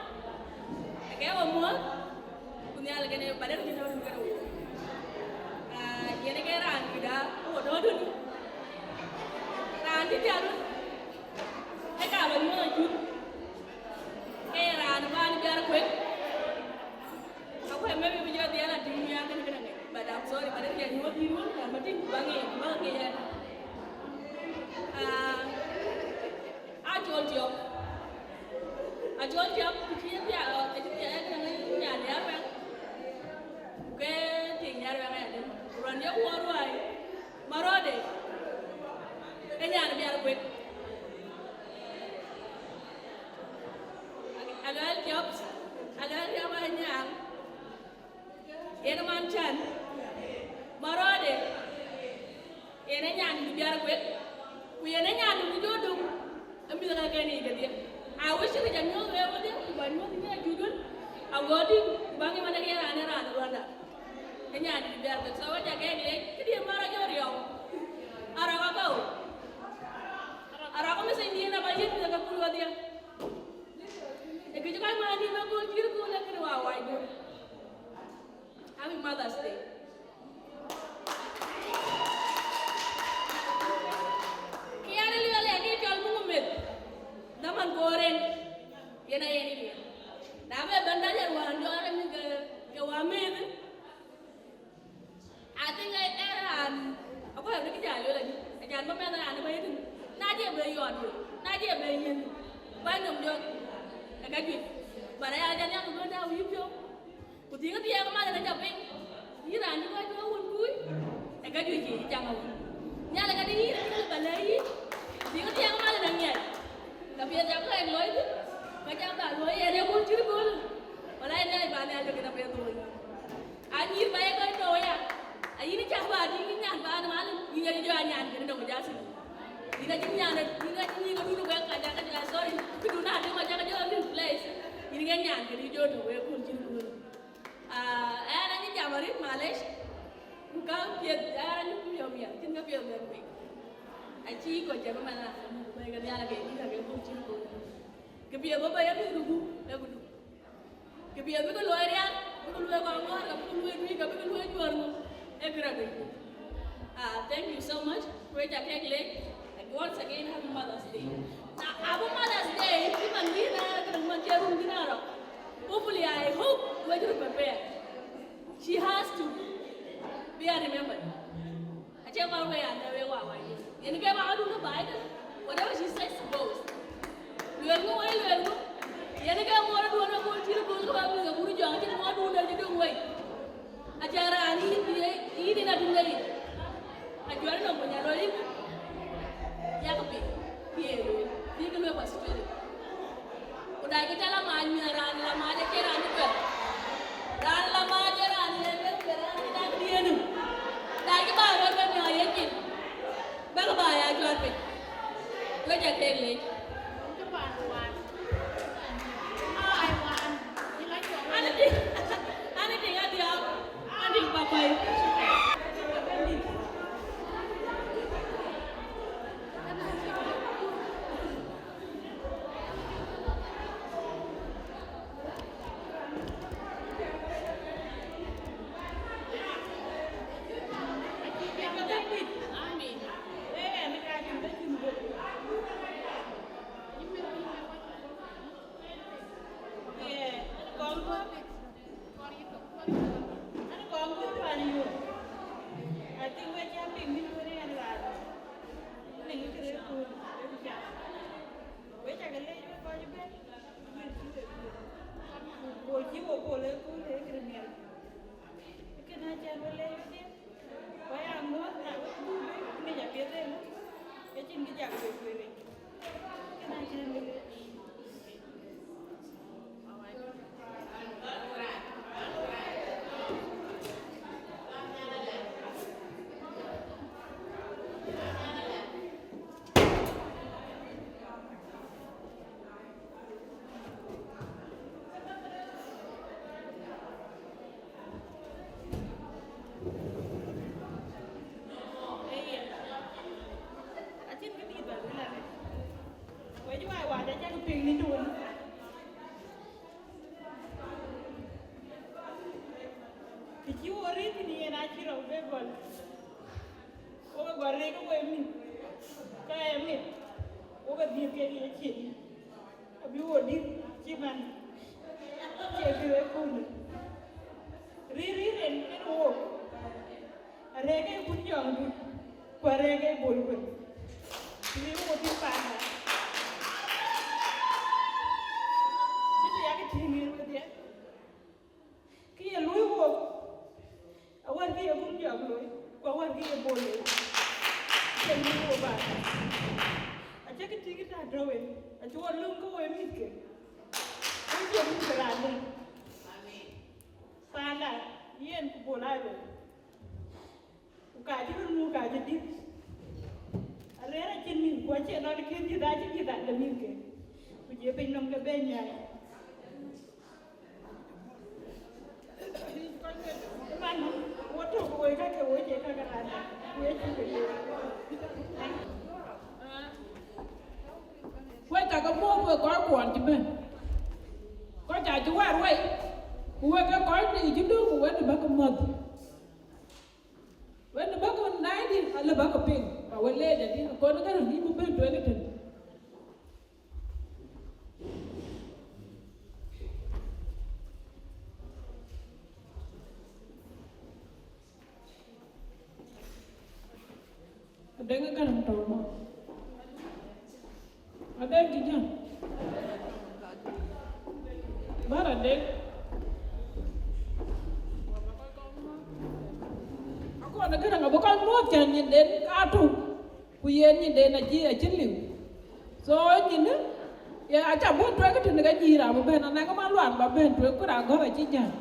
ke wo muɔ̈ɔ̈th, ku Nhialic kënë ba dɛ̈t cï tɔ̈u kënë wo. Ah, yen ke raan dït da, wo tɔ̈ döt. Raan cï pial wën, ë ka ba nyuɔɔth acut. Ke ye raan bän biar kuek. Aku maybe bï jɔ dhiɛl a tïŋ ya kënë kënë ŋic, but I'm sorry, but ënë nyuɔɔth yïn wun, kan ba tïŋ, ku ba ŋic, ku ba ŋic ya. Ah, Acol Tiɔp. Acol Tiɔp, ku cï ye thiaak, ë cï thiaak, ë kënë ŋic, nyan ya wɛŋ. Ku ke tïŋ ya wɛŋ ya dï. Ku rɔn ye wuɔɔr ruai, ma rɔɔde. Ë nyan biar kuek. Aluel Tiɔp, Aluel Tiɔp Anyaŋ, yen man cän, ma rɔɔde, yen ë nyan dï biar kuek, ku yen ë nyan dï jɔ dum, ë mïth ka kën yiic kedhie. A wec cï kë jɔ nyuɔ̈th wek wedhie, ku ba nyuɔ̈th ë nyan judun, ago dï, ku ba ŋic man ë ke raan ë raan ë ruanda. Ë nyan dï biar kuek, so wek ca kek leec, këdï ë mär ajɔ riɔu, arɔk akɔu, arɔk ë metheny diën aba yiëth mïth ke kuc wedhie. Ë kë cï kɔc määr nïïm ë kööl cït kööl ë kënë wa wac dun. Happy Mother's Day. Kë yan ë lueel ë kë cɔl muk meth, dhaman koor en, yen ayen ë lueel. Na bɛ bɛ̈n dac ë wään jɔɔr ë mïth ke, ke wa meth, I think ë, ë raan, aku raan bï kë jal lueel adï, acan bä mɛnh raan ë bä yethin, na jɛ bɛ yɔɔt wei, na jɛ bɛ yiën, bä nɔm jɔt, ë ka juëc, but aya jal yam bä dau yï piɔ̈u, ku thiëŋ thiëëŋ mal ë ca piny, yïn raan cï kɔc tuɔɔk wun kuc, ë ka juëc cï cam awun. Nhialic ka dï yïn acï bä lɛ̈k yïn, ku thiëŋ thiëëŋ mal ë ŋiɛc, ka piɛth ca kɔc looi thïn, ka ca bä looi yen ë kun cït kööl, wala yen Nhialic bä Nhialic ke kën apiɛth looi. Anyïïr ba ye kɔc tɔ̈u aya, ayïn cak ba tïŋ nyan ba në mal, yïn ye jɔ a nyan kënë dɔm jasin. Yïn acïn nyan, yïn acïn yïn adun wek ka jaka jaka, sorry, këdun na dïm acaka jɔ replace. Yïn ke nyan kë. Wek kun cïn kun. Ah, ɛn acï jam arëët, malesh. Ku ka piɛth, ɛn acï kun yɔm ya, cïn ka piɛth bɛ̈n piny. Acï kɔc jam man amuk, bɛ̈i ke Nhialic ke dït ake kun cïn kun. Kë piɛth bä bɛ̈i abï ku du, e ku du. Kë piɛth bï ke luɔi rial, bï ke luɔi kɔŋ ŋɔ̈ɔ̈r, ka bï ke luɔi tui, ka bï ke luɔi juɔ̈ɔ̈r ŋö, e kë rɔt döny. Ah, thank you so much. Kuec akek lec. Like, once again, happy Mother's Day. Na, happy Mother's Day, even we na, kë däŋ man cï rum kïn arɔ. Hopefully, I hope we will prepare. She has to be a remember. Acie kɔn we ya ne we wa wa ye. Yen ke ba du ke bai ke. Whatever she says goes. Luel ŋö we luel ŋö. Yen ke mo du na ko ti ko ko ba mi ke buru jang ti mo du ne ti dong we. Acara ni ni ni ni na du le. Ajuar no mo nya lo ni. Ya ko bi. Ye lo. Ni ke lo ba story. Ku dac ke cä la mac miɛt, raan la mac acie raan cï cuɛt. Raan la mac ee raan ye luel ke raan cï dak diëënë. Dac ke ba rɔt bɛ miɔɔc ye cin. Bäkë ba ya cuat piny. Wek ca keek leec. Anything, anything adiäk. Anything ba kɔc. An kɔŋ kɔn pan yök. I think we cä piŋ ni wën en raan. Ni kërë kun, we cä ke lec we kɔc bɛ̈n. Wo cï wo bol e kun e kërë miɛl. Kën a cän we lec we dï. Ku aya ŋuɔ̈th na we dhuk bï ni ja piɛth en. Ke cïn kë jak we kueer. Acïn kë dït bä lueel arëët. Wec wai wä, acä ke piŋ në tuun. Të cï wo rëër thïn yen acï rɔt bë gɔl. Wo ke gɔl rëër ke we mïth, ka ë mïth, wo ke dhiëth kek ye cin. Abï wo dït cï man cie kë ë kunë. Rïïr rïïr en en wook, arëëk ee kun jɔŋdït, ku arëëk ee bol kuën. Rïïr wo dït paanda. Cï të yak tïŋ en wedhie. Kë ye luɔi wook, awär kë ye kun jɔŋ looi, ku awär kë ye bol looi. Cï luɔi wook ba. Acä kë tïŋ ë tak tɔ̈u en, acï wo löŋ ke wo ë mïthke. Wun cï mïth ke raan dɛ̈. Paanda, yen ku bol aa looi. Ku ka cï röt muk ka cï dït. Arëër acïn mïth, ku acie lɔn kën dït, acï dït ade mïthke. Ku jie piny nɔm ke ben nyai. Man, wo tök woi ka ke woi cie ka ke raan, ku ye cï ke ye. Wek ka ke muɔ̈th wek kɔc kuɔn cï bɛ̈n. Kɔc acï waar wei, ku wek ke kɔc dï cï döŋ, ku wek dï bäk ke muɔ̈th. Wek dï bäk ke naidi, alë bäk ke piŋ, ba we leec adï, akɔn ke röt yïn bï bɛ̈n tueŋ ëtën. Adeŋ ë Gäräŋ tɔ̈u nɔm. Adeŋ kï jam. Bär Adeŋ. Akɔn ë Gäräŋ abï kɔc muɔ̈th cän nyinden ka tök. Ku yen nyinden acï, acï liu. So nyinë, ye acä bɛ̈n tueŋ tënë ka jïïr abï bɛ̈n, anɛŋ man lual ba bɛ̈n tueŋ, ku raan gɔ̈th acï jam.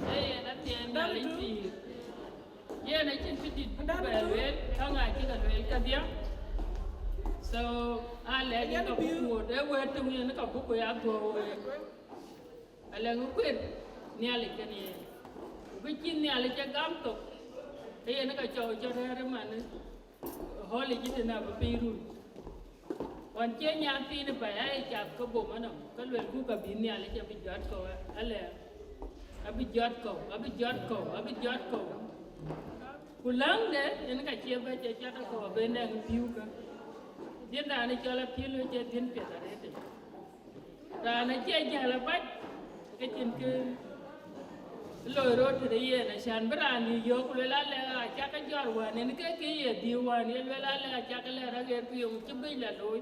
Ee, yen athiɛɛn Nhialic pïïr. Yen acïn kë dït bï bɛ lueel, ka ŋa cï ke lueel kedhie. So, alɛ̈k yïn ka buk wuɔ̈t, ee wɛ̈t töŋ yen ka buk ya dhuɔ̈k week. Alɛ̈k kuet Nhialic kenë yen. Ku kë cï Nhialic ë gam thok, ke yen ka cɔu cï rɛ̈ɛ̈r ëmanë, hɔl yic tënë abï piny run. Ɣɔn cie nyan thiin ë pɛ̈i, aa ye cath ke bom ënɔm, ke luelku ka bï Nhialic abï jɔt kɔ̈u, alɛ̈k, abï jɔt kɔ̈u, abï jɔt kɔ̈u, abï jɔt kɔ̈u. Ku läŋde yen ka cie bɛ̈c ë jɔt kɔ̈u abï nɛŋ pïu kä. Dhiën raan ë cɔl apiël ë cie dhiën piɛth arëët. Raan acie jäl abac, ke cïn kë loi rot tëde yen, acan bï raan yï yök, ku luel alɛ, acak jɔt wään, yen ke kë ye dhiëëu wään, ye luel alɛ, acak lɛ̈ɛ̈r aɣeer, ku yöŋ cï bïc la looi,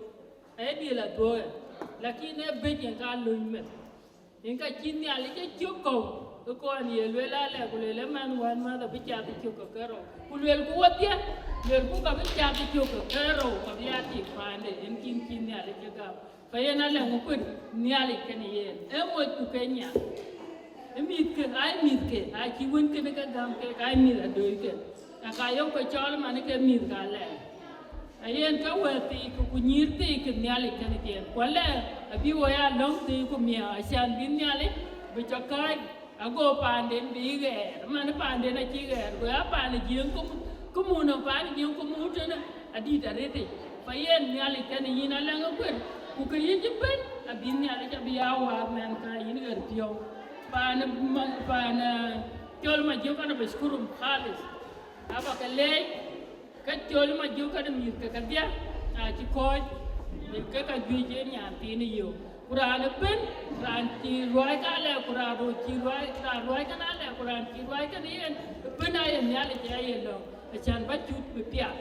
aye dhiël athuɔɔk. Lakin ee bïc yen ka luny meth. Yen ka cï Nhialic ë cök kɔ̈u, ë kɔn ye luel alɛ, ku luel ë mɛnh wään mäth abï cath cök ke kerou. Ku luelku wodhie, luelku ka bï cath cök ke kerou, ka bï ya tik paande, yen kïn cï Nhialic ë gam. Ka yen alɛ̈ŋ ë kuet Nhialic kenë yen, ee moc ku ke nyan. Ë mïthke, aa mïthke, aa cï wën kënë ke gäm kek, aa mïth adööcke. Aka yök ke cɔl man ke mïth ka lɛɛr. Ayen ke wëë thiic ku, ku nyïïr thiic ke Nhialic kenë yen. Ku alɛɛr abï wo ya lɔ̈ŋ thiic ku miäk, acan bï Nhialic bï cɔk kääc. Ago paanden bï ɣɛɛr, man paanden acï ɣɛɛr, go ya paan ë Jiëëŋ, ku, ku mun nɔm paan ë Jiëëŋ, ku mun tënë adït arëtic. Fa yen Nhialic kenë yïn alɛ̈ŋ ë kuet, ku kë yïc ëbën, abï Nhialic abï ya wäär mɛnhkä yïn ɣer piɔ̈u. Paan ë ma-, paan, eh, cɔl Majök ana bashkurum khalis. Aba ke leec, ke cɔl Majök kenë mïthke kedhie, acï kɔ̈ɔ̈c, ke ka juëc ë nyan thiin ë yök. Ku raan ëbën, raan cï ruääi ka lɛ̈k, ku raan röt cï ruääi, raan ruääi kënë alɛ̈k, ku raan cï ruääi kënë yen, ëbën aye Nhialic aye lɔ̈ŋ, acan ba cut bï piath.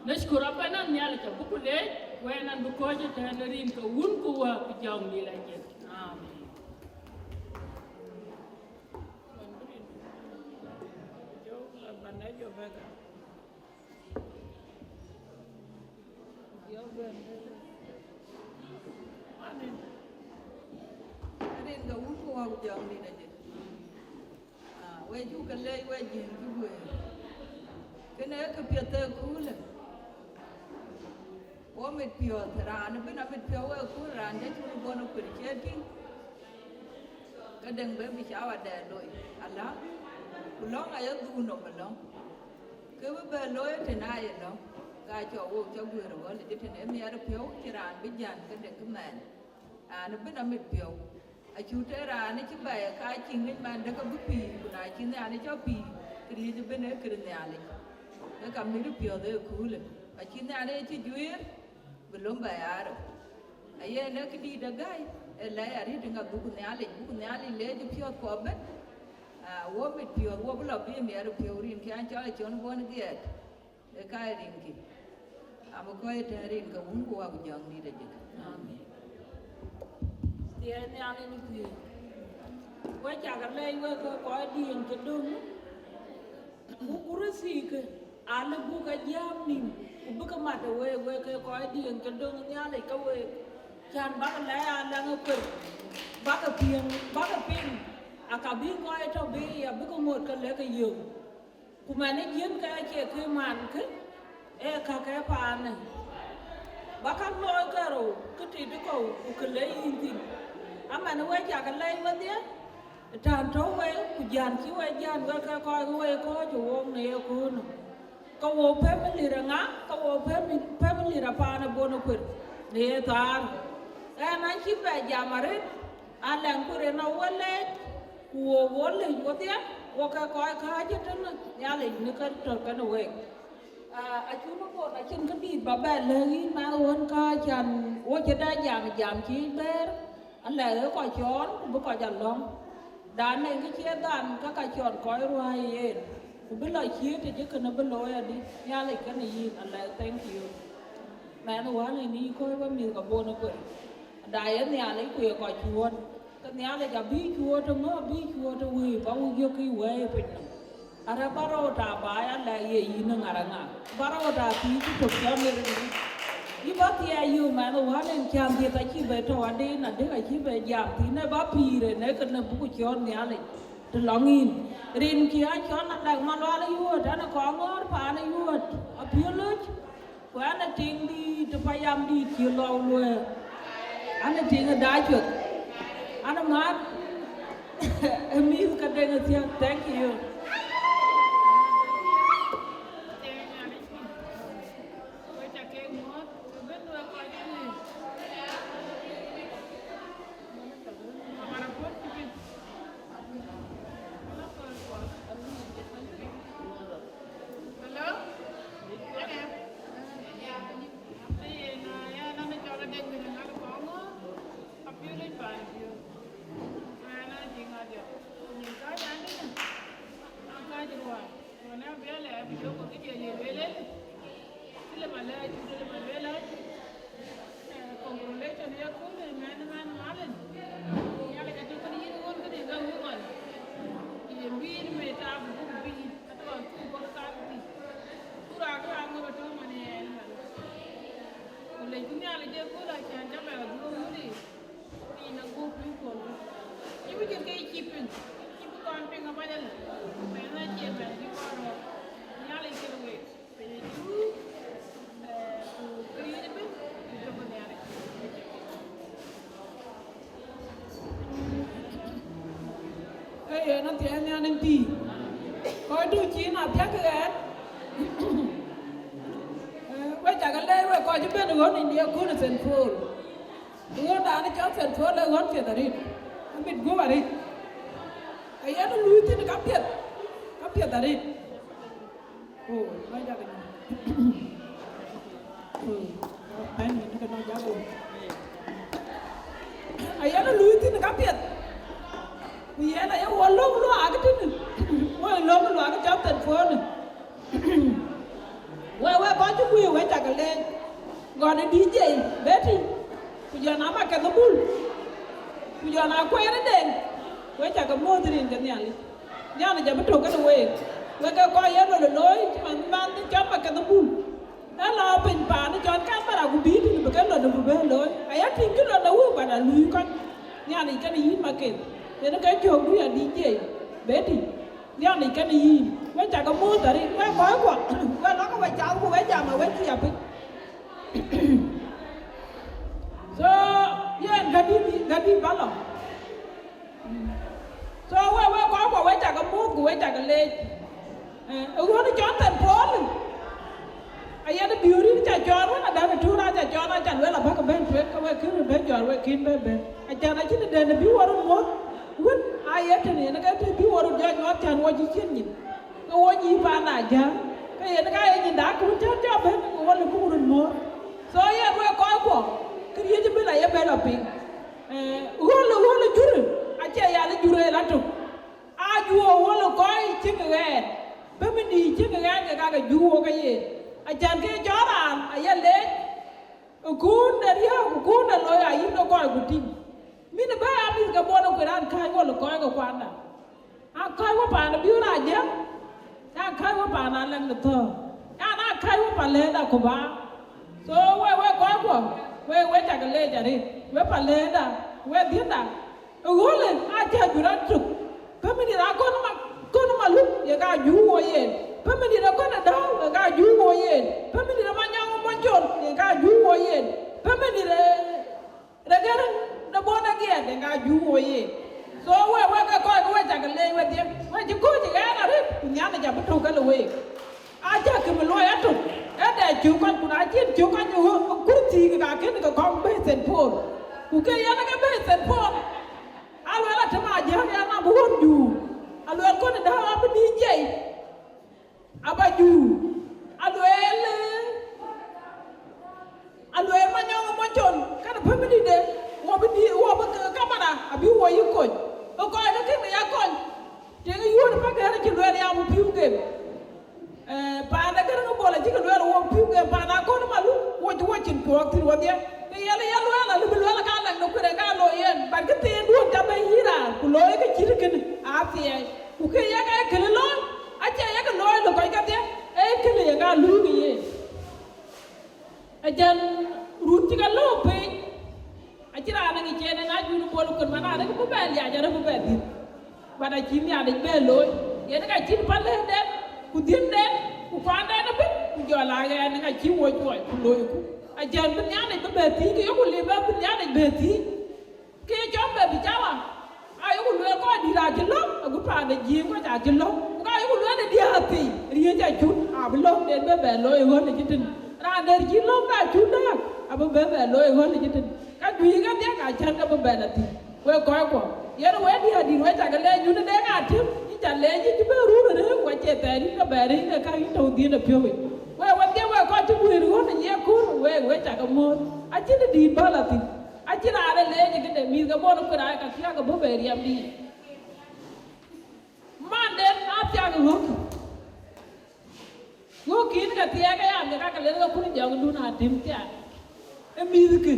Nashkur Rabbana, Nhialic abuk leec, wɛn an bï kɔ̈ɔ̈c ëtɛ̈ɛ̈n rin ke Wun ku Wät ku Jɔŋdït Lajik. Amen. Rin ke Wun ku Wät ku Jɔŋdït Lajik. Ah, we cuk ke leec, we Jiëëŋ cï guëër. Kënë ee këpiɛth ë köölë. Wo mit piɔ̈ɔ̈th, raan ëbën amit piɔ̈u ë kööl, raan cä cul bɔn ë kuël cie tïŋ. Ke dëŋ bï bï cawa dɛ loi, ala, ku lɔ̈ŋ aye dhuk nɔm ë lɔ̈ŋ. Ke bï bɛ looi tën aye lɔ̈ŋ, ka cɔk wok cä guëër ë gɔl ë jë tën ë miɛt ë piɔ̈u cï raan bï jän ke dëŋ kë mɛɛn. Raan ëbën amit piɔ̈u. Acuk tëë raan ë cï bɛ̈ɛ̈i ka cï ŋic man dëkë bï pïïr, ku na cï Nhialic cɔk pïïr, këriëëc ëbën ee kërë Nhialic. Ke ka mïth piɔ̈ɔ̈th ë köölë, acï Nhialic cï juëër, bï löm bɛ̈ɛ̈i arëu. Ayen ee këdïït ë gäi, ee lɛ̈i arëët ŋa dhuk Nhialic, buk Nhialic leec ë piɔ̈ɔ̈th kuɔ ëbën. Ah, wo mit piɔ̈ɔ̈th, wo bï lɔ bï miɛt ë piɔ̈u rin kë an cɔl acɔn bɔn dhiɛɛt. Ë ka ë rinkï, abï kɔc ëtɛ̈ɛ̈n rin ke Wun ku Wät ku Jɔŋdït Lajik. Amen. Thiëëc Nhialic në thiëëc. We cak leec wek ke kɔc diëŋ cï döŋ, ku ku röt thiikë, alë buk ke jääm nïm, ku bï ke mat ë week, wek ke kɔc diëŋ cï döŋ Nhialic ke week. Can bäk lɛ̈k alɛ̈ŋ ë kuet, bäk piŋ, bäk piŋ, aka bï kɔc tɔ̈ bï ya bï ke ŋot ke lëk ke yök. Ku man ë jiën ke acie kë man kë, ee ka ke paanë. Ba käk looi ke rou, kë tit ë kɔ̈u, ku kë le yïn thïn. Aman we cak leec wedhie, tän tɔ̈u we, ku jän cï we jän we ke kɔc ke we kɔ̈ɔ̈c ë wook në ye köölë. Ke wo family rë ŋa, ke wo family, family rë paan ë bon ë kuër, në ye thaar. Ɣɛn acï bɛ jam arëët, alɛŋ kuër en a wo leec, ku wo wo lec wodhie, wo ke kɔc kääc ëtënë Nhialic në kë tɔ̈ kenë week. Ah, acuk bɔ̈ acïn këdït ba bɛ lɛ̈k yïn man wën kääc, can wo cï dɛ jam, jam cï bɛ̈ɛ̈r, alɛ̈k ë kɔc cɔɔr, ku bï kɔc a lɔ̈ŋ. Dan en kë cie dhan, ka ka cɔn kɔc ruääi yen, ku bï lɔ ciëët të jëkënë bï looi adï, Nhialic kenë yïn, alɛ̈k, thank you. Mɛn wään en yï kɔc we mïth ka bon ë kuër. Da ye Nhialic ku ye kɔc cuöt. Ke Nhialic abï cuöt ëŋö, abï cuöt ë wëi, ba wo yök kë wëi ë piny nɔm. Arë ba rɔt aa baai alɛ̈k ye yïn ë ŋa rë ŋa. Ba rɔt aa thiëëc cï tök cɔl ë rin. Yï ba thiɛɛc yök mɛn wään en cän dhiëth acï bɛ tɔ̈u adï, na dëk acï bɛ jam thïn, ë ba pïïr en ë kënë buk cɔɔt Nhialic të lɔŋ yïn. Rin kï acɔl alɛ̈k Malual ë yuöt, an ë kɔŋ ŋɔ̈ɔ̈r paan ë yuöt, apiöl löc. Ku an, ë tiŋ dïït ë payam dïït cï lɔu luɛɛr. An, ë tiŋ ë dac cueth. An, ë mat ë mïth ke deŋ ë thiäk. Thank you. Hello? Congratulations, ya kul, mɛn, mɛn Malin. Nhialic atɔ̈ kënë yïn ɣön kënë ka wïc ɣɔn. Ye bïï në mɛt taap buk bïï, atɔ̈ ɣɔn thuk bɔ̈ kan bïï. Ku raak raak ŋö bä tɔ̈ man ë ɛn man. Ku lecku Nhialic ë kööl acän cä bɛ dhuöök ŋöt ë. Piny na guöp piny kuɔn. Cï bï jël ke cï piŋ, cï bï kɔn piŋ abac alë. Mɛn acie mɛn bï kɔn rɔt. Nhialic kën week. Ee yen athiɛɛn nhial en pïïr. Kɔc tɔ̈ cin apiɛth ɣɛɛt. Ee, we cakë leec we kɔc cï bɛ̈n ɣön India kun ë Saint Paul. Ɣöndan cɔl Saint Paul ee ɣön piɛth arëët. Amit guöp arëët. Ayen luui thïn ka piɛth, ka piɛth arëët. Oh, ba jak ni. Oh, bɛ̈n ni ke nɔŋ jak wo. Ayen luui thïn ka piɛth. Ku yen aye wo lɔ̈ŋ luaak tënë. Wo lɔ̈ŋ luaak cɔk thɛn puɔ̈në. We, we kɔc cï guiir we cakë leec. Gɔn ë D J Betty. Ku jɔn ama keth bul. Ku jɔn akuɛɛr ë deŋ. We cakë muɔ̈th rin ke Nhialic. Nhialic abï tök kënë week, wek ke kɔc ye lon ë looi, cï man man cɔl Maketh Bul. Ë lɔ piny paan cɔl Canberra, ku bïï tënë bï ke lon ë bï bɛ̈n looi. Aya tïŋ cï lon ë wëu, but aluui kɔc. Nhialic kenë yïn Maketh, yen ke cökdu ya D J Betty. Nhialic kenë yïn, we cakë muɔ̈th arëët, we kɔckuɔ, we lɔkë we cath ku we jam awek cï ya piny. So, yen gädï, gädï bä lɔ. So we, we kɔckuɔ, we cakë muɔ̈th ku we cakë leec. Eh, ë ɣön cɔl Saint Paul, ayen biöörin ca cɔɔr wën, adäŋ ë tuur aca cɔɔr, aca lueel abäkë bɛ̈n tueŋ, ke we kën bɛ̈n jɔɔr, we kën bɛ̈n bɛ̈n. Acan acïn ëdɛ̈n bï wɔ röt muɔ̈th wën, aye tën yen ke të bï wɔ röt jɔ nyuɔɔth cän wɔ cï cïn nyin. Ke wɔ nyïï paan ajäŋ, ke yen ka ye nyin dak wën cän jɔ bɛ̈n, ke wɔ lë buk röt muɔ̈th. So yen we kɔckuɔ, këriëëc ëbën aye bɛ̈n lɔ piny. Eh, ɣöl, ɣöl ë jurë, acie yal ë jurë ë la tök. Aa juöör ɣöl ë kɔc cïk ɣɛɛt, bï min dïït cïk ɣɛɛt ke ka ke juöör wok ke yen. Acan ke cɔɔr raan aye leec, ë kuun de riääk ku kuun de loi ayï ke kɔc ku tïŋ. Min ë bɛ̈ɛ̈i amit ke buɔt ë kuëër an, kääc ɣöl ë kɔc ke kuanda. Aa kääc wɔ paan ë biöör ajäŋ, aa kääc wɔ paan alɛŋ de thɔ̈ɔ̈r, an, aa kääc wɔ pa lëëda ku bä. So we, we kɔckuɔ, we, we cakë leec arëët, we pa lëëda, we dhiënda. Ë ɣöl ë acä jur atök, pemini ra kɔn ma, kɔn maluk ye ka juu wo yen, pemini ra kɔn adäu ye ka juu wo yen, pemini ra manyɔŋ mɔcol ye ka juu wo yen, pemini ra, ra gɛr de bɔn agiɛɛt ye ka juu wo yen. So we, we ke kɔc ke we cakë leec wedhie, we cï kɔc ɣɛɛr arëët, ku Nhialic abï tök ke le week. Aca kë bï luɔi atök, ë dɛ cök kɔc, ku na cïn cök kɔc, ë ɣöö ë kurthii ke ka kën ke kɔŋ bɛ̈i Saint Paul. Ku ke yen ke bɛ̈i Saint Paul, aluel atëm ajäŋ ya na bï ɣön juu, aluel kɔn ë däu abï D J, aba juu, aluel, aluel manyɔŋ mɔcol, kɛn pemini de, wɔ bï di, wɔ bï ke kamera, abï wɔ yï kony. Ë kɔc ke kën ya kony, tiŋ yuöör pa gɛ̈r cï luel ya bï pïu gem. Eh, paan de Gäräŋ Bol acï ke lueel wok pïu ke paan akɔn malu, wocï wocin tuɔɔk thïn wodhie. Ke yen ya lueel, alë bï lueel ka lɛŋ de kuëër ë ka looi yen, but kë thiin duön ca bɛ̈n yïn raan, ku looi ke cït kënë, athiɛɛi. Ku ke ye ka ye kënë looi, acie ye ke looi lë kɔc kedhie, ee kënë ye ka luui ke yen. Acan run cï ke lɔ̈ɔ̈k piny, acïn raan ë ŋic en ë ŋac Jun Bol Kën man arëk bï bɛ liac arëk bï bɛ dhiëth. But acï Nhialic bɛ looi, yen ka cïn päl lëëden, ku dhiënden, ku kuanden ëbën, Ku jɔl a ɣɛn ŋa cï wo cuɔc ku loiku. Acän bï Nhialic bï bɛ thiëëc, ke yoku lim bï Nhialic bɛ thiëëc. Ke cɔk bɛ bï cawa. Ayoku lueel kɔc dït acï lɔ̈k, agut paan de Jiëëŋ kɔc acï lɔ̈k. Ku ka yoku lueel ë diäär thii, riëëc acut, abï lɔ̈k den bï bɛ looi ɣön ë cï tïn. Raan dɛ̈t cï lɔ̈k bï acut dääk, abï bï bɛ looi ɣön ë cï tïn. Ka juëc kedhie ka cän ke bï bɛ lɔ thïn. Wek kɔckuɔ, yen wek diäär dït, wek cakë leec, yïn Deŋ Atem, yïn ca leec, yïn cï bɛ run ë rëëu, ku acie thɛɛr yïn ke bɛ rëëu ke ka yïn tɔ̈u dhiën ë piɔ̈u yic. Wek wedhie, wek kɔc cï guëër ɣön ë ye kur, wek, wek cakë muɔ̈ɔ̈th. Acïn dït bä lɔ thïn. Acïn raan ë leec ë këde, mïth ke bɔ̈ në kuëër aa ka thiääk ke bɔ̈ bei riɛmdï yic. Manden aa thiääk ë ɣöökï. Ɣöökï yïn ke thiääk aya, ke ka ke lel ke kun jɔŋdun Atem thiääk. Ë mïthkï,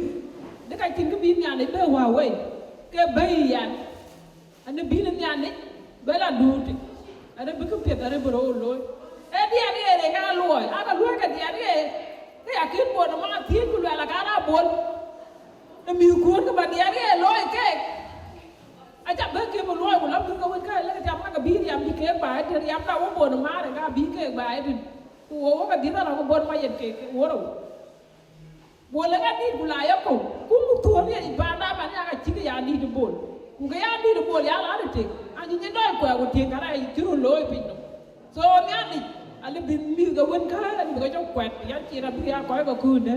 dë ka cïn kë bï Nhialic bɛ wäu wei, ke bɛ̈i yɛn. An, bï Nhialic bɛ lɔ duut, an, bï kë piɛth an, bï rɔt looi. Ee diɛt ɣer ë ka luɔi, aa ka luɔi ke diɛt ɣer, ke ya kën bol ë ma thiëëc ku luɛl, aka raan bol. Ë mïthkuön ke bä diɛt ɣer looi keek. Aca bɛ̈k ke bï luɔi, ku la mïth ke wën ka lëk tiam ka ke bï riɛm bï keek baai tën, riɛm da wo bol ë maar, ka bï keek baai tën. Ku wo, wo ke dhiëth ala ku bol ma yen keek, ke wo rou. Bol ë ka dït ku la ye kɔ̈u, ku muk thuɔ̈l ye paanda man ya ka cïk ya dït bol. Ku ke ya dït bol ya la de tek, an, nyin dɔc kuɛɛr ku tiëŋ ka la cï röt looi piny nɔm. So Nhialic alë bï mïth ke wën kääc, alë bï ke cɔk kuɛt, yan cïn abï ya kɔc ke kööndë.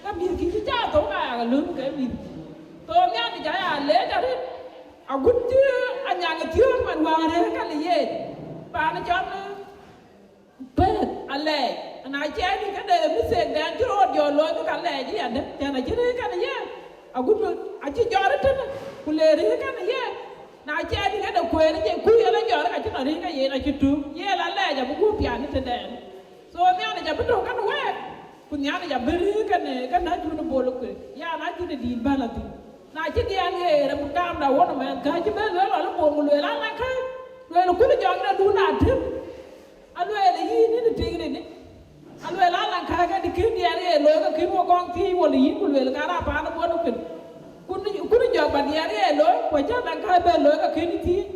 Ka mïthkï cï cä thou ka ya ke lööm ke mïth. So Nhialic aya leec arëët, agut cï anyaŋ ë thiöök man wäär rëër ka le yen. Paan cɔl Beth alɛɛc, na cɛɛn yï këde mistake dɛn cï rɔt jɔ looi, bï ka lɛɛc ë yadë, cän acï rëër kɛn ë ye, agut bï acï jɔt ëtënë, ku le rëër kɛn ë ye. Na cɛɛn yï këde kueer ë je kuc ë la jɔt, ka cï nɔn rëër ke yen acï tök, ye la lɛɛc abï guöp pian ë tëdɛn. So Nhialic abï tök kɛn week, ku Nhialic abï rëër kɛn ë, kɛn acun ë bol kueer, yan acïn ë dït bä lɔ thïn. Na cï diɛɛn ɣeer, abï kaamda won ë mɛnhkäi cï ben lueel lɔ bol, ku lueel an, Alankäi, lueel, kun jɔŋdun Atem. Alueel, yïn, yïn ë tik rin, alueel, Alankäi, ke dï kën diɛɛr ye looi, ke kën wo kɔŋ thiëëc wol yïn, ku lueel, ka raan paan ë bɔ̈ në kën. Kun, kun jɔk bä diɛɛr ye looi, ku acä Alankäi bɛ looi, ke kën thiëëc.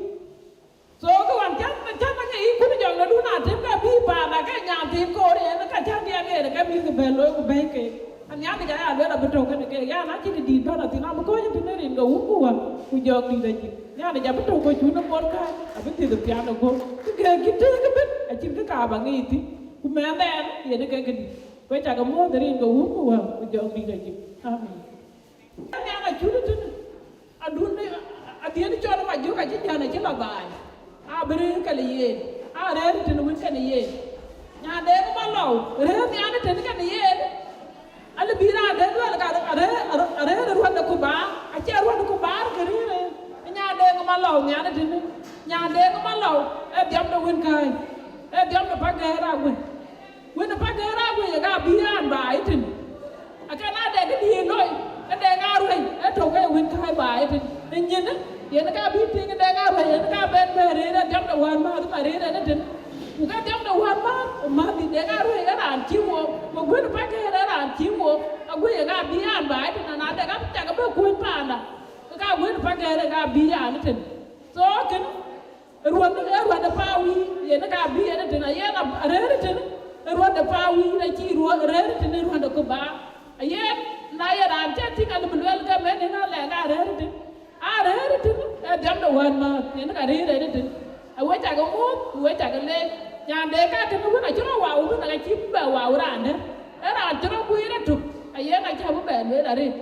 So, ke wan cän, cän na ke yï kun jɔŋdun Atem, ke bï paanda, ke nyan thiin koor yen, ka cän diɛɛr ye, ke mïth ke bɛ looi, ku bɛ̈i ke. An, Nhialic aya lueel abï tök kënë ke, yan acïn dït bä lɔ thïn, abï kɔc tënë rin ke wun ku wä, ku jɔk dït acï. Nhialic abï tök ke cun ë bol kääc, abï thiëth ë pian ë gök. Kë gɛ̈ɛ̈k cï tëëk ëbën, acïn kë kaar bä ŋic thïn. Ku mɛnhden yen ë ke këdï. Ku cakë muɔ̈ɔ̈th rin ke wun ku wä, ku jɔk dït acï. Amen. Nhialic acun tënë. Adun, adhiën cɔl Majök acï jän acï lɔ baai. Abï rëër kɛn ë yen, aa rëër tënë wën kɛn ë yen. Nyan Deŋ Malɔu, rëër nhial tënë kɛn ë yen. Alë bï raan dɛ̈ luɛl ka arëër, arëër, arëër ruɔ̈nde ku baar, acie ruɔ̈nde ku baar ke rëër. Nyan Deŋ Malɔu nhial tënë, nyan Deŋ Malɔu, ee dhiɔmde wën kääc, ee dhiɔmde Pagɛ̈ɛ̈r Aguëc. Wën ë Pagɛ̈ɛ̈r Aguëc ë ka bï raan baai tënë. Akën ade këdï looi, ke Deŋ Aruëc ë tök ke wën kääc baai tënë. Ë nyin, yen ka bï tïŋ Deŋ Aruëc, yen ka ben bɛ rëër ë dhiɔmde wään mäth, ma rëër en ëtën. Ku ke dhiɔmde wään mäth, mäth bï Deŋ Aruëc ë raan cï wook, ku wën ë Pagɛ̈ɛ̈r ë raan cï wook, Aguëc ë ka bï raan baai tënë, na de ka cak bï kuöc paanda, ke ka wën ë Pagɛ̈ɛ̈r ë ka bï raan ëtën. So, kënë, ruɔ̈n, ee ruɔ̈n de Pawïïr, yen ka bï yen tënë, ayen arëër tënë, ee ruɔ̈n de Pawïïr, acï ruɔ̈n, rëër tënë ruɔ̈n de Kuba. Ayen, na ye raan cä tïŋ, alë bï lueel ke mɛn yen alɛɛk arëër tënë. Arëër tënë, ee dhiɔmde wään mäth, yen ka rëër en tënë. Awe cakë ŋuɔ̈th, ku we cakë leec. Nyan de ka kënë wën acï rɔt wau, wën acï bï bɛ wau raan dɛ̈. Ee raan cï rɔt guiir ëtök, ayen acä bï bɛ lueel arëët.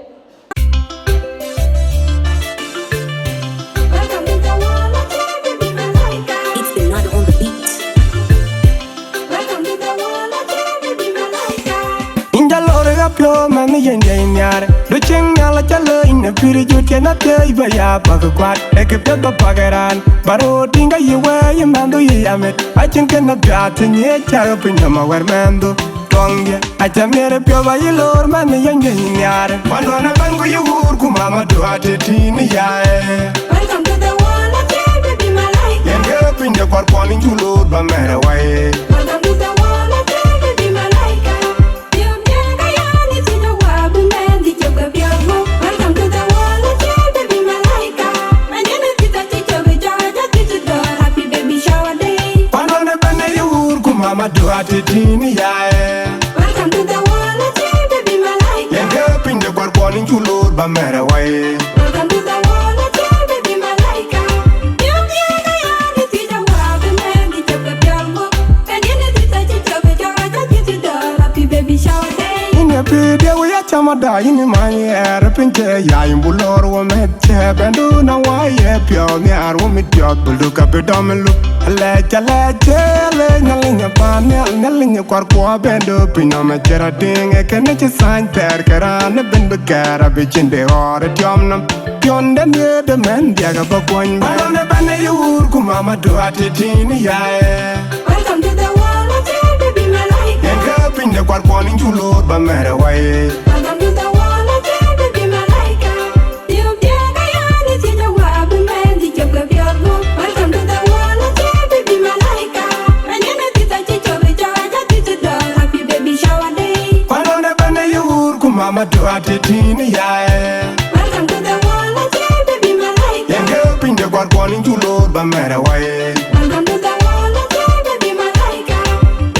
It's the Nado on the beat. Inja lor ga pio man yen de nyar. Du ching nyala chalo in a piri jut ken a te ba ya ba ga kwat. E ke pe ba ba ga ran. Baro tinga yi we yi man du yi amit. A chin ken a bia te nye charo pin ma wer man du. Tong ye. Acha miɛ̈r piɔ̈u ayï lor man yen yen nhiaar. Malɔn abɛ̈n ku yï wuur ku mama du atëtïn ya ë. Welcome to the world of J B B Malaika. Yen ke piny de kɔr kuɔn in cu lor ba mɛ̈r awai. Welcome to the world of J B B Malaika. Piɔ̈u diɛ̈n ka yɛn ë cïn awä bï mɛn dhï cök ke piɔ̈u. Welcome to the world of J B B Malaika. Manyene kita ti cök jɔ ja ti ti dɔ happy baby shower day. Malɔn abɛ̈n ayï wuur ku mama du atëtïn ya ë. Ba mɛ̈r ë wai. Welcome to the world, okay, baby malaika. Yom yɛn aya ni thiëc awä bï mɛn dï cop ke piɔl guɔ̈p. Ka diɛn ë dhïth acï cop ë cɔk aca dhïth ë dɔ̈ɔ̈r, happy baby shower day. Yïn ë pïïr diëu ya cam ada, yïn ë many ɣɛɛr ë piny cë yai, yïn bu lor wä mɛt cë bɛ̈ndu na wä ye piɔ̈ɔ̈th nhiaar wä mit piɔ̈ɔ̈th, bul du ka bï dɔm ë lup. Alɛc, alɛc, alɛc, Nhialic ë paannhial, Nhialic ë kuarkuɔ bɛ̈ndu piny nɔm ë cï rɔt tïŋ, ë kënë cï thany thɛɛr ke raan ëbën bï kɛɛr abï cin de ɣɔɔr ë tiɔm nɔm. Piɔ̈nde miëët ë mɛn diäk abä kuɔny bɛ̈n. Balon ëbɛ̈n ë yï wuur ku mama du atitïn ë yaye. Welcome to the world, okay, baby malaika. Yen ke piny de kuarkuɔn yïn cu loor ba mɛ̈r ë wai. Welcome to the world, okay, baby malaika. Yom diäk aya ni thiëc awä bï mɛn dï cop ke piɔl guɔ̈p. Welcome to the world, okay, baby malaika. Ka diɛn ë dhïth acï cop ë cɔk aca dhïth ë dɔ̈ɔ̈r, happy baby shower day. Kuan ɣɔn ëbɛ̈n ë yï wuur ku mama du atitïn ë yaye. Welcome to the world, okay, baby malaika. Yen ke piny de kuarkuɔn yïn cu loor ba mɛ̈r ë wai. Welcome to the world, okay, baby malaika.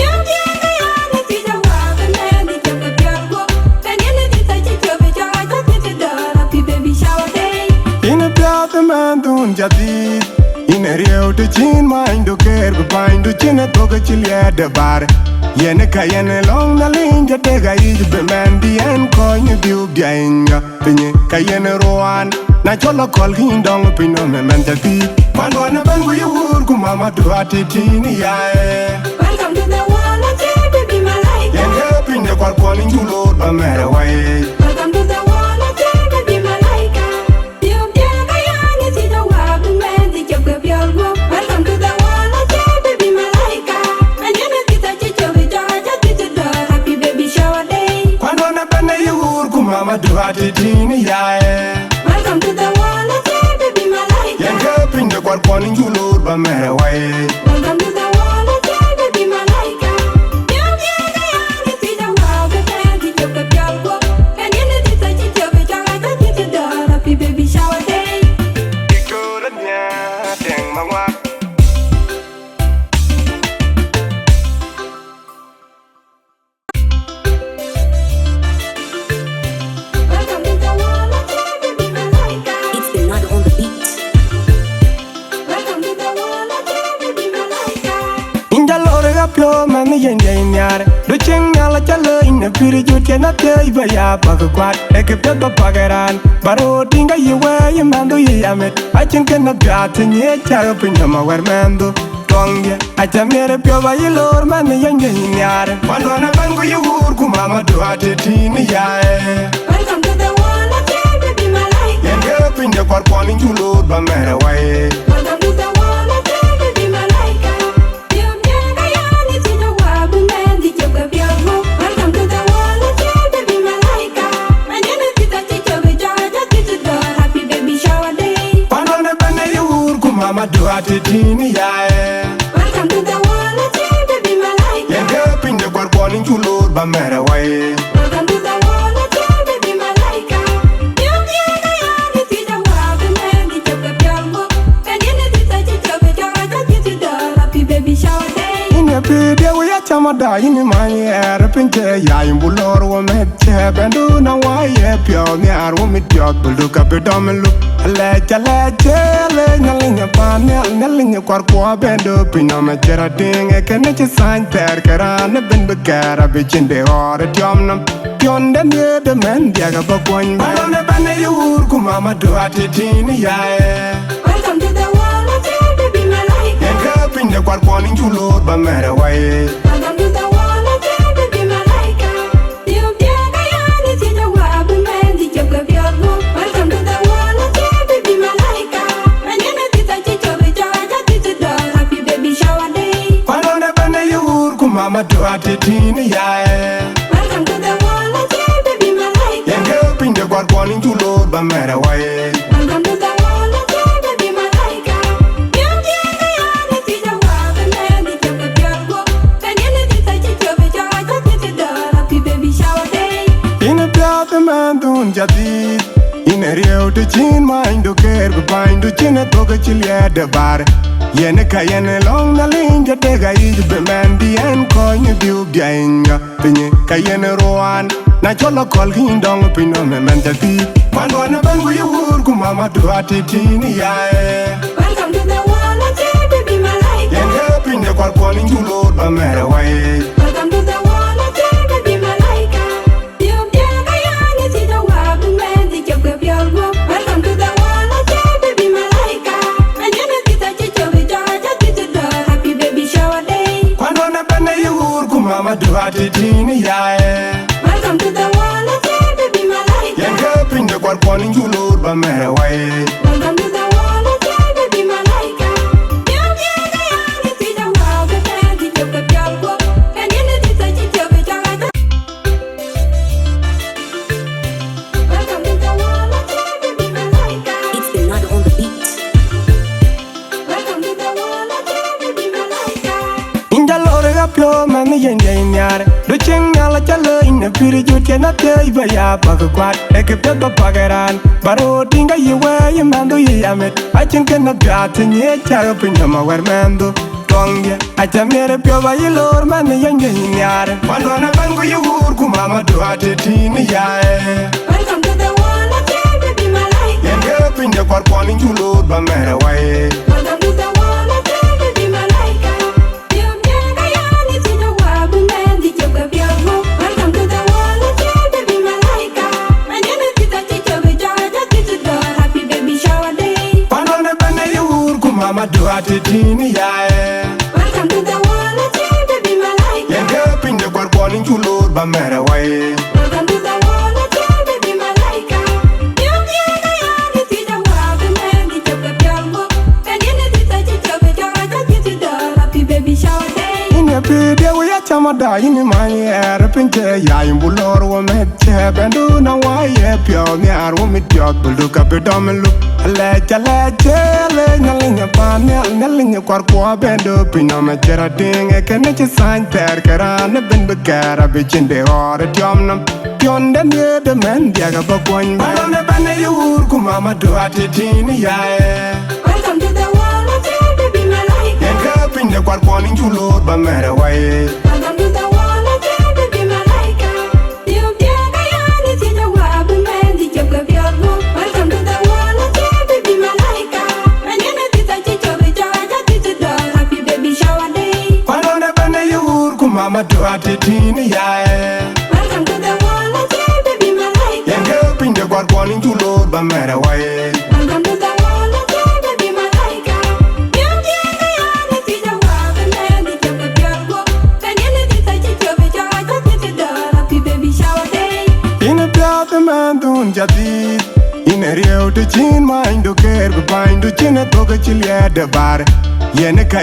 Yom diäk aya ni thiëc awä bï mɛn dï cop ke piɔl guɔ̈p. Ka diɛn ë dhïth acï cop ë cɔk aca dhïth ë dɔ̈ɔ̈r, happy baby shower day. Yïn ë piɔ̈ɔ̈th ë mɛnhdun jadït, yïn ë riëëu të cïn manydu keer bï panydu cïn ë thok ë cï liɛɛt de bär. Yen ë ka yen ë lɔ̈ŋ Nhialic jɔ tek ayic bï mɛn bï ɛn kɔc në biu biainy ŋa. Piny ka yen ruan, na cɔl akɔl kï yïn dɔŋ piny nɔm ë mɛn ca thïïc. Kuan duɔn ëbɛ̈n ku yï wuur ku mama du atitïn ë yaye. Welcome to the world, okay, baby malaika. Yen ke piny de kuarkuɔn yïn cu loor ba mɛ̈r ë wai. Welcome to the world, okay, baby malaika. Yom diäk aya ni thiëc awä bï mɛn dï cop ke piɔl guɔ̈p. Welcome to the world, okay, baby malaika. Ka diɛn ë dhïth acï cop ë cɔk aca dhïth ë dɔ̈ɔ̈r, happy baby shower day. Kuan duɔn ëbɛ̈n ë yï wuur ku mama du atitïn ë yaye. Welcome to the world, okay, baby malaika. Yen ke piny de kuarkuɔn yïn cu loor ba mɛ̈r ë wai. Welcome to the world, okay, baby malaika. Yom diäk aya ni thiëc awä bï mɛn dï cop ke piɔl guɔ̈p. Ka diɛn ë dhïth acï cop ë cɔk aca dhïth ë dɔ̈ɔ̈r, happy baby shower day. Diktor Nia Deng Mawar. It's the Nado on the beat. Inja lor ga pio man yen jai nyar. Du ching nyala chalo ine piri jut yen a pia iba ya bag kwat. Eke pia ba pagaran. Baro tinga yi we yi man du yi amit. Achin ken na pia tinye charo pin ma wer man du. Tuɔŋdiɛ̈, aca miɛt ë piɔ̈u ayï loor man ë yɛn jɔ yïn nhiaar. Kuan duɔn ëbɛ̈n ku yï wuur ku mama du atitïn ë yaye. Welcome to the world, okay, baby malaika. Yen ke piny de kuarkuɔn yïn cu loor ba mɛ̈r ë wai. Welcome to the world, okay, baby malaika. Yom diäk aya ni thiëc awä bï mɛn dï cop ke piɔl guɔ̈p. Welcome to the world, okay, baby malaika. Ka diɛn ë dhïth acï cop ë cɔk aca dhïth ë dɔ̈ɔ̈r, happy baby shower day. Kuan duɔn ëbɛ̈n ë yï wuur ku mama du atitïn ë yaye. Welcome to the world, okay, baby malaika. Yen ke piny de kuarkuɔn yïn cu loor ba mɛ̈r ë wai. Welcome to the world, okay, baby malaika. Yom diäk aya ni thiëc awä bï mɛn dï cop ke piɔl guɔ̈p. Ka diɛn ë dhïth acï cop ë cɔk aca dhïth ë dɔ̈ɔ̈r, happy baby shower day. Yïn ë pïïr diëu ya cam ada, yïn ë many ɣɛɛr ë piny cë yai, yïn bu lor wä mɛt cë bɛ̈ndu na wä ye piɔ̈ɔ̈th nhiaar wä mit piɔ̈ɔ̈th, bul du ka bï dɔm ë lup. Alɛc, alɛc, alɛc, Nhialic ë paannhial, Nhialic ë kuarkuɔ bɛ̈ndu piny nɔm ë cï rɔt tïŋ, ë kënë cï thany thɛɛr ke raan ëbën bï kɛɛr abï cin de ɣɔɔr ë tiɔm nɔm. Piɔ̈nde miëët ë mɛn diäk abä kuɔny bɛ̈n. Balon ëbɛ̈n ë yï wuur ku mama du atitïn ë yaye. Welcome to the world, okay, baby malaika. Yen ke piny de kuarkuɔn yïn cu loor ba mɛ̈r ë wai. Welcome to the world, okay, baby malaika. Yom diäk aya ni thiëc awä bï mɛn dï cop ke piɔl guɔ̈p. Welcome to the world, okay, baby malaika. Ka diɛn ë dhïth acï cop ë cɔk aca dhïth ë dɔ̈ɔ̈r, happy baby shower day. Kuan ɣɔn ëbɛ̈n ë yï wuur ku mama du atitïn ë yaye. Welcome to the world, okay, baby malaika. Yen ke piny de kuarkuɔn yïn cu loor ba mɛ̈r ë wai. Welcome to the world, okay, baby malaika. Yom diäk aya ni thiëc awä bï mɛn dï cop ke piɔl guɔ̈p. Ka diɛn ë dhïth acï cop ë cɔk aca dhïth ë dɔ̈ɔ̈r, happy baby shower day. Yïn ë piɔ̈ɔ̈th ë mɛnhdun jadït. Yïn ë riëëu të cïn manydu keer bï panydu cïn ë thok ë cï liɛɛt de bär. Yen ë ka yen ë lɔ̈ŋ Nhialic jɔ tek ayic bï mɛn bï ɛn kɔc në biu biainy ŋa. Piny ka yen ruan, Na cɔl akɔl kï yïn dɔŋ piny nɔm ë mɛn ca thiëëc. Kuan duɔn ëbɛ̈n ku yï wuur ku mama du atitini yae. Welcome to the world, okay, baby malaika. Yen ke piny de kuar kuɔn yïn cu loor ba mɛɛr ë wai. Welcome to the world, okay, baby malaika. Diom diom ka yani thiëc awa bï mɛn dhi cop ke piɔl guɔ̈p. Welcome to the world, okay, baby malaika. Manyene thiëc acï cop ë jɔk aca thiëc ë dɔ̈ɔ̈r. Happy baby shower day. Kuan duɔn ëbɛ̈n ë yï wuur ku mama du atitini yae. Welcome to the world, okay, baby malaika. Yen ke piny de kuar kuɔn yïn cu loor ba mɛɛr ë wai. Welcome to the world, okay, baby malaika. Diom diom ka yani thiëc awa bï mɛn dhi cop ke piɔl guɔ̈p. Manyene thiëc acï cop ë jɔk aca Welcome to the world, okay, baby malaika. It's the nut on the beat. Welcome to the world, okay, baby malaika. Inja lor ga pio man yen ye nyar. Do ching nyala chalo ine piri jut ye na te iba ya bag kwat. Eke pe ba pagaran. Baro tinga ye we ye mando ye yamet. Achin ken na biat nye charo pinya ma wer mando. Tuɔŋdiɛ̈, aca miɛt ë piɔ̈u ba yï loor man ë yɛny de yïn nhiaar. Kuan duɔn ëbɛ̈n ku yï wuur ku mama du atitini yae. Welcome to the world, okay, baby malaika. Yen ke piny de kuar kuɔn yïn cu loor ba mɛɛr ë wai. Welcome to the world, okay, baby malaika. Diom diom ka yani thiëc awa bï mɛn dhi cop ke piɔl guɔ̈p. Welcome to the world, okay, baby malaika. Manyene thiëc acï cop ë jɔk aca thiëc ë dɔ̈ɔ̈r. Happy baby shower day. Kuan duɔn ëbɛ̈n ë yï wuur ku mama du atitini yae. Welcome to the world, okay, baby malaika. Yen ke piny de kuar kuɔn yïn cu loor ba mɛɛr ë wai. Welcome to the world, okay, baby malaika. Diom diom ka yani thiëc awa bï mɛn dhi cop ke piɔl guɔ̈p. Manyene thiëc acï cop ë jɔk aca thiëc ë dɔ̈ɔ̈r. Happy baby shower day. Ine pïïr de we ya cama da yïn ë many ɣɛɛr piny ke ya yïn bu loor wo mɛt cɛ bɛ̈ndu na wa ye piɔ̈u nhiaar wo mit piɔ̈th bï luk abï dɔm ë luk. Alɛc alɛc cë alɛc Nhialic ë pan nhial Nhialic ë kuar kuɔ bɛ̈ndu piny nɔm ë cï rɔt tïŋ ë kënë cï thany thɛɛr ke raan ëbën bï kɛɛr abï cin de ɣɔɔr ë tiɔm nɔm. Piɔ̈nde miëët ë mɛn diäk abä kuɔny bɛ̈n. Balon ëbɛ̈n ë yï wuur ku mama du atitini yae. Welcome to the world, okay, baby malaika. Yen ke piny de kuar kuɔn yïn cu loor ba mɛɛr ë wai. Welcome to the world, okay, baby malaika. Diom diom ka yani thiëc awa bï mɛn dhi cop ke piɔl guɔ̈p. Welcome to the world, okay, baby malaika. Manyene thiëc acï cop ë jɔk aca thiëc ë dɔ̈ɔ̈r. Happy baby shower day. Kuan duɔn ëbɛ̈n ë yï wuur ku mama du atitini yae. Welcome to the world, okay, baby malaika. Yen ke piny de kuar kuɔn yïn cu loor ba mɛɛr ë wai. Welcome to the world, okay, baby malaika. Diom diom ka yani thiëc awa bï mɛn dhi cop ke piɔl guɔ̈p. Manyene thiëc acï cop ë jɔk aca thiëc ë dɔ̈ɔ̈r. Happy baby shower day. Yïn ë piɔ̈ɔ̈th ë mɛnhdun jadid. Yïn ë riëëu të cïn manydu keer bï panydu cïn ë thok ë cï liɛɛt de bär. Yen ë ka